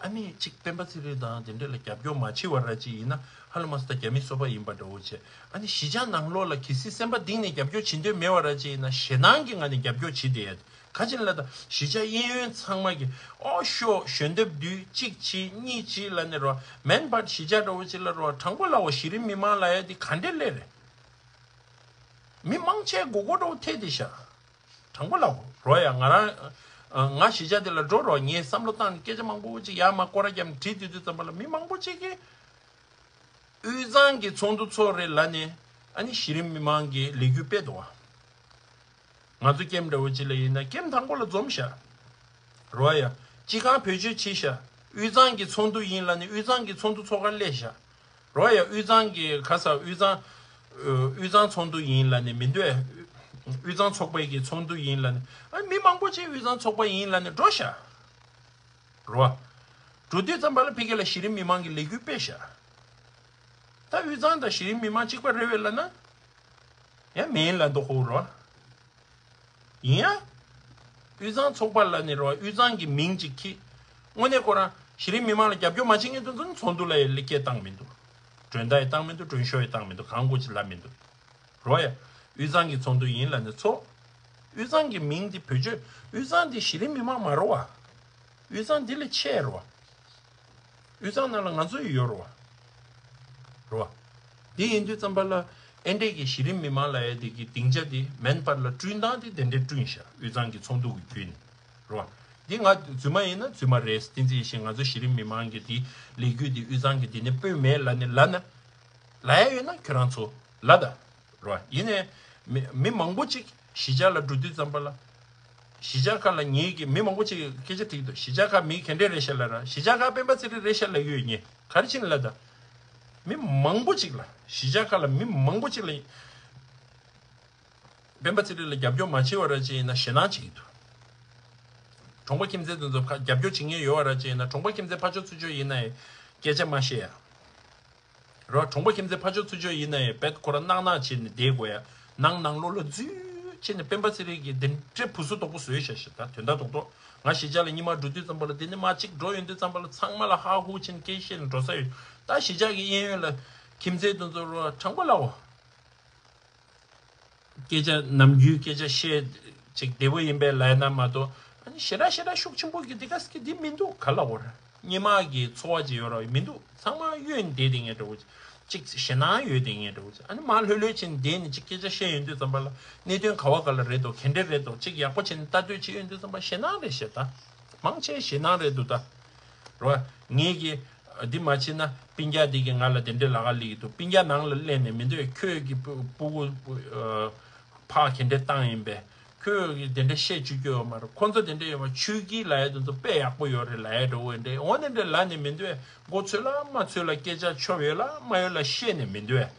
ཨ་ནི་གཅིག་སྤེན་པ་ཚེ་རིང་དང་དེ་འདྲ་ལ་རྒྱབ་སྐྱོར་མ་བྱེད་པ་ར་ཅིག་ཡིན་ན་ཧ་ལམ་ས་ད་རྒྱ་མི་སོ་པ་ཡིན་པ་འདྲ་བོ་བྱས། ཨ་ནི་གཞིས་ཆགས་ནང་ལོགས་ལ་གལ་སྲིད་སེམས་པ་གཏིང་ནས་རྒྱབ་སྐྱོར་བྱེད་འདོད་མེད་པ་ར་ཅིག་ཡིན་ན་ཞེད་སྣང་གི་ངང་ནས་རྒྱབ་སྐྱོར་བྱེད་བསྡད་ཡ། ག་ཅི་ལ་ད་གཞིས་ཆགས་གཡས་གཡོན་ཚང་མ་གི་ཨོ་ཤོ་ཞོན་འདེབས་བསྡུས་གཅིག་བྱེད་གཉིས་བྱེད་ལབ་ནས་རོ། མེན་པར་གཞིས་ཆགས་འདྲ་བོ་ཅིག་ལ་རོ། དྲང་པོ་ལབ་འོ། གཞི་རིམ་མི་མང་ལབ་ཡ་དེ་ག་འདྲས་སླེབས་རེད། མི་མང་ཆེ་དགོས་དགོས་འདྲ་བོ་ཐེ་དེ་ཤ། དྲང་པོ་ལབ་འོ། རོ་ཡ། ང་རང་ང་གཞིས་ཆགས་དེ་ལ་འགྲོ་རོ། ངས་བསམ་བློ་བཏང་ནས་སྐད་ཆ་མང་པོ་ཅིག་ཡར་མར་སྐོར་ར་བརྒྱབ་ནས་དྲིས་དུས་དུས་ཙམ་པ་ལ་མི་མང་པོ་ཅིག་གིས། དབུས་གཙང་གི་ཚོགས་འདུ་ཚོགས་རེད་ལབ་ནས་ཨ་ནི་གཞི་རིམ་མི་མང་གི་ལས་འགུལ་སྤེལ་འདུག་བ། ང་ཚོ་ཀེམ་འདྲ་བོ་ཅིག་ལ་ཡིན་ན་ཀེམ་དང་པོ་ལ་འཛོམས་ཤག་རོ་ཡ། སྤྱི་ཁང་བེད་སྤྱོད་བྱས་ཤག་དབུས་གཙང་གི་ཚོགས་འདུ་ཡིན་ལབ་ནས་དབུས་གཙང་གི་ཚོགས་འདུ་ཚོགས་ཁར་སླེབས་ཤག་རོ་ཡ། དབུས་གཙང་གི་ཁ་ས་དབུས་གཙང་། དབུས་གཙང་ཚོགས་འདུ་ཡིན་ལབ་ནས་མི་འདུག་ཨེ། དབུས་གཙང་ཚོགས་པའི་གི་ཚོགས་འདུ་ཡིན་ལབ་ནས། ཨ་མི་མང་པོ་ཅིག་དབུས་གཙང་ཚོགས་པ་ཡིན་ལབ་ནས་འགྲོ་ཤག་རོ། འགྲོ་དུས་ཙམ་པ་ལ་ཕ་གི་ལ་གཞི་རིམ་མི་མང་གི་ལས་འགུལ་སྤེལ་ཤག་ད་དབུས་གཙང་དང་གཞི་རིམ་མི་མང་གཅིག་པ་རེད་བས་ལབ་ན། ཡང་མིན་ལབ་འདུག་ཧོ་རོ། ཡིན་ཡང་། དབུས་གཙང་ཚོགས་པ་ལབ་ནས་རོ། དབུས་གཙང་གི་མིང་ཅིག་ཁྱེར། དངོས་གནས་ཁོ་རང་གཞི་རིམ་མི་མང་ལ་རྒྱབ་སྐྱོར་མ་བྱེད་མཁན་དེ་ཚོ་ནི་ཚོགས་འདུ་ལ་ཡང་ལེགས་སྐྱེས་བཏང་མི་འདུག་མགྲོན་བརྡ་ཡང་བཏང་མི་འདུག་མགྲོན་ཤོག་ཡང་བཏང་མི་འདུག་གང་དགོས་ཅིག་ལབ་མི་འདུག་རོ་ཡ། དབུས་གཙང་གི་ཚོགས་འདུ་ཡིན་ལབ་ནས་ཚོགས། དབུས་གཙང་གི་མིང་འདི་བེད་སྤྱོད། དབུས་གཙང་འདི་གཞི་རིམ་མི་མང་མ་རོ་བ། དབུས་གཙང་འདི་ལས་ཆེ་རོ་བ། དབུས་གཙང་ནང་ལ་ང་ཚོ་ཡོད་རོ་བ། རོ་བ། འདི་ཡིན་དུས་ཙམ་པ་ལ་ཨེ་འདྲས་ཀྱི་གཞི་རིམ་མི་མང་ལ་ཡ་འདི་གི་སྡིངས་ཆ་འདི་མེན་པར་ལ་བསྐྲུན་སྟངས་འདི་དེ་འདྲས་བསྐྲུན་ཤག་དབུས་གཙང་གི་ཚོགས་འདུ་གི་བརྒྱུད་ནས་རོ་བ། འདི་ང་རྫུན་མ་ཡིན་ན་རྫུན་མ་རེད། བསྟན་འཛིན་ཡེ་ཤེས་ང་ཚོ་གཞི་རིམ་མི་མང་གི་འདི་ལས་འགུལ་འདི་དབུས་གཙང་གི་འདི་ནས་སྤོས་མེད་ལབ་ནས་ལབ་ན། ལབ་ཡ་ཡོད་ན་ཁྱོད་རང་ཚོ་ལབ་ད། རོ། ཡིན་ནའི་མི་མི་མང་པོ་ཅིག་གཞིས་ཆགས་ལ་འགྲོ་དུས་ཙམ་པ་ལ། གཞིས་ཆགས་ཁག་ལ་ངེད་ཀྱི་མི་མང་པོ་ཅིག་སྐད་ཆ་དྲིས་འདུག་གཞིས་ཆགས་ཁག་མི་ག་འདྲས་རེད་ཤག་ལབ་ར། གཞིས་ཆགས་ཁག་སྤེན་པ་ཚེ་རིང་རེད་ཤག་ལབ་ཡོད། ངས་ག་རེ་བྱས་ནས་ལབ་ད། མི་མང་པོ་ཅིག་ལ། གཞིས་ཆགས་ཁག་ལ་མི་མང་པོ་ཅིག་ལ། སྤེན་པ་ཚེ་རིང་ལ་རྒྱབ་སྐྱོར་མ་བྱས་པ་ར་ཅིག་ཡིན་ན་ཞེད་སྣང་བྱེད་ཀྱི་འདུག་གྲོང་པ་ཁྱིམ་མཚེས་དེ་ཚོ་ཁ་རྒྱབ་སྐྱོར་བྱེད་མཁན་ཡོད་པ་ར་ཅིག་ཡིན་ན། གྲོང་པ་ཁྱིམ་མཚེས་ཕར་ཕྱོགས་ཚུར་ཕྱོགས་ཡིན་ན་ཡང་སྐད་ཆ་མ་བཤད་ཡ། རོ། གྲོང་པ་ཁྱིམ་མཚེས་ཕར་ཕྱོགས་ཚུར་ཕྱོགས་ཡིན་ན་ཡང་རྦད་ཁོ་རང་ནག་ནག་བྱས་ནས་བསྡད་དགོས་ཡ། ནང་ནང་ལོགས་ལ་འཛུལ་བྱས་ནས་སྤེན་པ་ཚེ་རིང་གིས་དེ་འདྲའི་བུ་སུ་དོག་པོ་བཟོས་ཤག་ཤག་ད་དོན་དག་རྡོག་རྡོག་ང་གཞིས་ཆགས་ལ་ཉི་མ་འགྲོ་དུས་ཙམ་པ་ལ། དེ་ནས་མར་གཅིག་འགྲོ་ཡོང་དུས་ཙམ་པ་ལ་ཚང་མ་ལ་ཧ་ཧུ་བྱས་ནས་སྐད་བཤད་ནས་འགྲོ་ས་ཡོད། ད་གཞིས་ཆགས་ཀྱི་གཡས་གཡོན་ལ་ཁྱིམ་མཚེས་དེ་ཚོ་རོ། དྲང་པོ་ལབ་འོ། སྐད་ཆ་ནམ་རྒྱུན་སྐད་ཆ་བཤད་ཅིག་བདེ་པོ་ཡིན་པའི་ལབ་ན་མ་གཏོགས། ཨ་ནི་ཞེ་དྲག་ཞེ་དྲག་ཤུགས་ཆེན་པོ་གི་འདི་ག་ཟེ་གི་འདི་མི་འདུག་ག་ལ་བོར། སྔོན་མ་གི་ཚོར་བ་ཅིག་ཡོད་ར་མི་འདུག་ཚང་མ་གཡོལ་ནས་བསྡད་དེ་ངས་འདྲ་བོ་ཅིག་ཅིག་ཞེད་སྣང་ཡོད་དེ་ངས་འདྲ་བོ་ཅིག་ཨ་ནི་མར་ལྷོད་ལྷོད་བྱས་ནས་བསྡད་ནས་ཅིག་སྐད་ཆ་བཤད་ཡོང་དུས་ཙམ་པ་ལ་གནད་དོན་ག་བ་ག་ལ་རེད་དོ། ག་འདྲས་རེད་དོ། ཅིག་ཡག་པོ་བྱས་ནས་ལྟ་འདོད་བྱེད་ཡོང་དུས་ཙམ་པ་ཞེད་སྣང་རེད་ཤག་ད་མང་ཆེ་ཞེད་སྣང་རེད་འདུག་ད། རོ། ངེད་ཀྱིས་འདི་མ་བྱས་ན་སྤུན་ཀྱག་འདི་གིས་ང་ལ་དེ་འདྲའི་ལབ་ག་སླེབས་ཀྱི་འདུག་སྤུན་ཀྱག་ནང་ལ་སླེབས་ནས་མི་འདོད། ཁྱོད་ཀྱི་སྤུ་སྤུ་གུ་ཨ་ཕར་ག་འདྲས་བཏང་ཡིན་པས། ཁྱོད་ཀྱིས་དེ་འདྲ་བཤད་བཅུག་རྒྱུ་ཡོད་མ་རེད། ཁོ་ཚོ་དེ་འདྲ་ཡོད་མ། ཆོས་སྐྱིད་ལབ་ཡ་དེ་ཚོ་དཔེ་ཡག་པོ་ཡོད་རེད་ལབ་ཡ་འདྲ་བོ་འདྲ། འོ་དེ་འདྲ་ལབ་ནས་མི་འདོད། མགོ་ཚོས་ལ་མ་ཚོས་ལ་སྐད་ཆ་ཆོབ་ཡོད་ལ་མ་ཡོད་ལ་བཤད་ནས་མི་འདོད།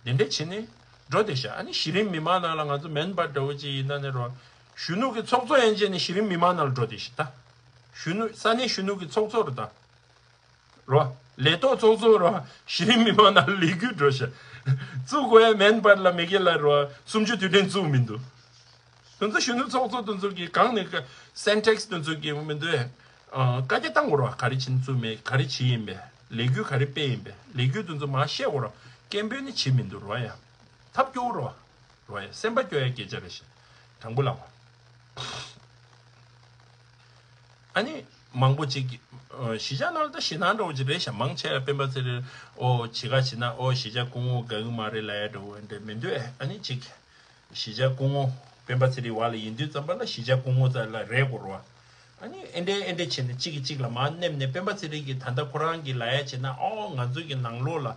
དེ་འདྲ་བྱས་ནས་འགྲོ་བསྡད་ཤག་ཨ་ནི་གཞི་རིམ་མི་མང་ནང་ལ་ང་ཚོ་མེན་པར་འདྲ་བོ་ཅིག་ཡིན་ན་ནི་རོ། གཞོན་ནུ་གི་ཚོགས་གཙོ་ཡན་ཆད་ནི་གཞི་རིམ་མི་མང་ནང་ལ་འགྲོ་བསྡད་ཤག་ད། གཞོན་ནུ་ས་གནས་གཞོན་ནུ་གི་ཚོགས་གཙོ་རེད་ད། རོ། ལས་ཐོག་ཚོགས་གཙོ་རོ། གཞི་རིམ་མི་མང་ནང་ལས་འགུལ་འགྲོ་ཤག་བཙུགས་དགོས་ཡ་མེན་པར་ལ་མི་སྒེར་ལ་རོ། གསུམ་བཅུ་དུས་དྲན་བཙུགས་མི་འདུག་དོན་ཚོ་གཞོན་ནུ་ཚོགས་གཙོ་དོན་ཚོ་གི་གང་ནས་ཀ་སེན་ཊེག་སི་དོན་ཚོ་གི་མི་འདུག་ཨ། བཀའ་རྒྱ་བཏང་དགོས་རོ། ག་རེ་བྱིན་བཙུགས་མེད། ག་རེ་བྱེད་ཡིན་པས། ལས་འགུལ་ག་རེ་སྤེལ་ཡིན་པས། ལས་འགུལ་དོན་ཚོ་མ་བཤད་དགོས་རོ། སྐད་འབོད་ནི་བྱེད་མི་འདུག་རོ་ཡ། ཐབས་སྐྱོ་བོ་རོ། རོ་ཡ། སེམས་པ་སྐྱོ་ཡ་སྐད་ཆ་རེད་ཤག་དྲང་པོ་ལབ་པ། ཨ་ནི་མང་པོ་ཅིག་གིས་ཨ་གཞིས་ཆགས་ནང་ལ་ད་ཞེད་སྣང་འདྲ་བོ་ཅིག་རེད་ཤག་མང་ཆེ་བ་སྤེན་པ་ཚེ་རིང་ཨོ་ཅི་ག་བྱེད་ན་ཨོ་གཞིས་ཆགས་སྐུ་ངོ་དགའ་གི་མ་རེད་ལབ་ཡ་འདྲ་བོ་འདྲ་མི་འདུག་ཨ་ནི་ཅིག་གཞིས་ཆགས་སྐུ་ངོ་སྤེན་པ་ཚེ་རིང་བ་ལ་ཡིན་དུས་ཙམ་པ་ལ་གཞིས་ཆགས་སྐུ་ངོ་ཙམ་ལ་རེད་དགོས་རེད་བ། ཨ་ནི་ཨེ་འདྲས་ཨེ་འདྲས་བྱས་ནས་གཅིག་གིས་གཅིག་ལ་མར་སྣེབས་ནས་སྤེན་པ་ཚེ་རིང་གིས་ད་ལྟ་ཁོ་རང་གིས་ལབ་ཡ་བྱས་ན་ཨོ་ང་ཚོ་གི་ནང་ལོགས་ལ་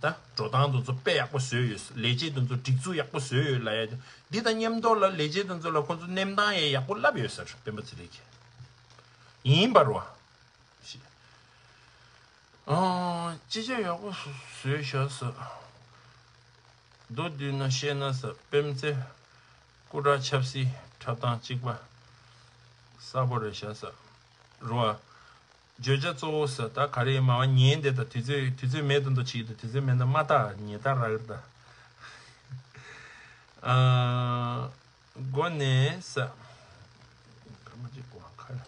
ད་འགྲོ་སྟངས་དེ་ཚོ་དཔེ་ཡག་པོ་བཟོས་ཡོད། ལས་བྱེད་དེ་ཚོ་སྒྲིག་འཛུགས་ཡག་པོ་བཟོས་ཡོད་ལབ་ཡ། འདི་དང་མཉམ་དུ་ལ་ལས་བྱེད་དེ་ཚོ་ལ་ཁོང་ཚོ་གནས་སྟངས་ཡང་ཡག་པོ་བསླབས་ཡོད་ཟེར་སྤེན་པ་ཚེ་རིང་གིས། ཡིན་པ་རེད་བ། ཨང་། ཅི་བྱ་ཡག་པོ་བཟོས་ཤག་ཟེར། མདོར་བསྡུས་ན་བཤད་ན་ཟེར་སྤེན་ཚེ་སྐུ་དྲག་ཆབ་སྲིད་འཁྲབ་སྟངས་གཅིག་པ་གསལ་པོ་རེད་ཤག་ཟེར། རེད་བ། བརྗོད་བྱ་གཙོ་བོ་ཟེར་ད་ག་རེ་ཡིན་མ་བ་ཉན་དེ་ད་དུས་ཚོད་དུས་ཚོད་མེད་དུ་འདུག་ཅིག་ད་དུས་ཚོད་མེད་ན་མ་ད་ཉན་ད་རག་གི་ད། ཨ། མགོ་ནས་ཟེར། སྐར་མ་གཅིག་གོ་ཁ་ལ།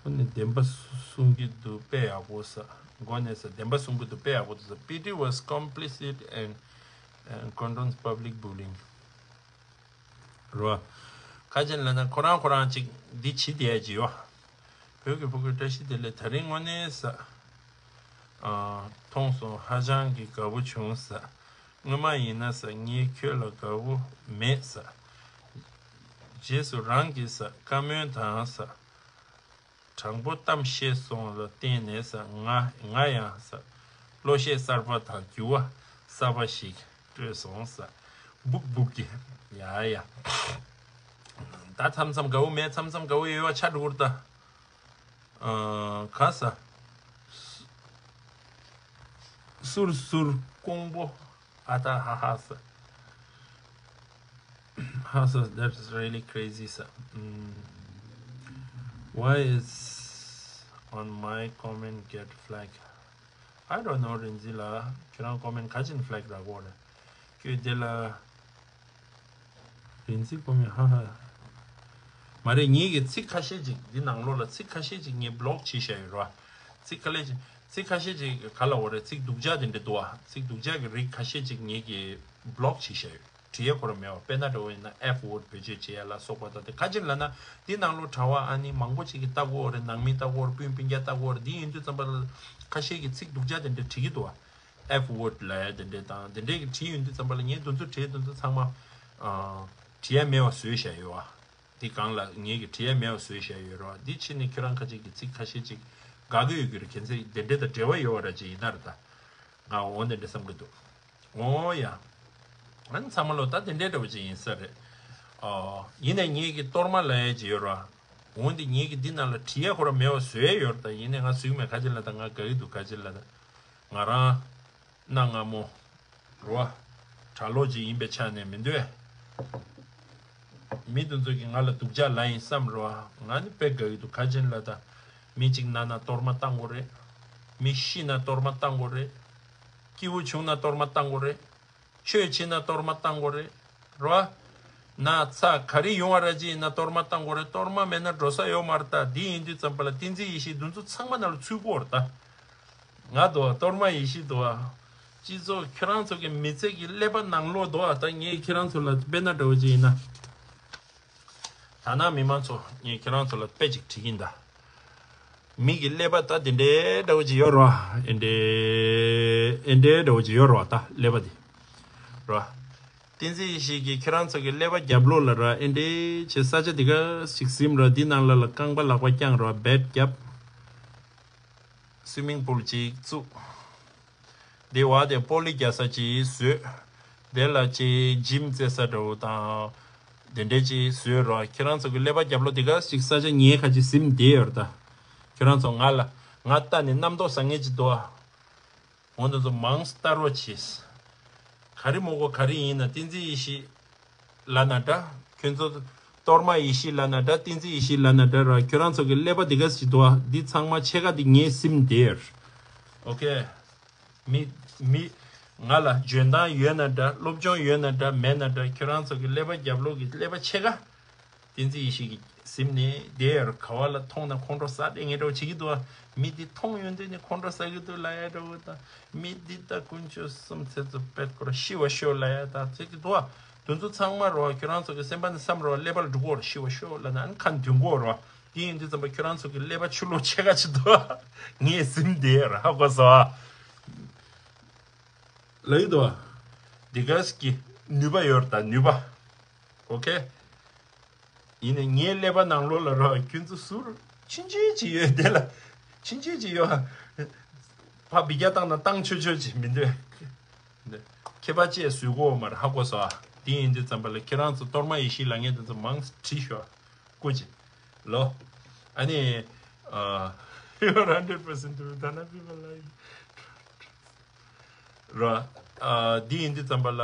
མགོ་ནས་བདེན་པ་གསུང་གི་འདུག་དཔེ་ཡག་པོ་ཟེར། མགོ་ནས་ཟེར་བདེན་པ་གསུང་གི་འདུག་དཔེ་ཡག་པོ་འདུག་ཟེར། P T was complicit and, and condones public bullying. རོ། ཁ་ཅན་ལ་ན་ཁོ་རང་ཁོ་རང་ཅིག་འདི་བྱེད་བསྡད་ཀྱི་ཡོད། བོད་ཀྱི་ཕྲུ་གུ་བཀྲ་ཤིས་བདེ་ལེགས། ད་རིང་དངོས་གནས་ས། ཨ། མཐོང་སོང་། ཧ་ཅང་གི་དགའ་པོ་བྱུང་ས། སྔོན་མ་ཡིན་ན་ས་ངས་ཁྱོད་ལ་དགའ་པོ་མེད་ས། རྗེས་སུ་རང་གིས་ས་བཀའ་མོལ་དང་ས། དྲང་པོ་གཏམ་བཤད་སོང་ལ་བརྟེན་ནས་ས་ང་ང་ཡང་ས་བློ་ཤེད་གསར་པ་དང་འགྱུར་བ་གསར་པ་ཞིག་སྤྲོད་སོང་ས། སྦུག་སྦུག་གི་ཡ་ཡ། ད་མཚམས་མཚམས་དགའ་བོ་མེད། མཚམས་མཚམས་དགའ་བོ་ཡོད་པ་ཆགས་འགྲོ་གི་རེད་ད། ཨ། ག་ས། སུར་སུར་ཀོང་པོ་ཨ་ད་ཧ་ཧ་ས། ཧ་སོ། That's really crazy, sir. Mm. Why is on my comment get flag? I don't know, རིན་འཛིན་ལགས། ཁྱོད་རང་ཀོ་མེན་ག་ཅིན་ཕ་ལེག་རག་གོ་རེད། ཁྱོད་དེ་ལ། རིན་འཛིན་ཀོ་མེན། ཧ་ཧ། མ་རེད། ངེད་ཀྱི་ཚིག་ཁ་ཤས་ཅིག་འདི་ནང་ལོགས་ལ་ཚིག་ཁ་ཤས་ཅིག་ངས་བྷ་ལོག་བྱས་བཞག་ཡོད་རེད་བ། ཚིག་ཁ་ལས་ཅིག་ཚིག་ཁ་ཤས་ཅིག་ག་ལ་འོ་རེད། ཚིག་སྡུག་ཅག་དེ་འདྲ་འདུག་བ། ཚིག་སྡུག་ཅག་གི་རིགས་ཁ་ཤས་ཅིག་ངེད་ཀྱིས་བྷ་ལོག་བྱས་བཞག་ཡོད། བྲིས་ཡ་ཁོ་རང་མེད་པ། དཔེར་ན་འདྲ་བོ་ཡིན་ན་F word བེད་སྤྱོད་བྱེད་ཡ་ལ་སོགས་པ་དང་དེ་ག་ཅིག་ལབ་ན། འདི་ནང་ལོགས་དྲ་བ་ཨ་ནི་མང་པོ་ཅིག་གིས་ལྟ་གོ་རེད། ནང་མི་ལྟ་གོ་རེད། སྤུན་སྤུན་ཀྱག་ལྟ་གོ་རེད། འདི་ཡིན་དུས་ཙམ་པ་ལ་ཁ་ཤས་ཀྱིས་ཚིག་སྡུག་ཅག་དེ་འདྲ་བྲིས་ཀྱི་འདུག་བ། F word ལབ་ཡ་དེ་འདྲ་དང་དེ་འདྲས་ཀྱི་བྲིས་ཡོང་དུས་ཙམ་པ་ལ་ངས་དེ་ཚོ་བྲིས་དེ་ཚོ་ཚང་མ་ཨ་བྲིས་ཡ་མེད་པ་བཟོས་བཞག་ཡོད་བ། འདི་སྒང་ལ་ངས་ཀྱི་བྲིས་ཡ་མེད་པ་བཟོས་བཞག་ཡོད་རེད་བ། འདི་ཕྱིན་ནས་ཁྱོད་རང་ཁ་ཅིག་གིས་ཚིག་ཁ་ཤས་ཅིག་དགའ་གི་ཡོད་ཀྱི་རེད། གལ་སྲིད་དེ་འདྲས་དང་འབྲེལ་བ་ཡོད་པ་འདྲ་ཅིག་ཡིན་ན་རེད་ད། ང་འོ་དེ་འདྲས་བསམ་གྱི་འདུག་འོ་ཡ། ཨ་ནི་ཚང་མ་ལོ་ད་དེ་འདྲའི་འདྲ་བོ་ཅིག་ཡིན་ས་རེད། ཨོ། ཡིན་ནའི་ངེད་ཀྱི་གཏོར་མ་ལབ་ཡས་ཅིག་ཡོད་ར། འོ་འདི་ངེད་ཀྱི་འདི་ནང་ལ་བྲིས་ཡས་ཁོ་ར་མེད་པ་བཟོས་ཡས་ཡོད་ར། ད་ཡིན་ནའི་ང་བཟོས་མེད། ག་ཅི་ལ་ད་ང་དགའ་གི་འདུག་ག་ཅི་ལ་ད། ང་རང་གནའ་སྔ་མོ་རོ། གྲྭ་ལོག་ཅིག་ཡིན་པའི་ཆ་ནས་མི་འདོད། མི་དེ་ཚོ་གིས་ང་ལ་སྡུག་ཅག་ལབ་ཡིན་བསམ་རོ། ང་ནི་དཔེ་དགའ་གི་འདུག་ག་ཅི་ལ་ད། མི་གཅིག་ན་ན་གཏོར་མ་བཏང་དགོས་རེད། མི་ཤི་ན་གཏོར་མ་བཏང་དགོས་རེད། སྐྱིད་པོ་བྱུང་ན་གཏོར་མ་བཏང་དགོས་རེད། ཆོས་བྱེད་ན་གཏོར་མ་བཏང་དགོས་རེད། རོ། ན་ཚ་ག་རེ་ཡོང་བ་ར་ཅི་ཡིན་ན་གཏོར་མ་བཏང་དགོས་རེད། གཏོར་མ་མེད་ན་འགྲོ་ས་ཡོད་མ་རེད་ད། འདི་ཡིན་དུས་ཙམ་པ་ལ་བསྟན་འཛིན་ཡེ་ཤེས་འདུ་འཛོམས་ཚང་མ་ནང་ལ་ཚུད་དགོས་རེད་ད། ང་དོ་གཏོར་མ་ཡེ་ཤེས་དོ། སྤྱི་ཚོགས་ཁྱེད་རང་ཚོ་གི་མི་ཚེ་གི་ཀླད་པ་ནང་ལོགས་དོ། ད་ངས་ཁྱེད་རང་ཚོ་ལ་དཔེར་ན་འདྲ་བོ་ཅི་ཡིན་ན། ད་ནང་མི་མང་ཚོ་ངས་ཁྱེད་རང་ཚོ་ལ་དཔེ་ཅིག་བྲིས་ཡིན་ད། མི་གི་ཀླད་པ་ད་དེ་འདྲའི་འདྲ་བོ་ཅིག་ཡོད་རོ། ཨེ་འདྲའི་ཨེ་འདྲའི་འདྲ་བོ་ཅིག་ཡོད་རོ། ད་ཀླད་པ་དེ་རོ། བསྟན་འཛིན་ཡེ་ཤེས་ཀྱིས་ཁྱེད་རང་ཚོ་གི་ཀླད་པ་རྒྱབ་ལོགས་ལ་རོ། ཨེ་འདྲའི་བྱས་ས་ཆ་དེ་ག་ཞིག་ཟིན་རོ། འདི་ནང་ལ་ལ་རྐང་པ་ལག་པ་བརྐྱངས་རོ། བེད་རྒྱབ། སུའི་མིང་པུལ་ཅིག་བཙུགས། དེ་བ་དེ་པོ་ལི་རྒྱག་ས་ཅིག་བཟོས། དེ་ལ་ཅིག་ཇིམ་རྩེ་ས་འདྲ་བོ་དང་། དེ་འདྲས་ཅིག་བཟོས་རོགས། ཁྱེད་རང་ཚོ་གི་ཀླད་པ་རྒྱབ་ལོགས་དེ་ག་ཅིག་ས་ཆ་ཉེ་ཁ་ཅིག་ཟིན་བསྡད་ཡོད་རེད་ད། ཁྱེད་རང་ཚོ་ང་ལ་ང་ལྟ་ནས་རྣམ་རྟོག་ཟ་མཁན་ཅིག་འདུག་ཨ། འོ་འདི་ཚོ་མང་ཙམ་ལྟ་རོགས་གྱིས། ག་རེ་མོ་གོ་ག་རེ་ཡིན་ན་བསྟན་འཛིན་ཡེ་ཤེས་ལབ་ན་འདྲ། ཁྱོད་ཚོ་གཏོར་མ་ཡེ་ཤེས་ལབ་ན་འདྲ། བསྟན་འཛིན་ཡེ་ཤེས་ལབ་ན་འདྲ་ར། ཁྱོད་རང་ཚོ་གི་ཀླད་པ་འདི་ག་ཞིག་འདུག་ཨ། འདི་ཚང་མ་ཕྱེད་ཀ་འདི་ངས་ཟིན་བསྡད་ཡོད། ཨོ་ཁེ། མི་མི་ང་ལ་འཇོན་ཐང་ཡོད་ན་འདྲ། སློབ་སྦྱོང་ཡོད་ན་འདྲ། མེད་ན་འདྲ། ཁྱོད་རང་ཚོ་གི་ཀླད་པ་རྒྱབ་ལོགས་ཀྱི་ཀླད་པ་ཕྱེད་ཀ། བསྟན་འཛིན་ཡེ་ཤེས་ཀྱིས་ཟིན་ནས་བསྡད་ཡོད་ར། ག་བ་ལ་མཐོང་ན་ཁོང་ཁྲོ་ཟ་བསྡད་མཁན་འདྲ་བོ་བྱེད་ཀྱི་འདུག་ཨ། མི་འདི་མཐོང་ཡོང་དུས་ནས་ཁོང་ཁྲོ་ཟ་གི་འདུག་ལབ་ཡ་འདྲ་བོ་དང་། མི་འདི་ད་དཀོན་མཆོག་གསུམ་ཚེ་ཚོ་པད་སྐོར་ཤི་བ་ཤོག་ལབ་ཡ་དང་ཟེར་གྱི་འདུག་ཨ། དེ་ཚོ་ཚང་མ་རོ་ཁྱོད་རང་ཚོ་གི་སེམས་པ་ནས་བསམ་རོ། ཀླད་པ་ལ་འགྲོ་གོ་ར། ཤི་བ་ཤོག་ལབ་ན་ཨ་ནི་ཁ་འདོན་གོ་རོ། དེ་ཡིན་དུས་ཙམ་པ་ཁྱོད་རང་ཚོ་གི་ཀླད་པ་ཆུ་ལོག་ཕྱེད་ཀ་ཅིག་འདུག་ཨ། ངས་ཟིན་བསྡད་ཡོད་ར། ཧ་གོ་སོང་ཨ། ལབ་ཀྱི་འདུག་ཨ། འདི་ག་ཞིག་གི་ནུས་པ་ཡོད་ར་ད། ནུས་པ། ཨོ་ཁེ། ཡིན་ནའི་ངའི་ཀླད་པ་ནང་ལོགས་ལ་རོ་ཁྱོད་ཚོ་ཟུར་ཆུང་ཆུང་ཅིག་ཡོད། དེ་ལ་ཆུང་ཆུང་ཅིག་ཡོད། ཕ་བི་རྒྱ་བཏང་ན་བཏང་ཆོག་ཆོག་ཅིག་མི་འདུག་ཁྱད་པར་ཅིག་བཟོ་གོ་མ་རེད། ཧ་གོ་སོང་ཨ། དེ་ཡིན་དུས་ཙམ་པ་ལ་ཁྱེད་རང་ཚོ་གཏོར་མ་ཡེ་ཤེས་ལབ་མཁན་དེ་ཚོ་མང་ཙམ་བྲིས་ཤོག་སྐུ་མཁྱེན། ལོ། ཨ་ནི། ཨ། You are hundred percent true. Dana people like རོ། ཨ། འདི་ཡིན་དུས་ཙམ་པ་ལ་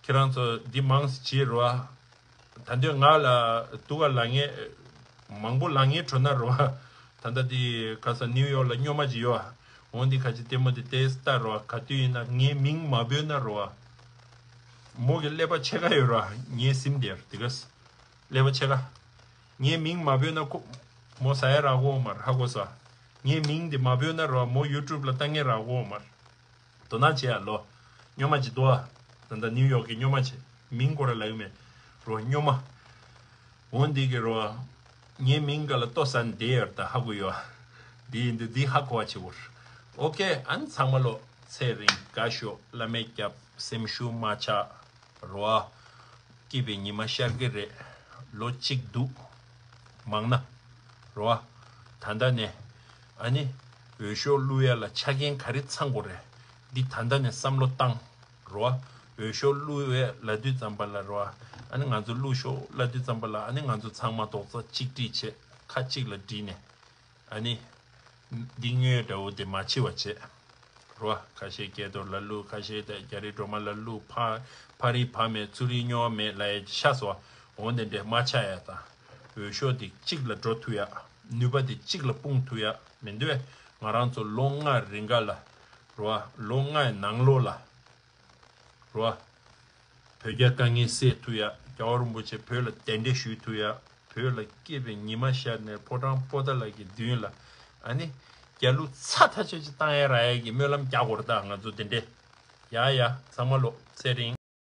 ཁྱེད་རང་ཚོ་འདི་མང་ཙམ་བྱེད་རོ། ད་དུང་ང་ལ་སྡུག་ག་ལབ་མཁན་མང་པོ་ལབ་མཁན་བྲོ་ན་རོ། ད་ལྟ་འདི་ག་ས་ནིའུ་ཡོག་ལ་སྨྱོན་མ་ཅིག་ཡོད། འོ་འདི་ཁ་ཅིག་ལྟད་མོ་འདི་ཏོག་ཙམ་ལྟ་རོ། ག་དུས་ཡིན་ན་ངའི་མིང་མ་འབོད་ན་རོ། མོ་གི་ཀླད་པ་ཕྱེད་ཀ་ཡོད་རོ། ངའི་སེམས་དེར་འདི་ག་ས། ཀླད་པ་ཕྱེད་ཀ། ངའི་མིང་མ་འབོད་ན་ཁོ། མོ་ཟ་ཡ་རག་གོ་མ་རེད། ཧ་གོ་སོང་ཨ། ངའི་མིང་འདི་མ་འབོད་ན་རོ། མོ་ཡུ་ཊུབ་ལ་ལྟ་མཁན་རག་གོ་མ་རེད། དོ་སྣང་བྱེད་ཡ་ལོ། སྨྱོན་མ་ཅིག་འདུག་ཨ། ད་ལྟ་ནིའུ་ཡོག་གི་སྨྱོན་མ་ཅིག་མིང་སྐོར་ལ་ལབ་ཀྱི་མེད། རོ་སྨྱོན་མ། འོ་འདི་གི་རོ། ངའི་མིང་སྒང་ལ་ལྟོ་ཟ་ནས་བསྡད་ཡོད་རེད་ད། ཧ་གོ་ཡོད་ཨ། འདི་ཡིན་དུས་འདི་ཧ་གོ་བ་བྱེད་དགོས། ཨོ་ཁེ། ཨ་ནི་ཚང་མ་ལོ། ཚེ་རིང་དགའ་ཤོག་བླ་མས་སྐྱབས། སེམས་ཤུགས་མ་ཆག་རོ། སྐྱིད་པའི་ཉི་མ་ཤར་གི་རེད། ལོ་གཅིག་འདུག་མང་ན། རོ། ད་ལྟ་ནས། ཨ་ནི། འོས་ཤོག་བླུག་ཡ་ལ་ཆ་རྐྱེན་ག་རེ་ཚང་དགོས་རེད། འདི་ད་ལྟ་ནས་བསམ་བློ་བཏང་། རོ། འོས་ཤོག་བླུག་ཡ་ལབ་དུས་ཙམ་པ་ལ་རོ། ཨ་ནི་ང་ཚོ་བླུག་ཤོག་ལབ་དུས་ཙམ་པ་ལ་ཨ་ནི་ང་ཚོ་ཚང་མ་རྡོག་རྩ་གཅིག་སྒྲིལ་བྱས་ཁ་གཅིག་ལ་སྒྲིལ་ནས། ཨ་ནི། འདི་དངོས་འདྲ་བོ་དེ་མ་འཆི་བ་བྱེད། རོ། ཁ་ཤས་སྐལ་རྡོར་ལ་བླུག་ཁ་ཤས་ད་རྒྱ་རི་སྒྲོལ་མ་ལ་བླུག་ཕ་ཕ་རི་ཕ་མེད་ཚུ་རི་སྨྱོ་བ་མེད་ལབ་ཡས་ཤ་སོ། འོ་དེ་འདྲས་མ་ཆགས་ཡ་དང་། འོས་ཤོག་དེ་གཅིག་ལ་འགྲོ་ཐུབ་ཡ། ནུས་པ་དེ་གཅིག་ལ་སྤུངས་ཐུབ་ཡ་མི་འདུག་བས། ང་རང་ཚོ་ལོ་ལྔ་རིང་ག་ལ། རེད་བ། ལོ་ལྔའི་ནང་ལོགས་ལ། རེད་བ། བོད་རྒྱ་དཀའ་ངལ་སེལ་ཐུབ་ཡ། རྒྱལ་བ་རིན་པོ་ཆེ་བོད་ལ་གདན་འདྲེན་ཞུ་ཐུབ་ཡ། བོད་ལ་སྐྱེས་པའི་ཉི་མ་ཤར་ནས་ཕོ་བྲང་པོ་ཏཱ་ལ་གི་མདུན་ལ། ཨ་ནི། རྒྱལ་གླུ་ཚ་ཐག་ཆོད་ཅིག་བཏང་ཡ་རག་ཡ་གི་སྨོན་ལམ་རྒྱག་དགོས་རེད་ད་ང་ཚོ་དེ་འདྲས། ཡ་ཡ། ཚང་མ་ལོ་ཚེ་རིང་།